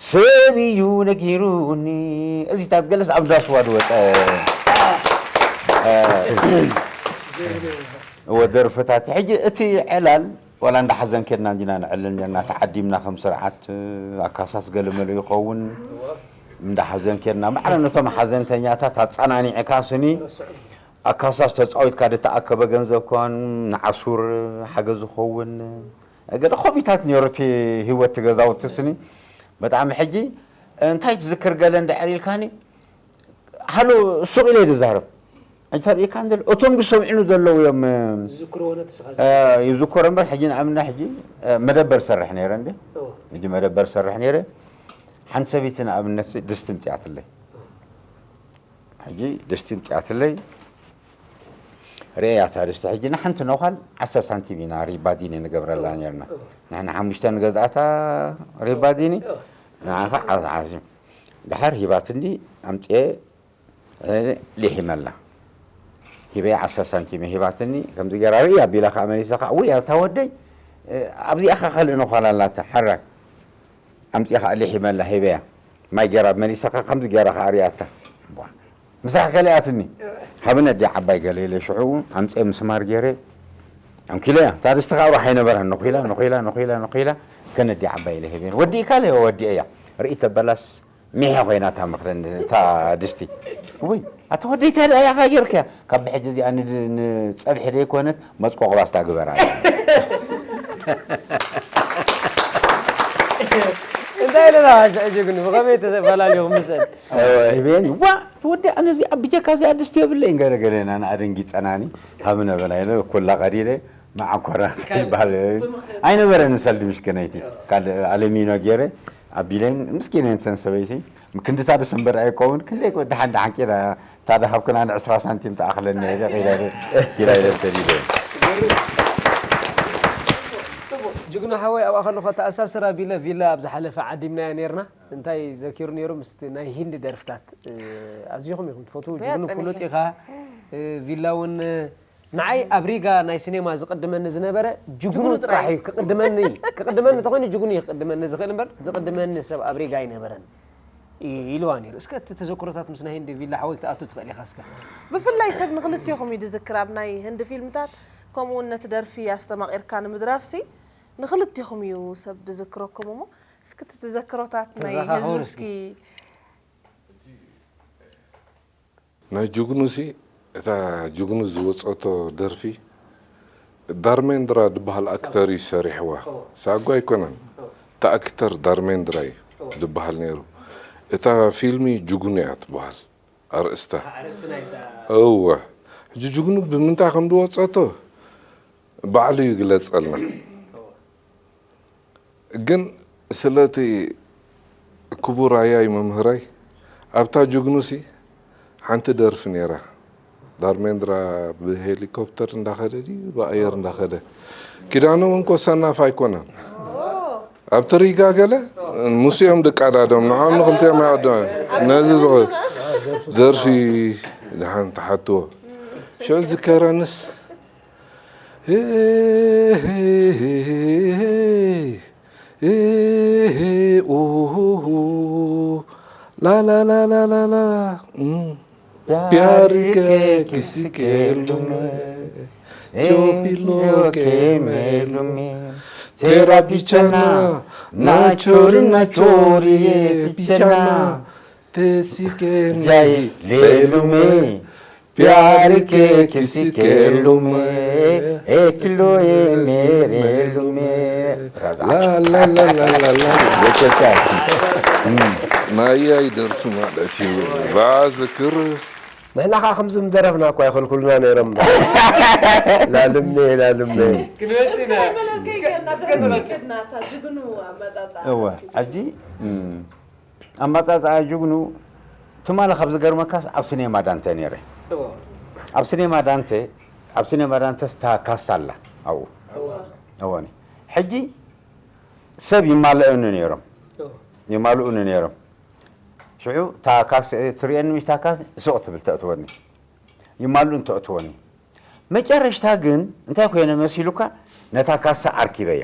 ሰብ እዩ ነጊሩኒ። እዚታት ገለስ ኣብ እንዳስዋ ዝወፀ፣ እ፣ እወ፣ ደርፍታት። ሕጂ እቲ ዕላል ዋላ እንዳ ሓዘን ኬድና እንዲና ንዕልል ነርና፣ ተዓዲምና ከም ስርዓት፣ እ፣ ኣካሳስ ገለመለ ይኸውን። እንዳ ሓዘን ኬድና ማዕረ ነቶም ሓዘንተኛታት ኣጸናኒዕካ ስኒ ኣካሳስ ተጻዊትካ ዝተኣከበ ገንዘብ ኮን ንዓሱር ሓገዝ ዝኸውን ገለ ኮቢታት ነይሩ እቲ ህይወት እቲ ገዛውቲ ስኒ። በጣም ሕጂ እንታይ ትዝክር ገለ እንድሕር ኢልካኒ፣ ሃሎ ሱቕ ኢለ ይዛረብ። እንተ ርኢካ እንደ እቶም ዝሰምዕኑ ዘለዉ እዮም። ዝዝክርዎ ነቲ ስኻ እ፣ ይዝከሮ እምበር ሕጂ ንኣብና ሕጂ፣ እ፣ መደበር ሰርሕ ነይረ እንደ እዎ። ሕጂ መደበር ሰርሕ ነይረ። ሓንቲ ሰበይቲ ንኣብነት ድስቲ ምፅኣትለይ። ሕጂ ድስቲ ምፅኣትለይ፣ ርእያ እታ ድስቲ። ሕጂ ንሓንቲ ነዃል ዓሰርተ ሳንቲም ኢና ሪባዲኒ ንገብረላ ነርና። ንሕና ሓሙሽተ ንገዝኣታ ሪባዲኒ፣ ንዓኻ ዓሰርተ። ድሓር ሂባትኒ፣ ኣምፅኤ ሊሒመላ። ሂበያ ዓሰርተ ሳንቲም ሂባትኒ፣ ከምዚ ገይራ ርእያ ኣቢላ ከዓ መሊሳ ከዓ፣ ውይ ኣታ ወደይ፣ ኣብዚኣ ኸ ካልእ ነዃል ኣላታ፣ ሓራይ። ኣምፂኣ ከዓ ሊሒመላ ሂበያ። ማይ ገይራ መሊሳ ከዓ ከምዚ ገይራ ከዓ ርእያታ። ቧ። ምስራሕ ከሊኣትኒ። ሃብነ ኣዲ ዓባይ ገለ ኢለ ሽዑ ኣምፅአ ምስማር ገይረ። ኣንኪለያ። እታ ድስቲ ከዓ ራሕ ኣይነበራን። ነኺላ፣ ነኺላ፣ ነኺላ፣ ነኺላ። ከነዲ ዓባይ ኢለ ሂበን። ወዲእካ ኢለ ወዲአያ። ርኢ ተበላስ ሚሐ ኮይና እታ መኽደን፣ እታ ድስቲ። ውይ፣ ኣታ ወደይ እንታይ ደኣ ኢኻ ጌርካያ? ካብ ብሕጂ እዚኣ ን-፣ ንፀብሒ ደይኮነት መፅቆቕ ባስታ ግበራ። እንታይ ኢለና ሽዑ ጅግኑ ብኸመይ ተፈላሊኹም ምስአን? ሂበኒ፣ ዋ፣ ወዲ ኣነ እዚኣ ብጀካ እዚኣ ድስቲ የብለይን፣ ገለ ገለ ኢና ንኣደንጊፀናኒ። ሃብነ በላ ኢለ፣ ኩላ ቀዲደ፣ መዓኮራ ይበሃል። ኣይነበረን ሰልዲ ምሽክነይቲ። ካልእ ኣለሚኖ ገይረ፣ ኣቢለይን ምስኪነይን እተን ሰበይቲ። ክንድታ ደስ እምበር ኣይከውን፣ ክንደይ ደሓን ደሓን ኪዳ፣ እታ ደሃብክናኒ ዕስራ ሳንቲም ተኣኽለኒ ኢለ፣ ኪዳ ኢለ፣ ኪዳ ኢለ ሰዲደ። ጅግኑ ሓወይ፣ ኣብኣ ከለኹ ኣተኣሳስር ኣቢለ ቪላ ኣብ ዝሓለፈ ዓዲምናዮ ነይርና። እንታይ ዘኪሩ ነይሩ? ምስቲ ናይ ሂንዲ ደርፍታት፣ እ፣ ኣዚኹም ኢኹም ትፈትዉ። ጅግኑ ፍሉጥ ኢኻ። እ፣ ቪላ እውን፣ እ፣ ንዓይ ኣብ ሪጋ ናይ ሲኔማ ዝቕድመኒ ዝነበረ ጅግኑ ጥራሕ እዩ ክቕድመኒ። ክቕድመኒ እንተኾይኑ ጅግኑ እዩ ክቕድመኒ ዝኽእል እምበር ዝቕድመኒ ሰብ ኣብ ሪጋ ኣይነበረን ኢ-፣ ኢልዋ ነይሩ። እስከ እቲ ተዘክሮታት ምስ ናይ ህንዲ ቪላ ሓወይ ክትኣቱ ትኽእል ኢኻ እስከ። ብፍላይ ሰብ ንኽልቴኹም እዩ ዝዝክር ኣብ ናይ ህንዲ ፊልምታት፣ ከምኡ እውን ነቲ ደርፊ ኣስተማቒርካ ንምድራፍሲ ንኽልቴኹም እዩ ሰብ ዝዝክረኩም እሞ፣ እስኪ እቲ ተዘክሮታት ናይ ተዘኻኽሩ ህዝቢ እስኪ። እስኪ። ናይ ጅግኑሲ፣ እታ ጅግኑ ዝወፀቶ ደርፊ ዳርሜንድራ ዝበሃል ኣክተር እዩ ሰሪሕዋ። ሳጓ ኣይኮነን። እቲ ኣክተር ዳርሜንድራ እዩ ዝበሃል ነይሩ። እታ ፊልሚ ጅግኑ እያ ትበሃል ኣርእስታ። ኣርእስቲ ናይታ እወ። ሕጂ ጅግኑ ብምንታይ ከም ዝወፀቶ ባዕሉ ይግለፀልና። ግን ስለቲ ክቡር ኣያይ መምህረይ ኣብታ ጅግኑሲ ሓንቲ ደርፊ ነይራ። ዳርሜንድራ ብሄሊኮፕተር እንዳኸደ ድዩ ብኣየር እንዳኸደ? ኪዳነ እውን ኮ ሰናፍ ኣይኮነን። ኣብቲ ሪጋ ገለ ሙስኦም ድቃዳዶም ንዖም ንክልቲኦም ኣይወድኦን። ነዚ ዝኽእል ደርፊ ደሓን ተሓትዎ። ሽዑ ዝከራንስ ላላላላላላ። प्यार के किसी के लुमे, जो भी लोगे मैं लुमे, तेरा बिछाना ना छोड़ना छोड़िए बिछाना, तेसी के नहीं ले लुमे, प्यार के किसी के लुमे, एक लो ये मेरे लुमे। ላላላላላላ። ናያይ ደርፊ ማለት እዩ። ባዝክር ንሕና ኸዓ ከምዚ ምደረፍና እኳ ይኸልኩልና ነይሮም። ላልሜ ላልሜ። ክንመጽእ ኢና። እስከ ንመለልከይ ገርና እስከ ንመጽእ። ገርና እታ ጅግኑ ኣመጻጽኣ እወ፣ እስኪ። ሕጂ፣ እም፣ ኣመጻጽኣ ጅግኑ ትማሊ ካብ ዝገርመካስ ኣብ ሲኔማ ዳንተ ነይረ። እወ። ኣብ ሲኔማ ዳንተ፣ ኣብ ሲኔማ ዳንተስ እታ ካሳ ኣላ ኣብኡ። እወ። እወኒ። ሕጂ ሰብ ይማልኡኒ ነይሮም። እወ። ይማልኡኒ ነይሮም። ሽዑ እታ ካስ ትርእየኒ፣ ምሽ እታ ካስ ስቕ ትብል ተእትወኒ። ይማልኡን ተእትወኒ። መጨረሽታ ግን እንታይ ኮይነ መሲሉካ? ነታ ካሳ ኣርኪበያ።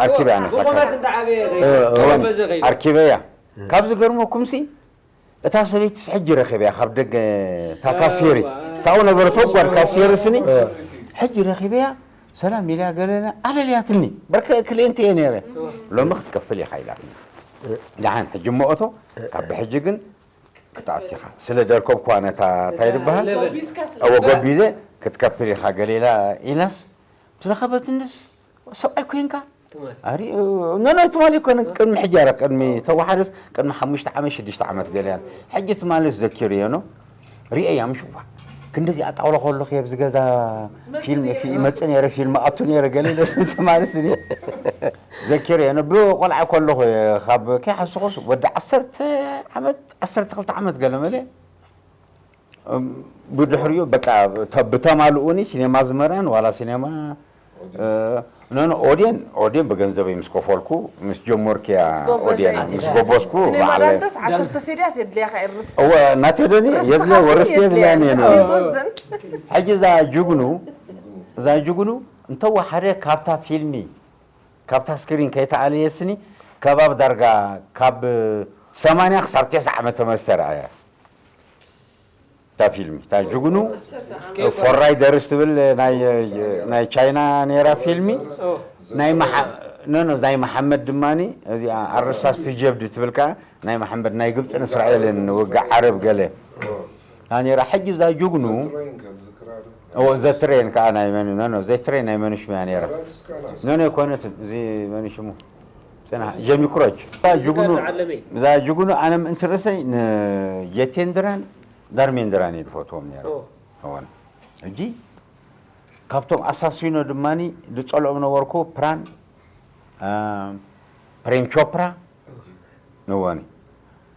ኣርኪበያ ነታ ካሳ። ብቑመት እንዳዓበየ ኸይዱ። እወ፣ እወ። እንዳጎበዘ ኸይዱ። ኣርኪበያ። ካብ ዝገርመኩምሲ፣ እታ ሰበይትስ ሕጂ ረኺበያ ካብ ደገ እታ ካሴሪ። እዋ። ታው ነበረ ተጓድ ካሴሪ ስኒ። እዋ። ሕጂ ረኺበያ፣ ሰላም ኢልያ ገለና ኣለልያትኒ። በርከ ክልኤንቲ እየ ነይረ። እዋ። ሎሚ ክትከፍል ኢኻ ኢላትኒ። ደሓን ሕጂ እሞ እቶ፣ ካብ ብሕጂ ግን ክትኣቲ ኢኻ። ስለ ደርከብኩዋ ነታ እንታይ ዝበሃል? ለበን። ጎቢዝካ ስለ እወ፣ ዝበሃል። ጎቢዘ ክትከፍል ኢኻ ገለ ኢላ ኢላስ፣ ምስ ረኸበትንስ ሰብኣይ ኮይንካ? ትማሊ። ኣሪ፣ ኖ፣ ኖ፣ ትማሊ ኣይኮነን። ቅድሚ ሕጂ፣ ኣረ፣ ቅድሚ ተዋሓደስ ቅድሚ ሓሙሽተ ዓመት፣ ሽዱሽተ ዓመት ገለ እያ። ሕጂ ትማሊ ዘኪረዮ ኖ። ሪኤያ ምሽ፣ ዋ፣ ክንድዚ ኣጣውላ ከለኹ ኣብዚ ገዛ ፊልም፣ መጽእ ፊ-፣ ነይሩ። መጽእ ነይረ፣ ፊልም ኣቱ ነይረ፣ ገለ ኢለስ ትማሊ ስኒ ዘኪረዮ ኖ። ብቆልዓ ከለኹ ካብ ከይሓስኹስ ወዲ ዓሰርተ ዓመት፣ ዓሰርተ ክልተ ዓመት ገለ መለ እም፣ ብድሕሪኡ በቃ ተ-፣ ብተማልኡኒ ሲኔማ ዝመርኣን ዋላ ሲኔማ፣ እ፣ ኖ፣ ኖ፣ ኦድየን፣ ኦድየን ብገንዘበይ ምስ ከፈልኩ፣ ምስ ጀመርኩያ ምስ ጎበዘ ኦድየን፣ እያ። ምስ ጎበዝኩ፣ ሲኔማ በዓል ዳንተስ ዓሰርተ ሴድያስ የድልያኻ እየ፣ ርስቲ። እወ፣ እናቴ ዶኒ፣ ርስቲ የድልያ፣ ካስኒ ወርስቲ የድልያ የድልያ እየ። ነይሩ። ጎበዝ ደን። ሕጂ እዛ ጅግኑ፣ እዛ ጅግኑ፣ እንተወሓደ ካብታ ፊልሚ፣ ካብታ ስክሪን ከይተኣለየስኒ፣ ከባብ ዳርጋ ካብ ሰማንያ ክሳብ ተስዓ ዓመተ ምህረት ተራእያ። እታ ፊልም፣ እታ ጅግኑ፣ ዓሰርተ ዓመት። ፎራይ ደርስ ትብል ናይ፣ ናይ ቻይና ነይራ ፊልሚ። ኦ። ናይ መሓ-፣ ኖ፣ ኖ፣ ናይ መሓመድ ድማኒ፣ እዚኣ ኣረሳስ ፊ ጀብድ ትብል ከኣ፣ ናይ መሓመድ ናይ ግብፅን እስራኤልን ውግእ ዓረብ ገለ። እታ ነይራ፣ ሕጂ እዛ ጅግኑ፣ እዎ፣ ዘትሬን ከኣ ናይ መን፣ ኖ፣ ኖ፣ ዘትሬን ናይ መን ሽሙ እያ ነይራ? ኖ፣ ኖ፣ ኣይኮነትን፣ እዚ መን ሽሙ? ጽናሕ፣ ጀሚ ክሮች። እዛ ጅግኑ፣ ዝዓለመ እዩ። እዛ ጅግኑ ኣነ ምእንቲ ርእሰይ ንጀቴንድራን ዳርሜንድራን እየ ዝፈትዎም ነይረ። ኦ። እወን። ሕጂ ካብቶም ኣሳሲኖ ድማኒ ዝጸልኦም ነበርኩ ፕራን፣ አ፣ ፕሬም ቾፕራ፣ እወን።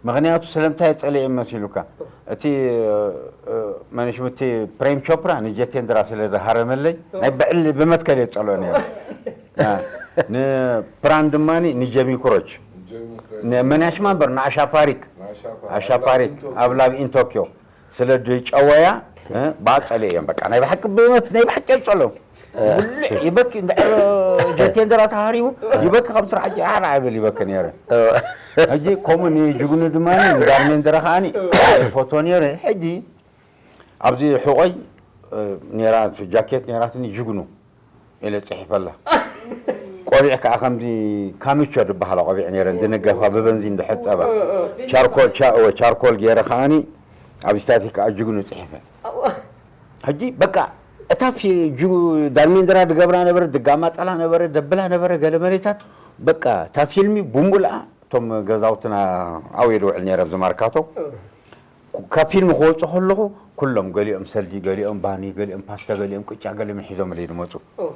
ምኽንያቱ ስለምንታይ ጸሊኤ መሲሉካ? እቲ፣ እ፣ መን ሽሙ እቲ ፕሬም ቾፕራ ንጀቴንድራ ስለ ዝሃረመለይ፣ ናይ ብዕሊ ብመትከል እየ ዝጸልኦ ነይረ። አ፣ ንፕራን ድማ ንጀሚ ክሮች። ንመን ሽማ እምበር ንኣሻ ፓሪክ። ኣሻ ፓሪክ ኣብ ላቭ ኢን ቶኪዮ። ስለ ድጨወያ፣ እ፣ ባጸለ እዮም። በቃ፣ ናይ ብሓቂ ብእውነት፣ ናይ ብሓቂ የብጸሎም። ውልዕ ይበኪ፣ እንድሕር ጀቴንደራ ተሃሪቡ፣ ይበኪ፣ ከም ስራሕ ጀ-፣ ሓራ ኣይብል ይበኪ ነይረ። ሕጂ፣ ከምኡ ንጅግኑ ድማ፣ ንዳርሜንደራ ከዓኒ፣ ፎቶ ነይረ። ሕጂ፣ ኣብዚ ሕቖይ፣ እ፣ ነይራ፣ ጃኬት ነይራትኒ፣ ጅግኑ። ኢለ ጽሒፈላ። ቆቢዕ ከኣ ከምዚ ካሚቾ ዝበሃላ ቆቢዕ ነይረን፣ ዝንገፋ ብበንዚን ዝሕጸባ። እ፣ እ። ቻርኮል፣ ቻ-፣ እወ፣ ቻርኮል ገይረ ከኣኒ ኣብ ስታቲክ ከኣ ጅግኑ ጽሒፈ። እወ። ሕጂ በቃ እታ ፊ-፣ ጅ-፣ ዳርሜንድራ ድገብራ ነበረ፣ ድጋማጠላ ነበረ፣ ደብላ ነበረ፣ ገለ መሬታት በቃ እታ ፊልሚ ብሙሉኣ እቶም ገዛውትና ኣብኡ እየ ድውዕል ነይረ ኣብዚ ማርካቶ። እ። ካብ ፊልም ክወጹ ከለኹ፣ ኩሎም ገሊኦም ሰልዲ፣ ገሊኦም ባኒ፣ ገሊኦም ፓስታ፣ ገሊኦም ቅጫ፣ ገሊኦም ሒዞምለይ ዝመጹ። ኦ።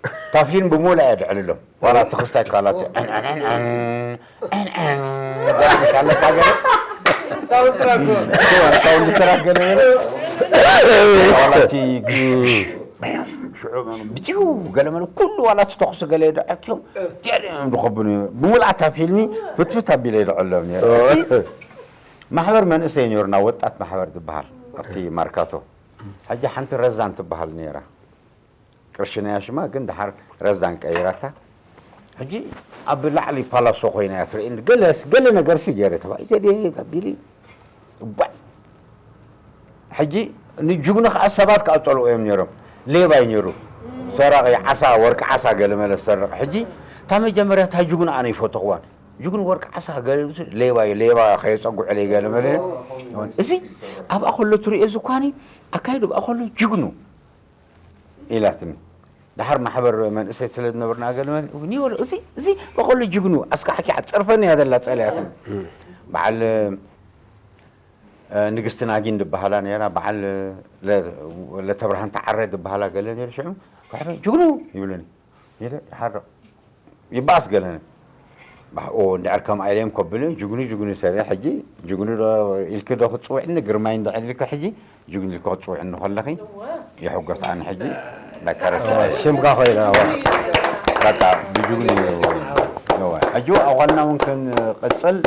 እታ ፊልም ብሙሉኣ እየ ድዕልሎም። ዋላ እቲ ክስታይ ካላት፣ ኦ። ዕን፣ ዕን፣ ዕን፣ ዕን፣ ዕን፣ ዕን፣ ገለ ኣለካ ገለ። ሳውንድ ትራክ ኦ። እዋ፣ ሳውንድ ትራክ ገለ ገለ። ዋላ እቲ ግ-፣ ሽዑ ብጭው ገለ መለ፣ ኩሉ ዋላ እቲ ተኹሲ ገለ ይድዐክዮም። እ። ገሊኦም ድኸብኑ። ብሙሉኣ እታ ፊልሚ ፍትፍት ኣቢለ ይድዕሎም ነይረ። ኦ። ማሕበር መንእሰይ ነይሩና፣ ወጣት ማሕበር ዝበሃል ኣብቲ ማርካቶ። ሕጂ ሓንቲ ረዛን ትበሃል ነይራ። ቅርሽናያ ሽማ ግን ደሓር ረዛን ቀይራታ። ሕጂ ኣብ ላዕሊ ፓላሶ ኮይና እያ ትርእየኒ። ገለስ-፣ ገለ ነገርሲ ገይረ ተባሂዘ ድየ ተቢሊ። እባ-፣ ሕጂ ንጅግኑ ከዓ ሰባት ከዓ ጸልኡ እዮም ነይሮም። ሌባ እዩ ነይሩ። ሰራቒ ዓሳ፣ ወርቂ ዓሳ ገለ መለ ዝሰርቕ። ሕጂ እታ መጀመርያ እታ ጅግኑ ኣነ ይፈተኽዋን። ጅግኑ ወርቂ ዓሳ ገለ ሌባ እዩ፣ ሌባ ከየጸጉዕለይ ገለ መለ። እዚ ኣብኣ ከሎ ትርእዮ ዝኳኒ ኣካይዱ ኣብኣ ከሎ ጅግኑ ኢላትኒ። ደሓር ማሕበር መንእሰይ ስለ ዝነበርና ገለ መለ፣ "ኒወሎ፣ እዚ፣ እዚ በቆሎ ጅግኑ፣ ኣስካሕኪ ዓጸርፈኒ እያ ዘላ ጸልያትኒ." በዓል፣ እ፣ ንግስቲ ናጊን ዝበሃላ ነይራ፣ በዓል ለ-፣ ለተብርሃን ተዓረ ዝበሃላ ገለ ነይሩ። ሽዑ፣ "ዋሕበ ጅግኑ!" ይብሉኒ። ይደ-፣ ይሓርቕ። ይበኣስ ገለኒ። ባህ፣ ኦ፣ እንድሕር ከምኣ ኢለ እዮም ከብሉ፣ ጅግኑ፣ ጅግኑ ሰለ፣ ሕጂ ጅግኑ ዶ ኢልኪ ዶ ክትጽውዕኒ፣ ግርማይ እንድሕር ኢልኪ፣ ሕጂ ጅግኑ ኢልኪ ክትጽውዕኒ ከለኺ፣ እወ። ይሕጎስ ኣነ ሕጂ፣ በቃ ረሲዐ። ሽምካ ኮይና፣ እወ። በቃ ብጅግኑ፣ እወ። ሕጂ ኣዃልና እውን ክንቅጽል፣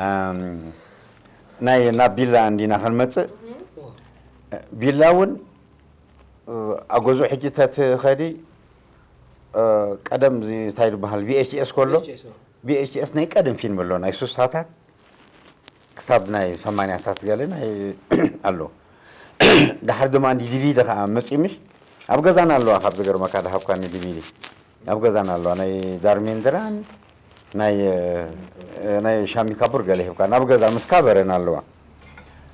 ኣም፣ ናይ፣ ናብ ቢላ እንዲና ክንመጽእ፣ ቢላ እውን፣ ኣብ ገዝኡ ሕጂ ተትኸዲ፣ እ፣ ቀደም እዚ እንታይ ዝበሃል ቪ ኤች ኤስ ከሎ፣ ቪ ኤች ኤስ፣ ኦ። ቪ ኤች ኤስ ናይ ቀደም ፊልም ኣሎ፣ ናይ ሱሳታት ክሳብ ናይ ሰማንያታት ገለ ናይ ኣሎ። ደሓር ድማ ዲ ቪ ዲ ከዓ መጺኡ ምሽ ኣብ ገዛና ኣለዋ፣ ካብ ዝገርመካ ድሃብካኒ ዲ ቪ ዲ። ኣብ ገዛና ኣለዋ። ናይ ዳርሜንድራን ናይ፣ እ፣ ናይ ሻሚ ካቡር ገለ ሂብካ ናብ ገዛ ምስ ካበረን ኣለዋ።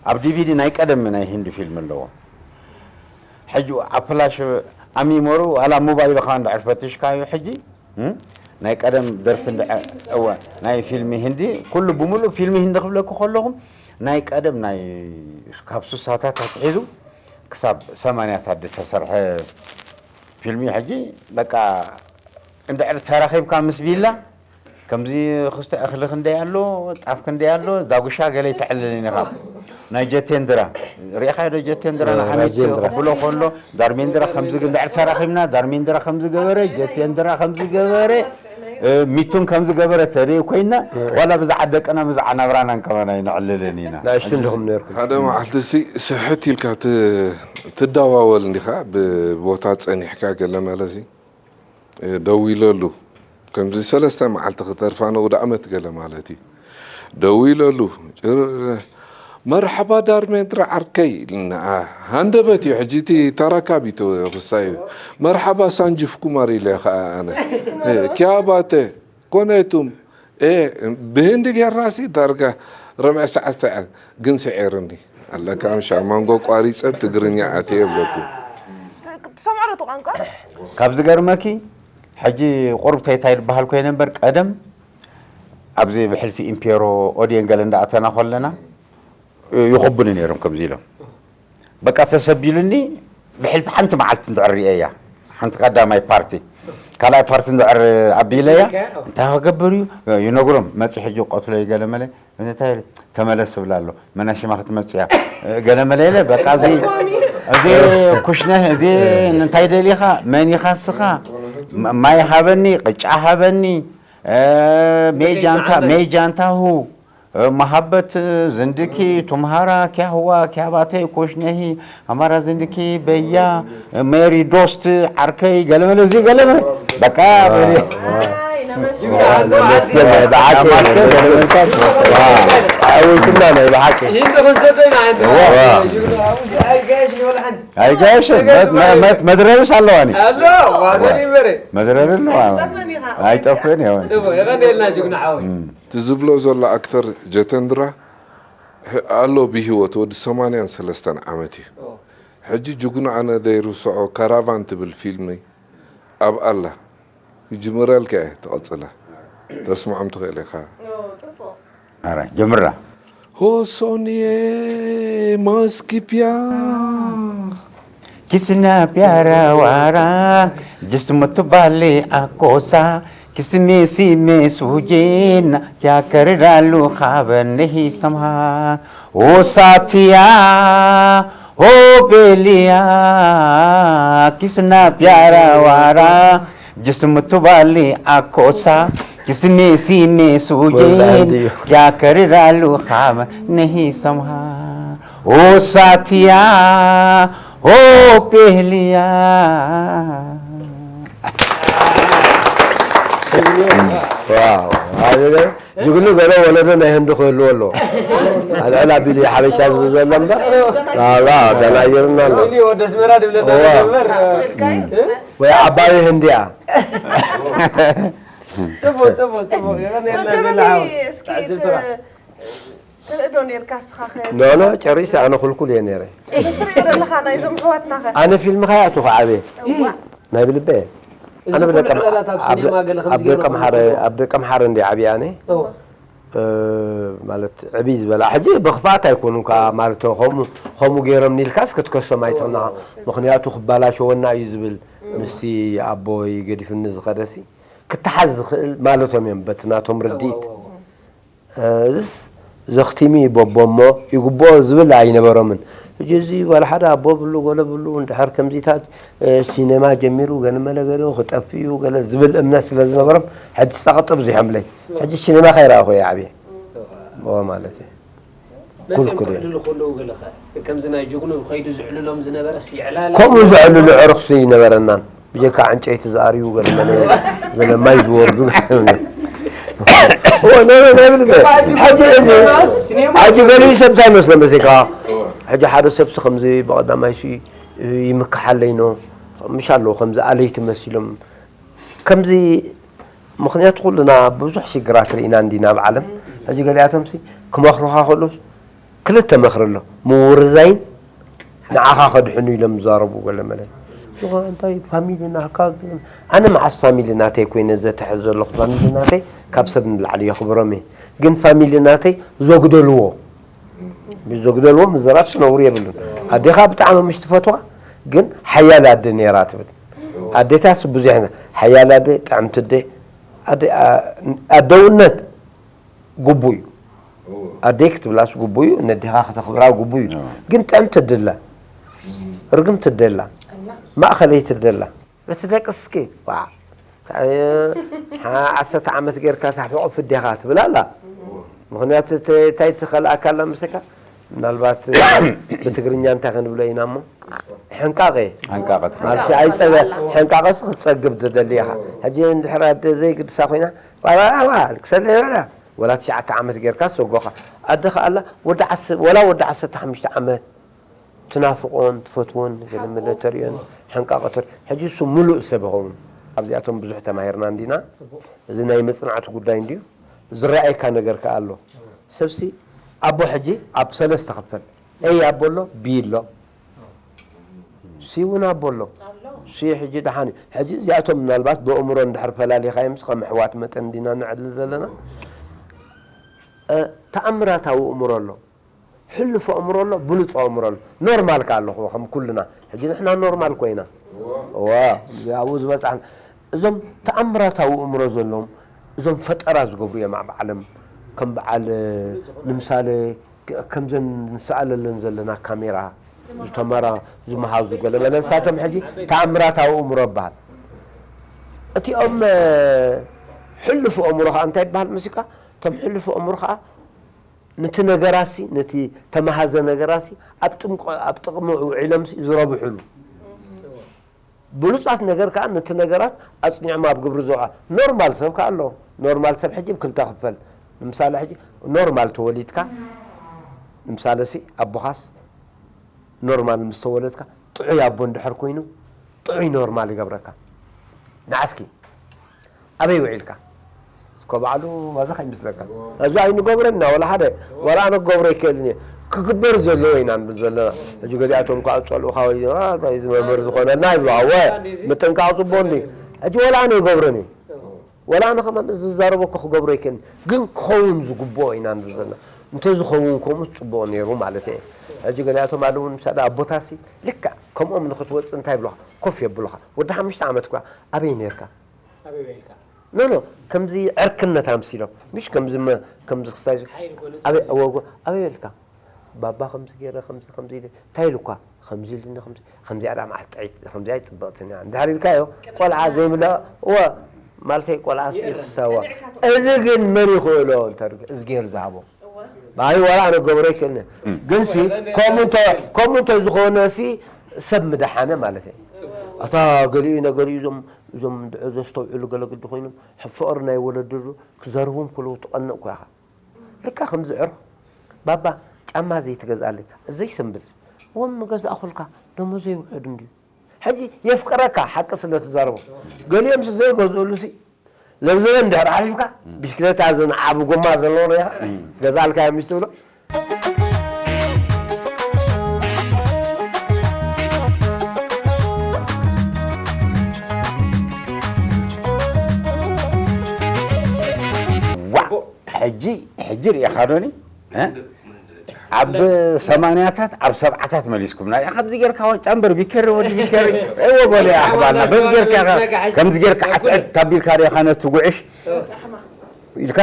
ኣብ ዲ ቪ ዲ ናይ ቀደም ናይ ህንዲ ፊልም ኣለዎ። ሕጂ ኣብ ፍላሽ ኣብ ሚሞሩ ዋላ ሞባይልኻ እንድሕር ፈትሽካዮ ሕጂ፣ እ፣ ናይ ቀደም ደርፊ እንድሕር፣ እወ፣ ናይ ፊልሚ ህንዲ፣ ኩሉ ብምሉእ ፊልሚ ህንዲ ክብለኩ ከለኹም ናይ ቀደም ናይ ካብ ሱሳታት ኣትሒዙ ክሳብ ሰማንያታት ዝተሰርሐ ፊልሚ ሕጂ በቃ እንድሕር ተራኺብካ ምስ ቢላ ከምዚ ክስተ እኽሊ ክንደይ ኣሎ፣ ጣፍ ክንደይ ኣሎ፣ ዳጉሻ ገለ ይተዕልልን ኢኻ። ናይ ጀቴንድራ ሪእኻዮ ዶ? ጀቴንድራ እ፣ ንዓመት ናይ ጀቴንድራ። ክብሎ ከሎ ዳርሜንድራ ከምዚ ግ-፣ እንድሕር ተራኺብና ዳርሜንድራ ከምዚ ገበረ፣ ጀቴንድራ ከምዚ ገበረ፣ እ፣ ሚቱን ከምዚ ገበረ ተርኢ ኮይና፣ እ። ዋላ ብዛዕባ ደቅና ብዛዕባ ናብራና እንከማና ኣይነዕልልን ኢና። ንኣሽቱ እንዲኹም ነርኩም። ሓደ መዓልቲ ሲ ስሕት ኢልካ ት-፣ ትደዋወል እንዲኻ፣ ብቦታ ጸኒሕካ ገለ መለሲ፣ እ፣ ደዊለሉ። ከምዚ ሰለስተ መዓልቲ ክተርፋ ነውዲ ዓመት ገለ ማለት እዩ። ደዊለሉ። ጭር-፣ "መርሓባ ዳርሜንድራ ዓርከይ" ኢልና። ሃንደበት እዩ። ሕጂ እቲ ተራካቢ ተ-፣ ክሳይ እዩ። "መርሓባ ሳንጅፍ ኩማር" ኢለ ኸዓ ኣነ። እ፣ "ኪያባተ፣ ኮነይቱም?" እ፣ ብህንዲ ጌርናሲ ዳርጋ ረብዒ ሰዓት ተዓ-፣ ግን ስዒርኒ። ኣለካ ምሻ ማንጎ ቋሪጸ ትግርኛ ኣትየ ይብለኩም። ት-፣ ትሰምዖ ዶ እቲ ቋንቋ? ካብ ዝገርመኪ፣ ሕጂ ቁሩብ ተይታ ይበሃል ኮይነ እምበር፣ ቀደም ኣብዚ ብሕልፊ ኢምፔሮ ኦድየን ገለ እንዳኣተና ከለና፣ ይኸቡኒ ነይሮም ከምዚ ኢሎም። በቃ ተሰቢሉኒ፣ ብሕልፊ ሓንቲ መዓልቲ እንድዕር ርእየያ፣ ሓንቲ ቀዳማይ ፓርቲ፣ ካልኣይ ፓርቲ እንድዕር ኣቢለያ፣ እንታይ ክገብር እዩ? ይነግሮም፣ መጺ ሕጂ ቀትሎ እዩ ገለ መለ፣ እንታይ ተመለስ ትብላ ኣሎ፣ መናሽማ ክትመጽእ እያ፣ ገለ መለ ኢለ፣ በቃ እዚ፣ እዚ ኩሽነ፣ እዚ እንታይ ደሊኻ? መን ኢኻ እስኻ? ማ-፣ ማይ ሃበኒ፣ ቅጫ ሃበኒ፣ እ፣ ሜጃንታ፣ ሜጃንታሁ፣ እ፣ መሃበት፣ ዝንድኪ፣ ቱምሃራ፣ ኪያህዋ፣ ኪያባቴ፣ ኮሽነሂ፣ ኣማራ ዝንድኪ፣ በያ፣ እ፣ ሜሪ ዶስት፣ ዓርከይ፣ ገለመለ፣ እዚ ገለመለ። በቃ፣ በል። ኣይ፣ ነመስግን። ነመስግን፣ ናይ ብሓቂ ነመስግን፣ ገለመልካ። ኣወይትና ናይ ብሓቂ። ይህን ተኸሰተ ኢና፣ ኣንተ። ዋ። ኣይጋየሽ፣ ንበል ሓንቲ። ኣይጋየሽ፣ መት-፣ መት-፣ መት-፣ መድረብስ ኣለዋኒ። ኣሎ፣ ዋ፣ በል ይበረ። መድረብ ኣለዋ። ኣይጠፍእን ኢኻ። ኣይጠፍእን እያ። ጽቡቕ፣ የቐንየልና ጅግና ሓወይ። እም። እቲ ዝብሎ ዘሎ ኣክተር ጀተንድራ ሕ-፣ ኣሎ ብህይወት፣ ወዲ ሰማንያን ሰለስተን ዓመት እዩ። ኦ። ሕጂ ጅግና ኣነ ዘይርስዖ ካራቫን ትብል ፊልሚ ኣብ ኣላ። ክጅምረልካ እየ፣ ትቐጽላ። ተስምዖም ትኽእል ኢኻ። ኦ፣ ጽቡቕ። ኣረ፣ ጀምራ። ሆሶንዬ ማስኪፕያ። Kisna pyara wara, jism tubali akosa, kisme si me sujena, kya kar dalu khabar nahi samha. O satya, o beliya, kisna pyara wara, jism tubali akosa, किसने सीने सूझे वही बात है। क्या कर डालू ख्वाब नहीं संभार। ओ साथिया, ओ पहलिया। ዋው። ጅግኑ ገለ ወለዶ ናይ ህንዲ ክህልዎ ኣለዎ። ኣልዕል ኣቢሉ ሓበሻ ዝብል ዘሎ እምበር ላላ ተናይርና ኣሎ። ወደ ኣስመራ ድብለና እዋ። ነበር። ወይ ዓባይ ህንዲያ። ጽቡቅ ጽቡቅ ጽቡቅ። መጀመሪ እስኪ ትርእዶ ነርካ እስኻ ኸ ኖ ኖ ጨሪሰ ኣነ ኩልኩል እየ ነረ። ትርኢ ዘለኻ ናይዞም ኣሕዋትና ኸ ኣነ ፊልም ከይኣቱ ከዓበ እዋ ናይ ብልበ እዚ ኣነ ኩሉ ብደቀም ዕላላት ኣብ ኣብ ሲኔማ ገለ ከምዚ ኣብ ገይሩ ደቀም ሓደ ኣብ ደቀም ሓደ እንዲ ዓብያ ኣነ እዋ። ማለት ዕብይ ዝበላ ሕጂ ብኽፋት ኣይኮኑን ከዓ ማለት ከምኡ ከምኡ ገይሮም ኒልካስ ክትከሶም ኣይትኽና ምኽንያቱ ክባላሸወና እዩ ዝብል ምስቲ ኣቦይ ገዲፍኒ ዝኸደሲ ክተሓዝ ዝኽእል ማለቶም እዮም በቲ ናቶም ርድኢት እዝስ ዘኽቲሙ ይበቦ እሞ ይግብኦ ዝብል ኣይነበሮምን ሕጂ እዚ ዋላ ሓደ ኣቦ ብሉ ጎለ ብሉ እንድሕር ከምዚታት ሲኔማ ጀሚሩ ገለ መለ ገለ ክጠፍ እዩ ገለ ዝብል እምነት ስለ ዝነበሮም ሕጂ ጸቕጢ ኣብዚሖምለይ ሕጂ ሲኔማ ከይረኣኹ እየ ዓብየ ማለት እዩ መፅኦም ኩልኩል እዩ ክዕልሉ ከለዉ ገለኸ ከምዚ ናይ ጀግኑ ከይዱ ዝዕልሎም ዝነበረ ይዕላል ከምኡ ዘዕልሉ ዕርኽሲ ይነበረናን ብጀካ ዕንጨይቲ ዝኣርዩ ገለ መለ ገለ ማይ ዝወርዱ ሕጂ እዚ ሕጂ ገሊኡ ሰብ እንታይ መስሎ መሲልካ ሕጂ ሓደ ሰብሲ ከምዚ ብቐዳማይ ሲ ይምክሓለይ ኖ ምሽ ኣለዉ ከምዚ ኣለይቲ መሲሎም ከምዚ ምኽንያቱ ኩልና ብዙሕ ሽግራት ርኢና እንዲና ኣብ ዓለም ሕጂ ገሊኣቶምሲ ክመኽሩኻ ከለዉ ክልተ መኽሪ ኣሎ ምውርዛይን ንዓኻ ከድሕኑ ኢሎም ዝዛረቡ ገለ መለ እንታይ ፋሚሊ ናካ ኣነ መዓስ ፋሚሊ ናተይ ኮይነ ዘትሕዝ ዘለኹ ፋሚሊ ናተይ ካብ ሰብ ንላዕሊ የኽብሮም እየ ግን ፋሚሊ ናተይ ዘጉደልዎ ዘጉደልዎ ምዝራብ ነውሪ የብሉን ኣዴኻ ብጣዕሚ ምሽ ትፈትዋ ግን ሓያል ኣደ ነይራ ትብል ኣዴታስ ብዙሕ ሓያል ኣደ ጥዕምቲ ኣደ ኣደውነት ግቡ እዩ ኣደይ ክትብላስ ግቡ እዩ ነዴኻ ከተኽብራ ግቡ እዩ ግን ጥዕምቲ ድላ ርግምቲ ደላ ማእኸለይቲ ደላ በቲ ደቂ እስኪ ዓሰርተ ዓመት ጌርካ ሳሕፍቆ ፍዴኻ ትብል ኣላ ምክንያቱ እንታይ ትኸልኣካ ኣላ ምስካ ምናልባት ብትግርኛ እንታይ ክንብሎ ኢና እሞ ሕንቃቐ ሓንቃቐት ማለትሲ ኣይፀበ ሕንቃቐስ ክትፀግብ ትደሊ ኢኻ ሕጂ እንድሕር ኣደ ዘይግድሳ ኮይና ዋዋዋ ክሰለ ይበላ ወላ ትሽዓተ ዓመት ጌርካ ሰጎኻ ኣደ ከኣላ ወዲ ዓስ- ወላ ወዲ ዓሰርተ ሓሙሽተ ዓመት ትናፍቆን ትፈትዎን ገለመለ ተሪኦን ሕንቃቐ ተር ሕጂ እሱ ሙሉእ ሰብ ይኸውን ኣብዚኣቶም ብዙሕ ተማሂርና እንዲና እዚ ናይ መፅናዕቲ ጉዳይ እንድዩ ዝረኣየካ ነገር ከኣ ኣሎ ሰብሲ ኣቦ ሕጂ ኣብ ሰለስተ ክፈል ኤ ኣቦ ኣሎ ቢ ኣሎ ሲ እውን ኣቦ ኣሎ ሲ ሕጂ ደሓን እዩ ሕጂ እዚኣቶም ምናልባት ብእምሮ እንድሕር ፈላሊኻዮም ከም ኣሕዋት መጠን እንዲና ንዕልል ዘለና ተኣምራታዊ እምሮ ኣሎ ሕሉፍ ኣእምሮ ኣሎ ብሉፅ ኣእምሮ ኣሎ ኖርማል ከ ኣለኹ ከም ኩልና ሕጂ ንሕና ኖርማል ኮይና እዋ ኣብኡ ዝበፃሕና እዞም ተኣምራታዊ እምሮ ዘለዎም እዞም ፈጠራ ዝገብሩ እዮም ኣብ ዓለም ከም በዓል ንምሳሌ ከምዘን ንሰኣለለን ዘለና ካሜራ ዝተመራ ዝመሃዙ ገለ መለ ንሳቶም ሕጂ ተኣምራታዊ እምሮ ይበሃል እቲኦም ሕሉፍ ኣእምሮ ከዓ እንታይ ይበሃል መሲካ እቶም ሕሉፍ ኣእምሮ ከዓ ነቲ ነገራሲ ነቲ ተመሃዘ ነገራሲ ኣብ ጥቕሚ ውዒሎም ዝረብሕሉ ብሉፃት ነገር ከዓ ነቲ ነገራት ኣፅኒዖም ኣብ ግብሪ ዘውዓ ኖርማል ሰብ ከዓ ኣሎ ኖርማል ሰብ ሕጂ ክልተ ክፈል ንምሳሌ ሕጂ ኖርማል ተወሊድካ ንምሳሌ ሲ ኣቦኻስ ኖርማል ምስ ተወለድካ ጥዑይ ኣቦ እንድሕር ኮይኑ ጥዑይ ኖርማል ይገብረካ ንዓስኪ ኣበይ ውዒልካ እስኮ ባዕሉ ማዛ ከይመስለካ እዚ ኣይንገብረን ኢና ወላ ሓደ ወላ ኣነ ክገብሮ ይክእልን እየ ክግበር ዘለዎ ኢና ንብል ዘለና ሕጂ ገዚኣቶም ከዓ ፀልኡካ ወይ እዚ መምህር ዝኾነልና ይብሉ ኣወ ምጥንቃቕ ፅቡቅ እንዲ ሕጂ ወላ ኣነ ይገብረን እዩ ወላ ኣነ ከማን ዝዛረበ እኮ ክገብሮ ይክእልን ግን ክኸውን ዝግብኦ ኢና ንብል ዘለና እንተዝኸውን ከምኡ ፅቡቅ ነይሩ ማለት እየ ሕጂ ገሊኣቶም ኣለውን ምሳሌ ኣቦታሲ ልክዕ ከምኦም ንክትወፅእ እንታይ ይብሉካ ኮፍ የብሉካ ወዲ ሓሙሽተ ዓመት እኳ ኣበይ ነርካ ኣበይ በልካ ኖ ኖ ከምዚ ዕርክነት ኣምሲሎም ምሽ ከምዚ መ- ከምዚ ክሳይ ሓይል ኮነ ኣበይ ወጎ ኣበይ በልካ ባባ ከምዚ ገይረ ከምዚ ከምዚ ኢለ እንታይ ኢሉኳ ከምዚ ኢሉኒ ከምዚ ከምዚኣ ዳ መዓት ጥዒት ከምዚኣ ይፅብቕትን እያ እንድሕር ኢልካዮ ቆልዓ ዘይምለ እወ ማለተይ ቆልዓስ ይኽሰዋ። እዚ ግን መን ይኽእሎ እንተ እዝጌር ዝሃቦ። ኣይ ዋላ ኣነ ገብሮ ይክእልኒ። ግንሲ ከምኡ እንተ- ከምኡ እንተ ዝኾነሲ ሰብ ምደሓነ ማለት እዩ። ኣታ ገሊኡ ነገር እዩ እዞም እዞም ድዑ ዘስተውዕሉ ገለ ግዲ ኮይኖም ፍቕሪ ናይ ወለዱ ክዘርቡም ክሉ ትቐንእ እኮ ኢኻ። ርካ ከምዚ ዕርኽ ባባ ጫማ ዘይትገዝኣለይ ዘይሰንብት ወም ገዛእኹልካ ደሞዘይ ውሑድ እንድዩ። ሕጂ የፍቅረካ ሓቂ ስለ ትዛረቦ ገሊኦምሲ ዘይገዝኡሉሲ ለብዘበን እንድሕር ሓሊፍካ ብሽክለታ ዘን ዓብ ጎማ ዘለዎ ሪኢኻ ገዛልካ እዮም ትብሎ። ዋዕ ሕጂ ሕጂ ርኢኻ ዶኒ ኣብ ሰማንያታት ኣብ ሰብዓታት መሊስኩም ናይ ከምዚ ጌርካ ዋንጫ እምበር ቢከሪ ወዲ ቢከሪ እዎ በለ ኣሕባልና በዚ ጌርካ ከምዚ ጌርካ ዓትዕት ታቢልካ ዲኻ ነቲ ጉዕሽ ኢልካ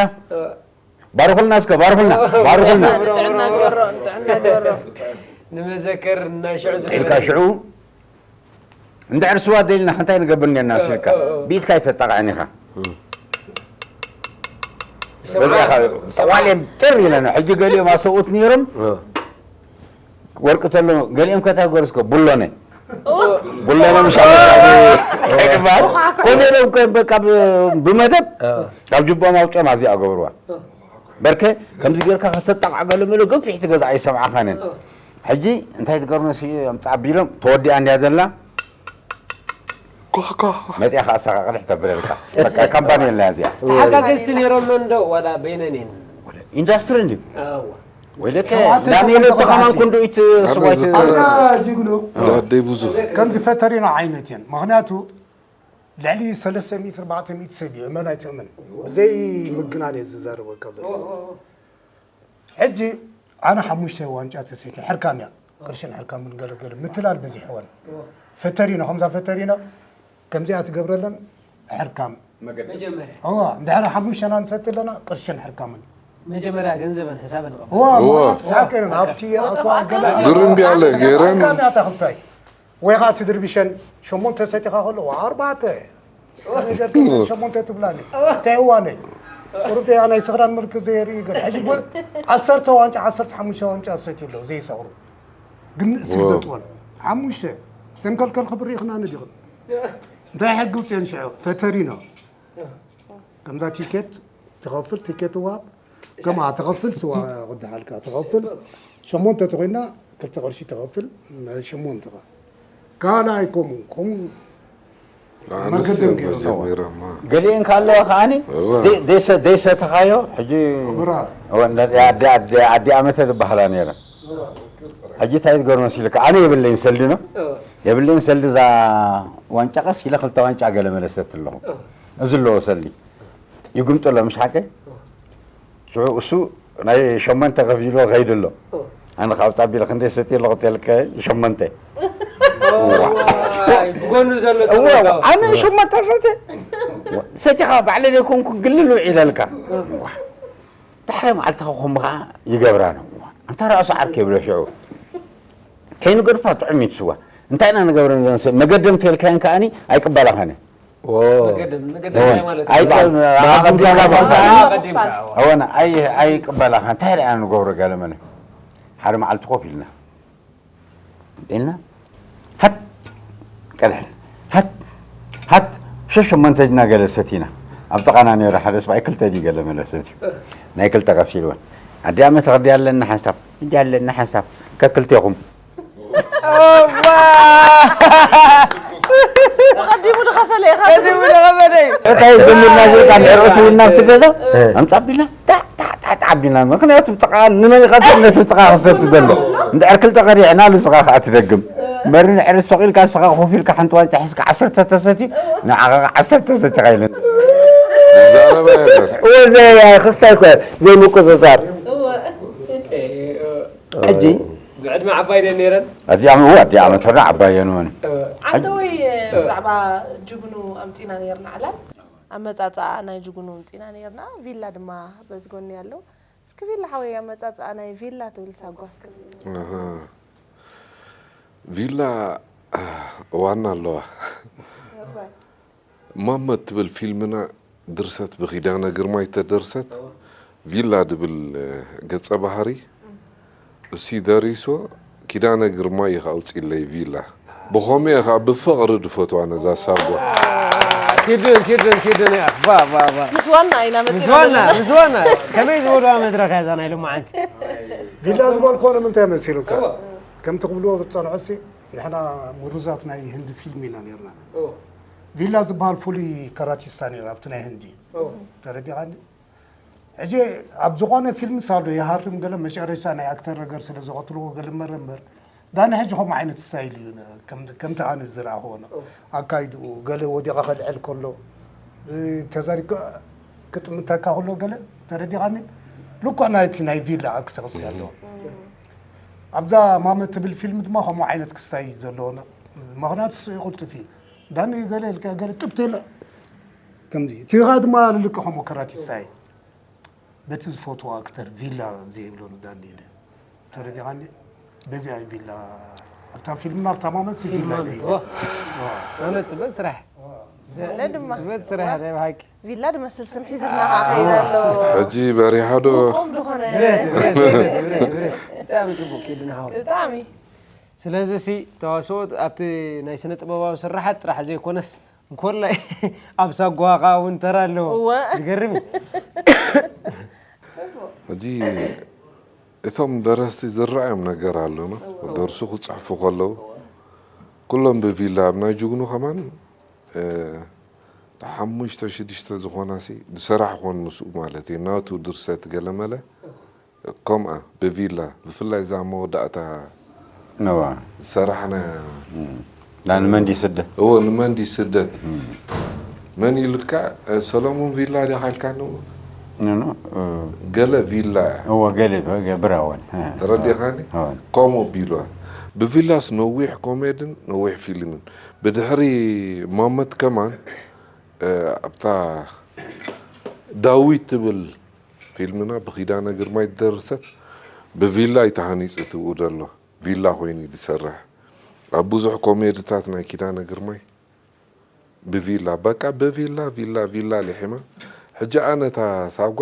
ባርኹልና እስከ ባርኹልና ባርኹልና ንጥዕና ግበሮ ንጥዕና ግበሮ ንመዘከር ናይ ሽዑ ኢልካ ሽዑ እንድሕር ስዋ ደሊና እንታይ ንገብር ኔርና ስልካ ብኢድካ ይተጣቕዐን ኢኻ ሰዋሌም ጥር ኢለና ሕጂ ገሊኦም ኣሰብኡት ነይሮም ወርቂ ተሎ ገሊኦም ከታ ገርስከ ቡሎነ ቡሎነ ምሻ ተግባር ኮነ ኢሎም ከ በቃ ብመደብ ካብ ጅቦም ኣውፅኦም ኣብዚኣ ገብርዋ በርከ ከምዚ ጌርካ ከተጣቕዕ ገለ ምእሉ ገፊሕ ትገዛ ኣይሰምዓኻንን ሕጂ እንታይ ትገርመሲ ኣምፃ ኣቢሎም ተወዲኣ እንድያ ዘላ መፅያ ከዓ ኣሳቃቅልሕ ተብለልካ በቃ ካምፓኒ የላ እዚኣ ተሓጋገዝቲ ነይሮም እንዶ ዋላ በይነን እየን ኢንዳስትሪ እንድዩ ኣዋ ወይለከ ዳሜሎ ተኸማን ኩንዱኢት ስዋይት ኣልካ ጅግኑ ዳደይ ብዙ ከምዚ ፈተሪና ዓይነት እየን ምክንያቱ ልዕሊ ሰለስተ ሚእቲ ኣርባዕተ ሚእቲ ሰብ እዩ እመን ኣይትእመን ብዘይ ምግናን እየ ዝዛረበካ ዘሎ ሕጂ ኣነ ሓሙሽተ ዋንጫ ተሰይተ ሕርካም እያ ቅርሽን ሕርካምን ገለገለ ምትላል በዚሕወን ፈተሪኖ ከምዛ ፈተሪኖ ከምዚኣ ትገብረለን ሕርካም እዋ እንድሕር ሓሙሽተና ንሰቲ ኣለና ቅርሽን ሕርካምን መጀመርያ ገንዘበን ሕሳበን እዋ እዋ ሳቅን ኣብቲ ኣኳ ገለ ብርምቢ ኣለ ገይረን ሕርካም እያ ተኽሳይ ወይ ከዓ ትድርቢሸን ሸሞንተ ሰቲኻ ከሎ ኣርባዕተ ሸሞንተ ትብላኒ እንታይ እዋነይ ቁሩብ ደኣ ናይ ስኽራን ምልክት ዘየርኢ ገለ ሕጂ ዓሰርተ ዋንጫ ዓሰርተ ሓሙሽተ ዋንጫ ዝሰትዩ ኣለዉ ዘይሰኽሩ ግን ስልበጥወን ሓሙሽተ ሰንከልከል ክብሪ ኢኽና ንዲኽን እንታይ ሕጊ ውፅየን ሽዑ ፈተሪኖ ከምዛ ቲኬት ትኸፍል ቲኬት ዋብ ከምኣ ትኸፍል ስዋ ክድሓልካ ትኸፍል ሸሞንተ ተኮይና ክልተ ቅርሺ ትኸፍል ሸሞንተኻ ካልኣይ ከምኡ ከምኡ መገደም ገይሩ ገሊአን ካለዋ ከዓኒ ዘይሰተኻዮ ሕጂ ኣዲኣ መተ ዝበሃላ ነይረ ሕጂ እንታይ ትገርመ ሲልካ ኣነ የብለይን ሰልዲ ነው የብለይን ሰልዲ እዛ ዋንጫ ቀስ ኢለ ክልተ ዋንጫ ገለ መለሰት ኣለኹ እዚ ኣለዎ ሰልዲ ይጉምጥሎ ምሽ ሓቀ ሽዑ እሱ ናይ ሸመንተ ከፊሉ ከይዱ ኣሎ ኣነ ካብ ጣቢል ክንደይ ሰትየ ኣለኹ ተልከ ሸመንተ ብጎኑ ዘሎ እወ፣ ኣነ ሸመንተ ሰተ ሰቲኻ ባዕለ ዘይኮንኩ ግልል ውዒለልካ ዳሕረ መዓልቲ ከኹም ከዓ ይገብራ ነው ኣንታ ራእሱ ዓርክ የብሎ ሽዑ ከይንገድፋ ጥዑም እዩ ትስዋ እንታይ ኢና ንገብረ መገደም ተልካየን ከዓኒ ኣይቅበላኻነ ኣይቅበላኻ እንታይ ደኣ ንገብሮ ገለመለ ሓደ መዓልቲ ኮፍ ኢልና ኢልና ሃት ቀልሕል ሃት ሃት ሸሸሞንተ ጅና ገለ ሰቲና ኣብ ጥቓና ነይሩ ሓደ ሰብኣይ ክልተ ድዩ ገለ መለ ሰትዩ ናይ ክልተ ቀፊልወን ኣዲኣ መተኽዲ ኣለና ሓንሳብ እንዲ ኣለና ሓንሳብ ከክልቴኹም ቀዲሙ ዝኸፈለ ኢኻ ቀዲሙ ዝኸፈለ እዩ እንታይ ጀሚርና ዝልካ ንዕርኦት እውን ናብቲ ገዛ ኣምፃ ቢልና ታዕታዕታዕ ቢልና ምክንያቱ ብጥቃ ንመን ይቐፅል ነቲ ብጥቃ ክሰቲ ዘሎ እንድዕር ክልተ ቀሪዕና ንስኻ ከዓ ትደግም መሪ ንዕሪ ሶቕ ኢልካ ንስኻ ኮፍ ኢልካ ሓንቲ ዋንጫ ሒዝካ ዓሰርተ ተሰትዩ ንዓኻ ዓሰርተ ሰቲኻ ኢለን ዛረባ የለን ወዘያ ክስታይ ኮ ዘይምቁፅፃር ሕጂ ብዕድመ ዓባይ ደን ነይረን ኣዲኣ እዎ ኣዲኣ መተና ዓባየን ወን ዓንተ ወይ ብዛዕባ ጅግኑ ኣምፂና ነይርና ዕላል ኣመፃፃኣ ናይ ጅግኑ ኣምፂና ነይርና ቪላ ድማ በዚ ጎኒ ያለው እስኪ ቪላ ሓወይ ኣመፃፃኣ ናይ ቪላ ትብል ሳጓ እስኪ ቪላ ዋና ኣለዋ ማመ እትብል ፊልምና ድርሰት ብኪዳነ ግርማይ ተደርሰት። ቪላ ድብል ገጸ ባህሪ እሲ ደሪሶ ኪዳነ ግርማይ እዩ ኣውፂለይ ቪላ። ብኸመይ ከዓ ብፍቕሪ ድፈትዋ ነዛ ሳጓ። ኪድን ኪድን ኪድን እያ ባ ባ ባ ምስ ዋና ኢና ምስ መፂና ዋና ዘለና። ምስ ዋና ከመይ ዝበልዋ መድረኽ እያ እዛ ናይ ሎማዓንቲ። ቪላ ዝበልኮ ንምንታይ መሲሉካ? ከምቲ ክብልዎ ዝፀንሑ ሲ ንሕና ምሩዛት ናይ ህንዲ ፊልም ኢና ነርና። ቪላ ዝበሃል ፍሉይ ካራቲስታ ነይሩ ኣብቲ ናይ ህንዲ። ተረዲኻኒ? ሕጂ ኣብ ዝኾነ ፊልም ሳሎ ይሃርም ገለ መጨረሻ ናይ ኣክተር ነገር ስለ ዝቐትልዎ ገለ መረ እምበር ዳኒ ሕጂ ከምኡ ዓይነት ስታይል እዩ። ከምቲ ኣነ ዝረኣኽዎ ኣካይድኡ ገለ ወዲቐ ከልዕል ከሎ ተዛሪብካ ክጥምተካ ከሎ ገለ ተረዲኻኒ። ልክዕ ናይቲ ናይ ቪላ ኣክተር ሲ ኣለዎ። ኣብዛ ማመ ትብል ፊልም ድማ ከምኡ ዓይነት ክስታይ ዘለዎ ምኽንያቱ ስኡ ይቕልጥፍ እዩ። ዳኒ ገለ ኢልካ ገለ ጥብት ኢለ ከምዚ ትኻ ድማ ልልቀ ከምኡ ከራቲስታይ በቲ ዝፈትዎ ኣክተር ቪላ ዘይብሎ ንዳኒ ኢለ ተረዲኻኒ። በዚኣ ቪላ ኣብታ ፊልምና ኣብታ ማመት ሲ ቪላ ኢለ ኣነ ፅበት ስራሕ ኣነ ድማ ፅበት ስራሕ ናይ ብሓቂ ቪላ ድመስል ስም ሒዝልና ከዓ ከይድ ኣሎ። ሕጂ በሪሓ ዶ? ቁም ዝኾነ ብጣዕሚ ፅቡቅ ኪድን ሓወይ። ብጣዕሚ ስለዚ ሲ ተዋስኦ ኣብቲ ናይ ስነ ጥበባዊ ስራሓት ጥራሕ ዘይኮነስ እንኮላይ ኣብ ሳጓኻ እውን ተራ ኣለዎ። እወ። ዝገርም እዩ። ሕጂ እቶም ደረስቲ ዝረኣዮም ነገር ኣሎና ደርሱ ክፅሕፉ ከለዉ ኩሎም ብቪላ ኣብ ናይ ጅግኑ ከማን እ፣ ሓሙሽተ ሽዱሽተ ዝኾና ሲ ዝሰራሕ ኮን ምስኡ ማለት እዩ ናቱ ድርሰት ገለመለ ከምኣ ብቪላ ብፍላይ እዛ መወዳእታ ነዋ ዝሰራሕና ዳ ንመንዲ ስደት እዎ ንመንዲ ስደት መን ኢሉካ እ፣ ሰሎሞን ቪላ ዲኻ ኢልካ ንኡ ኖ ኖ ገለ ቪላ እያ እወ ገለ ብራወን ተረዲኻኒ ኣዎን ከምኡ ቢልዋ ብቪላስ ነዊሕ ኮሜድን ነዊሕ ፊልምን ብድሕሪ ማመት ከማን እ፣ ኣብታ ዳዊት ትብል ፊልምና ብኪዳነ ግርማይ ዝደርሰት ብቪላ እዩ ተሃኒፁ ትብኡ ዘሎ ቪላ ኮይኑ እዩ ዝሰርሕ ኣብ ብዙሕ ኮሜድታት ናይ ኪዳነ ግርማይ ብቪላ በቃ ብቪላ ቪላ ቪላ ሊሒማ ሕጂ ኣነ እታ ሳጓ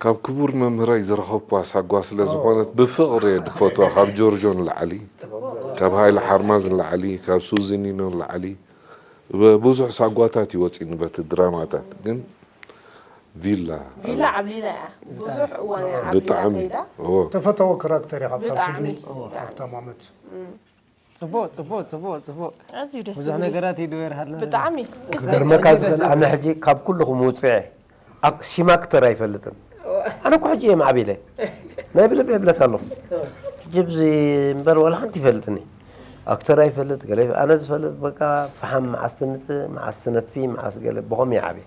ካብ ክቡር መምህረይ ዝረኸብኳ ሳጓ ስለ ዝኾነት ብፍቕሪ እየ ዝፈትዋ ካብ ጆርጆ ንላዕሊ ካብ ሃይለ ሓርማዝ ንላዕሊ ካብ ሱዚኒኖ ንላዕሊ ብዙሕ ሳጓታት እዩ ወፂኒ በቲ ድራማታት ግን ቪላ ቪላ ዓብሊላ እያ ብዙሕ እዋን እያ ዓብሊላ ብጣዕሚ ከይዳ እዎ ተፈተዎ ክራክተር ኢኻ ኣብታ ብጣዕሚ ፊልሚ ኣብታ ማመት ፅቡቅ ፅቡቅ ፅቡቅ ፅቡቅ ኣዝዩ ደስ ብዙሕ ዝብል እዩ። ነገራት ይድወርሃልና ብጣዕሚ ክገርመካ ዝኽእል ኣነ ሕጂ ካብ ኩልኹም ውፅዐ ኣክ- ሽም ኣክተር ኣይፈልጥን ኣነ እኮ ሕጂ እየ ማዕቢለ ናይ ብልብ የብለካ ኣለኹ ሕጂ ብዚ እምበር ወላ ሓንቲ ይፈልጥኒ ኣክተር ኣይፈልጥ ገለ ኣነ ዝፈልጥ በቃ ፈሓም መዓስ ትምፅእ መዓስ ትነፊ መዓስ ገለ ብኸም ይዓብየ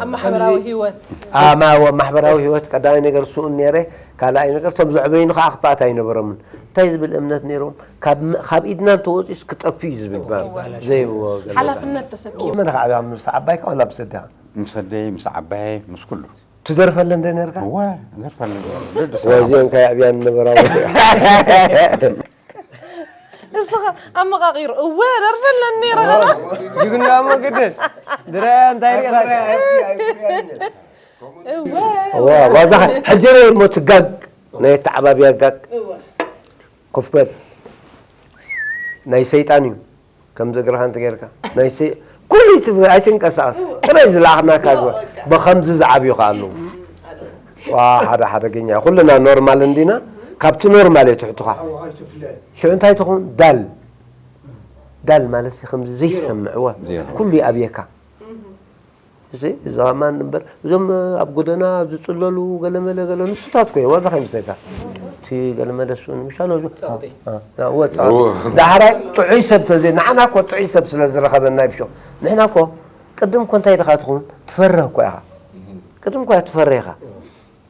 ኣብ ማሕበራዊ ህይወት ኣማ ወ ማሕበራዊ ህይወት ቀዳማይ ነገር ስኡን ነይረ ካልኣይ ነገር እቶም ዘዕበዩኒ ከዓ ክፍኣት ኣይነበሮምን እንታይ ዝብል እምነት ነይሮም ካብ ም- ካብ ኢድና እንተወፂኡስ ክጠፍእ እዩ ዝብል ማለት ዘይብዎ ገለ ሓላፍነት ተሰኪሙ መን ከዓ ምስ ዓባይካ ወላ ምስ ኣዴኻ ምስ ኣደይ ምስ ዓባየ ምስ ኩሉ ትደርፈለን ዶ ነርካ እወ ዘርፋለ ወዚኦም ከየዕብያን ነበራ እስኻ ኣመቃቂሩ እወ ደርፈለን ነይረ ጅግና እሞ ግድን ድረያ እንታይ ርኢኻ እወ ዋዛ ሕጂ እሞ ትጋግ ናይ ኣተዓባብያ ጋግ ኮፍ በል ናይ ሰይጣን እዩ ከምዚ እግርኻ እንተ ጌርካ ናይ ሰይ ኩሉ ትብ ኣይትንቀሳቐስ ጥራይ ዝለኣኽናካ ግበር ብኸምዚ ዝዓብዩ ከ ኣለዉ ዋ ሓደ ሓደገኛ ኩልና ኖርማል እንዲና ካብቲ ኖርማል እየ ትሕቱኻ ሽዑ እንታይ ትኹን ዳል ዳል ማለት ከምዚ ዘይሰምዕዎ ኩሉ ይኣብየካ እዚ እዛ ማን እምበር እዞም ኣብ ጎደና ዝፅለሉ ገለመለ ገለ ንሱታት ኮ ዋዛ ከይምሰልካ እቲ ገለመለ እሱ ንምሻሎ ወፃ ዳሕራይ ጥዑይ ሰብ ተዘይ ንዓና ኮ ጥዑይ ሰብ ስለ ዝረኸበና ይብሾ ንሕና ኮ ቅድም ኮ እንታይ ድኻ ትኸውን ትፈርህ እኮ ኢኻ ቅድም ኮ ትፈርህ ኢኻ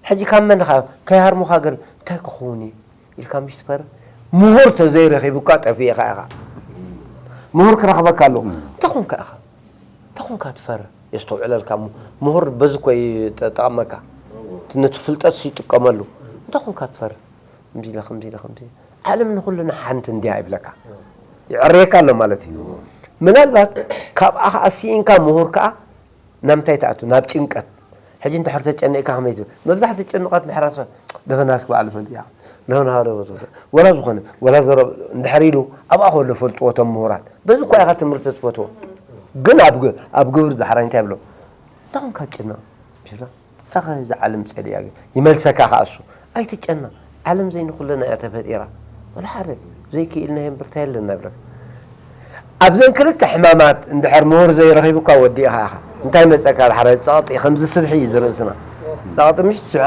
ሕጂ ካብ መን ድኻ ከይሃርሙኻ ገለ እንታይ ክኸውን እዩ ኢልካ ምሽ ትፈርህ ምሁር ተዘይረኺቡ እኳ ጠፊእኻ ኢኻ ምሁር ክረኽበካ ኣለዎ እንታይ ኾንካ ኢኻ እንታይ ኾንካ ትፈርህ የስተውዕለልካ እሞ ምሁር በዚ እኮ ይጠቕመካ ነቲ ፍልጠት ይጥቀመሉ እንታይ ኾንካ ትፈርህ ከምዚ ኢለ ከምዚ ኢለ ከምዚ ዓለም ንኹልና ሓንቲ እንዲያ ይብለካ ይዕርየካ ኣሎ ማለት እዩ ምናልባት ካብኣ ኸዓ ስኢንካ ምሁር ከኣ ናብ ምንታይ ትኣቱ? ናብ ጭንቀት። ሕጂ እንድሕር ተጨኒቕካ ከመይ ትብል? መብዛሕትኡ ጭንቐት እንድሕር ኣስፈ-፣ ደፈናስ ክበዓል ፈልጥ እያ። ደፈና ሃረ ወዘተ። ወላ ዝኾነ፣ ወላ ዘረብ እንድሕር ኢሉ ኣብኣ ከሎ ፈልጥዎ እቶም ምሁራት። በዚ እኳ ኢኻ ትምህርቲ ትፈትዎ። ግን ኣብ ግ-፣ ኣብ ግብሪ ዳሕራይ እንታይ ይብሎ? ደኹም ካብ ጭንቕ። ምሽ ኢሎ? ኣኸ እዛ ዓለም ጸሊኣ ግን ይመልሰካ ከኣ እሱ። ኣይትጨነቕ፣ ዓለም ዘይንኹለና እያ ተፈጢራ። ወላ ሓደ ዘይክኢልናዮ እምብርታ የለን ናብለካ። ኣብዘን ክልተ ሕማማት እንድሕር ምሁር ዘይረኺቡካ ወዲእኻ ኢኻ። እንታይ መጸካ ድሓረ? ጸቕጢ፣ ከምዚ ስብሒ እዩ ዝርእስና። ጸቕጢ ምሽ ትስሖ።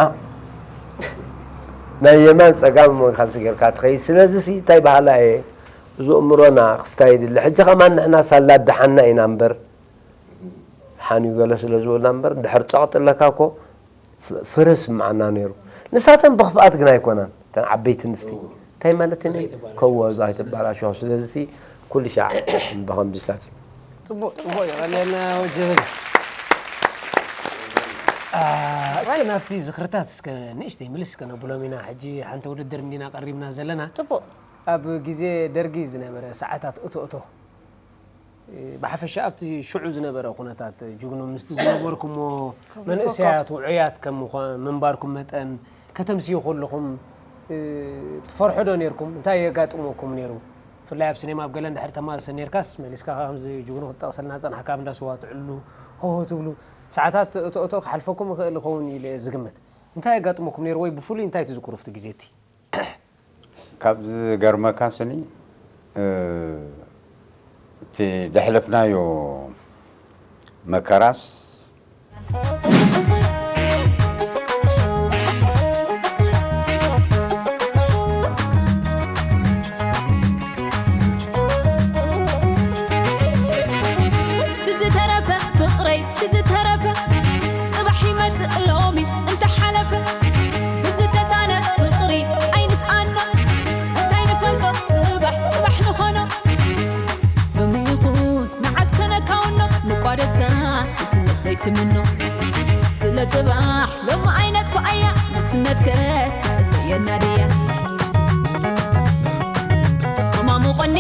ናይ የማን ጸጋም ካልሲ ጌርካ ትኸይድ። ስለዚ ሲ እንታይ በሃላ እየ? እዚ እምሮና ክስታይ ይድሊ። ሕጂ ከማን ንሕና ሳላ ደሓና ኢና እምበር፣ ሓንዩ ገለ ስለ ዝበልና እምበር፣ ድሕር ጸቕጢ ኣለካ እኮ ፍ-፣ ፍረ ስምዓና ነይሩ። ንሳተን ብኽፍኣት ግን ኣይኮናን፣ እተን ዓበይቲ ኣንስቲ። እንታይ ማለት እኔ? ከወዙ ኣይትባላሸው። ስለዚ ኩሉ ሻዕ ብኸምዚታት እዩ። ጽቡቕ፣ ጽቡቕ፣ የቐንየልና ወጀበል። አ፣ እስከ ናብቲ ዝኽርታት እስከ ንእሽተይ ምልስ እስከ ነብሎም ኢና። ሕጂ ሓንቲ ውድድር እንዲና ቀሪብና ዘለና። ጽቡቕ። ኣብ ግዜ ደርጊ ዝነበረ ሰዓታት እቶ እቶ፣ ብሓፈሻ ኣብቲ ሽዑ ዝነበረ ኩነታት ጅግኑ ምስቲ ዝነበርኩሞ ከም መንእሰያት ውዑያት ከም ምዃ-፣ ምንባርኩም መጠን ከተምስዩ ከለኹም፣ እ፣ ትፈርሑ ዶ ነይርኩም? እንታይ የጋጥመኩም ነይሩ? ብፍላይ ኣብ ሲኔማ ኣብ ገለ እንድሕር ተማስእ ነይርካስ መሊስካ ከምዚ ጅግኑ ክትጠቕሰልና ዝጸናሕካ ኣብ እንዳ ስዋ ትዕሉ፣ ሆሆ ትብሉ፣ ሰዓታት እቶ እቶ ክሓልፈኩም ይኽእል ይኸውን ኢለ እየ ዝግምት። እንታይ የጋጥመኩም ነይሩ ወይ ብፍሉይ እንታይ ትዝክሩ ኣብቲ ግዜ እቲ? ካብ ዝገርመካ ስኒ፣ እ፣ እቲ ደሕለፍናዮ መከራስ ትዝተረፈ ፍቕረይ ትዝተረፈ ጽባሕ ይመጽእ ሎሚ እንተሓለፈ ብዝተሳነ ፍቕሪ ኣይንስኣኖ እንታይ ንፈልጦ ጽባሕ ጽባሕ ንኾኖ ሎሚ ይኹን መዓስ ከነካውኖ ንቋደሳ ስለት ዘይትምኖ ስለ ጽባሕ ሎሚ ዓይነት ኳኣያ ንስነትከ ትጽበየና ድያ ኣማሙቐኒ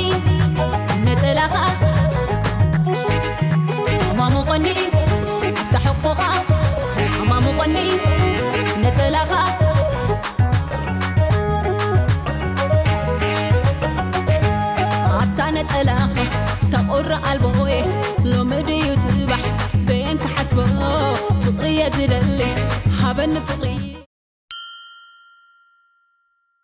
ነጸላኻ ኣማሙቐኒ ኣታ ሕቆኻ ኣማሙቐኒ ነጸላኻ ኣታ ነጸላኻ ተቑሪ ኣልቦየ ሎሚ ድዩ ጽባሕ በየን ክሓስቦ ፍቕሪ እየ ዝደሊ ሃበኒ ፍቕሪ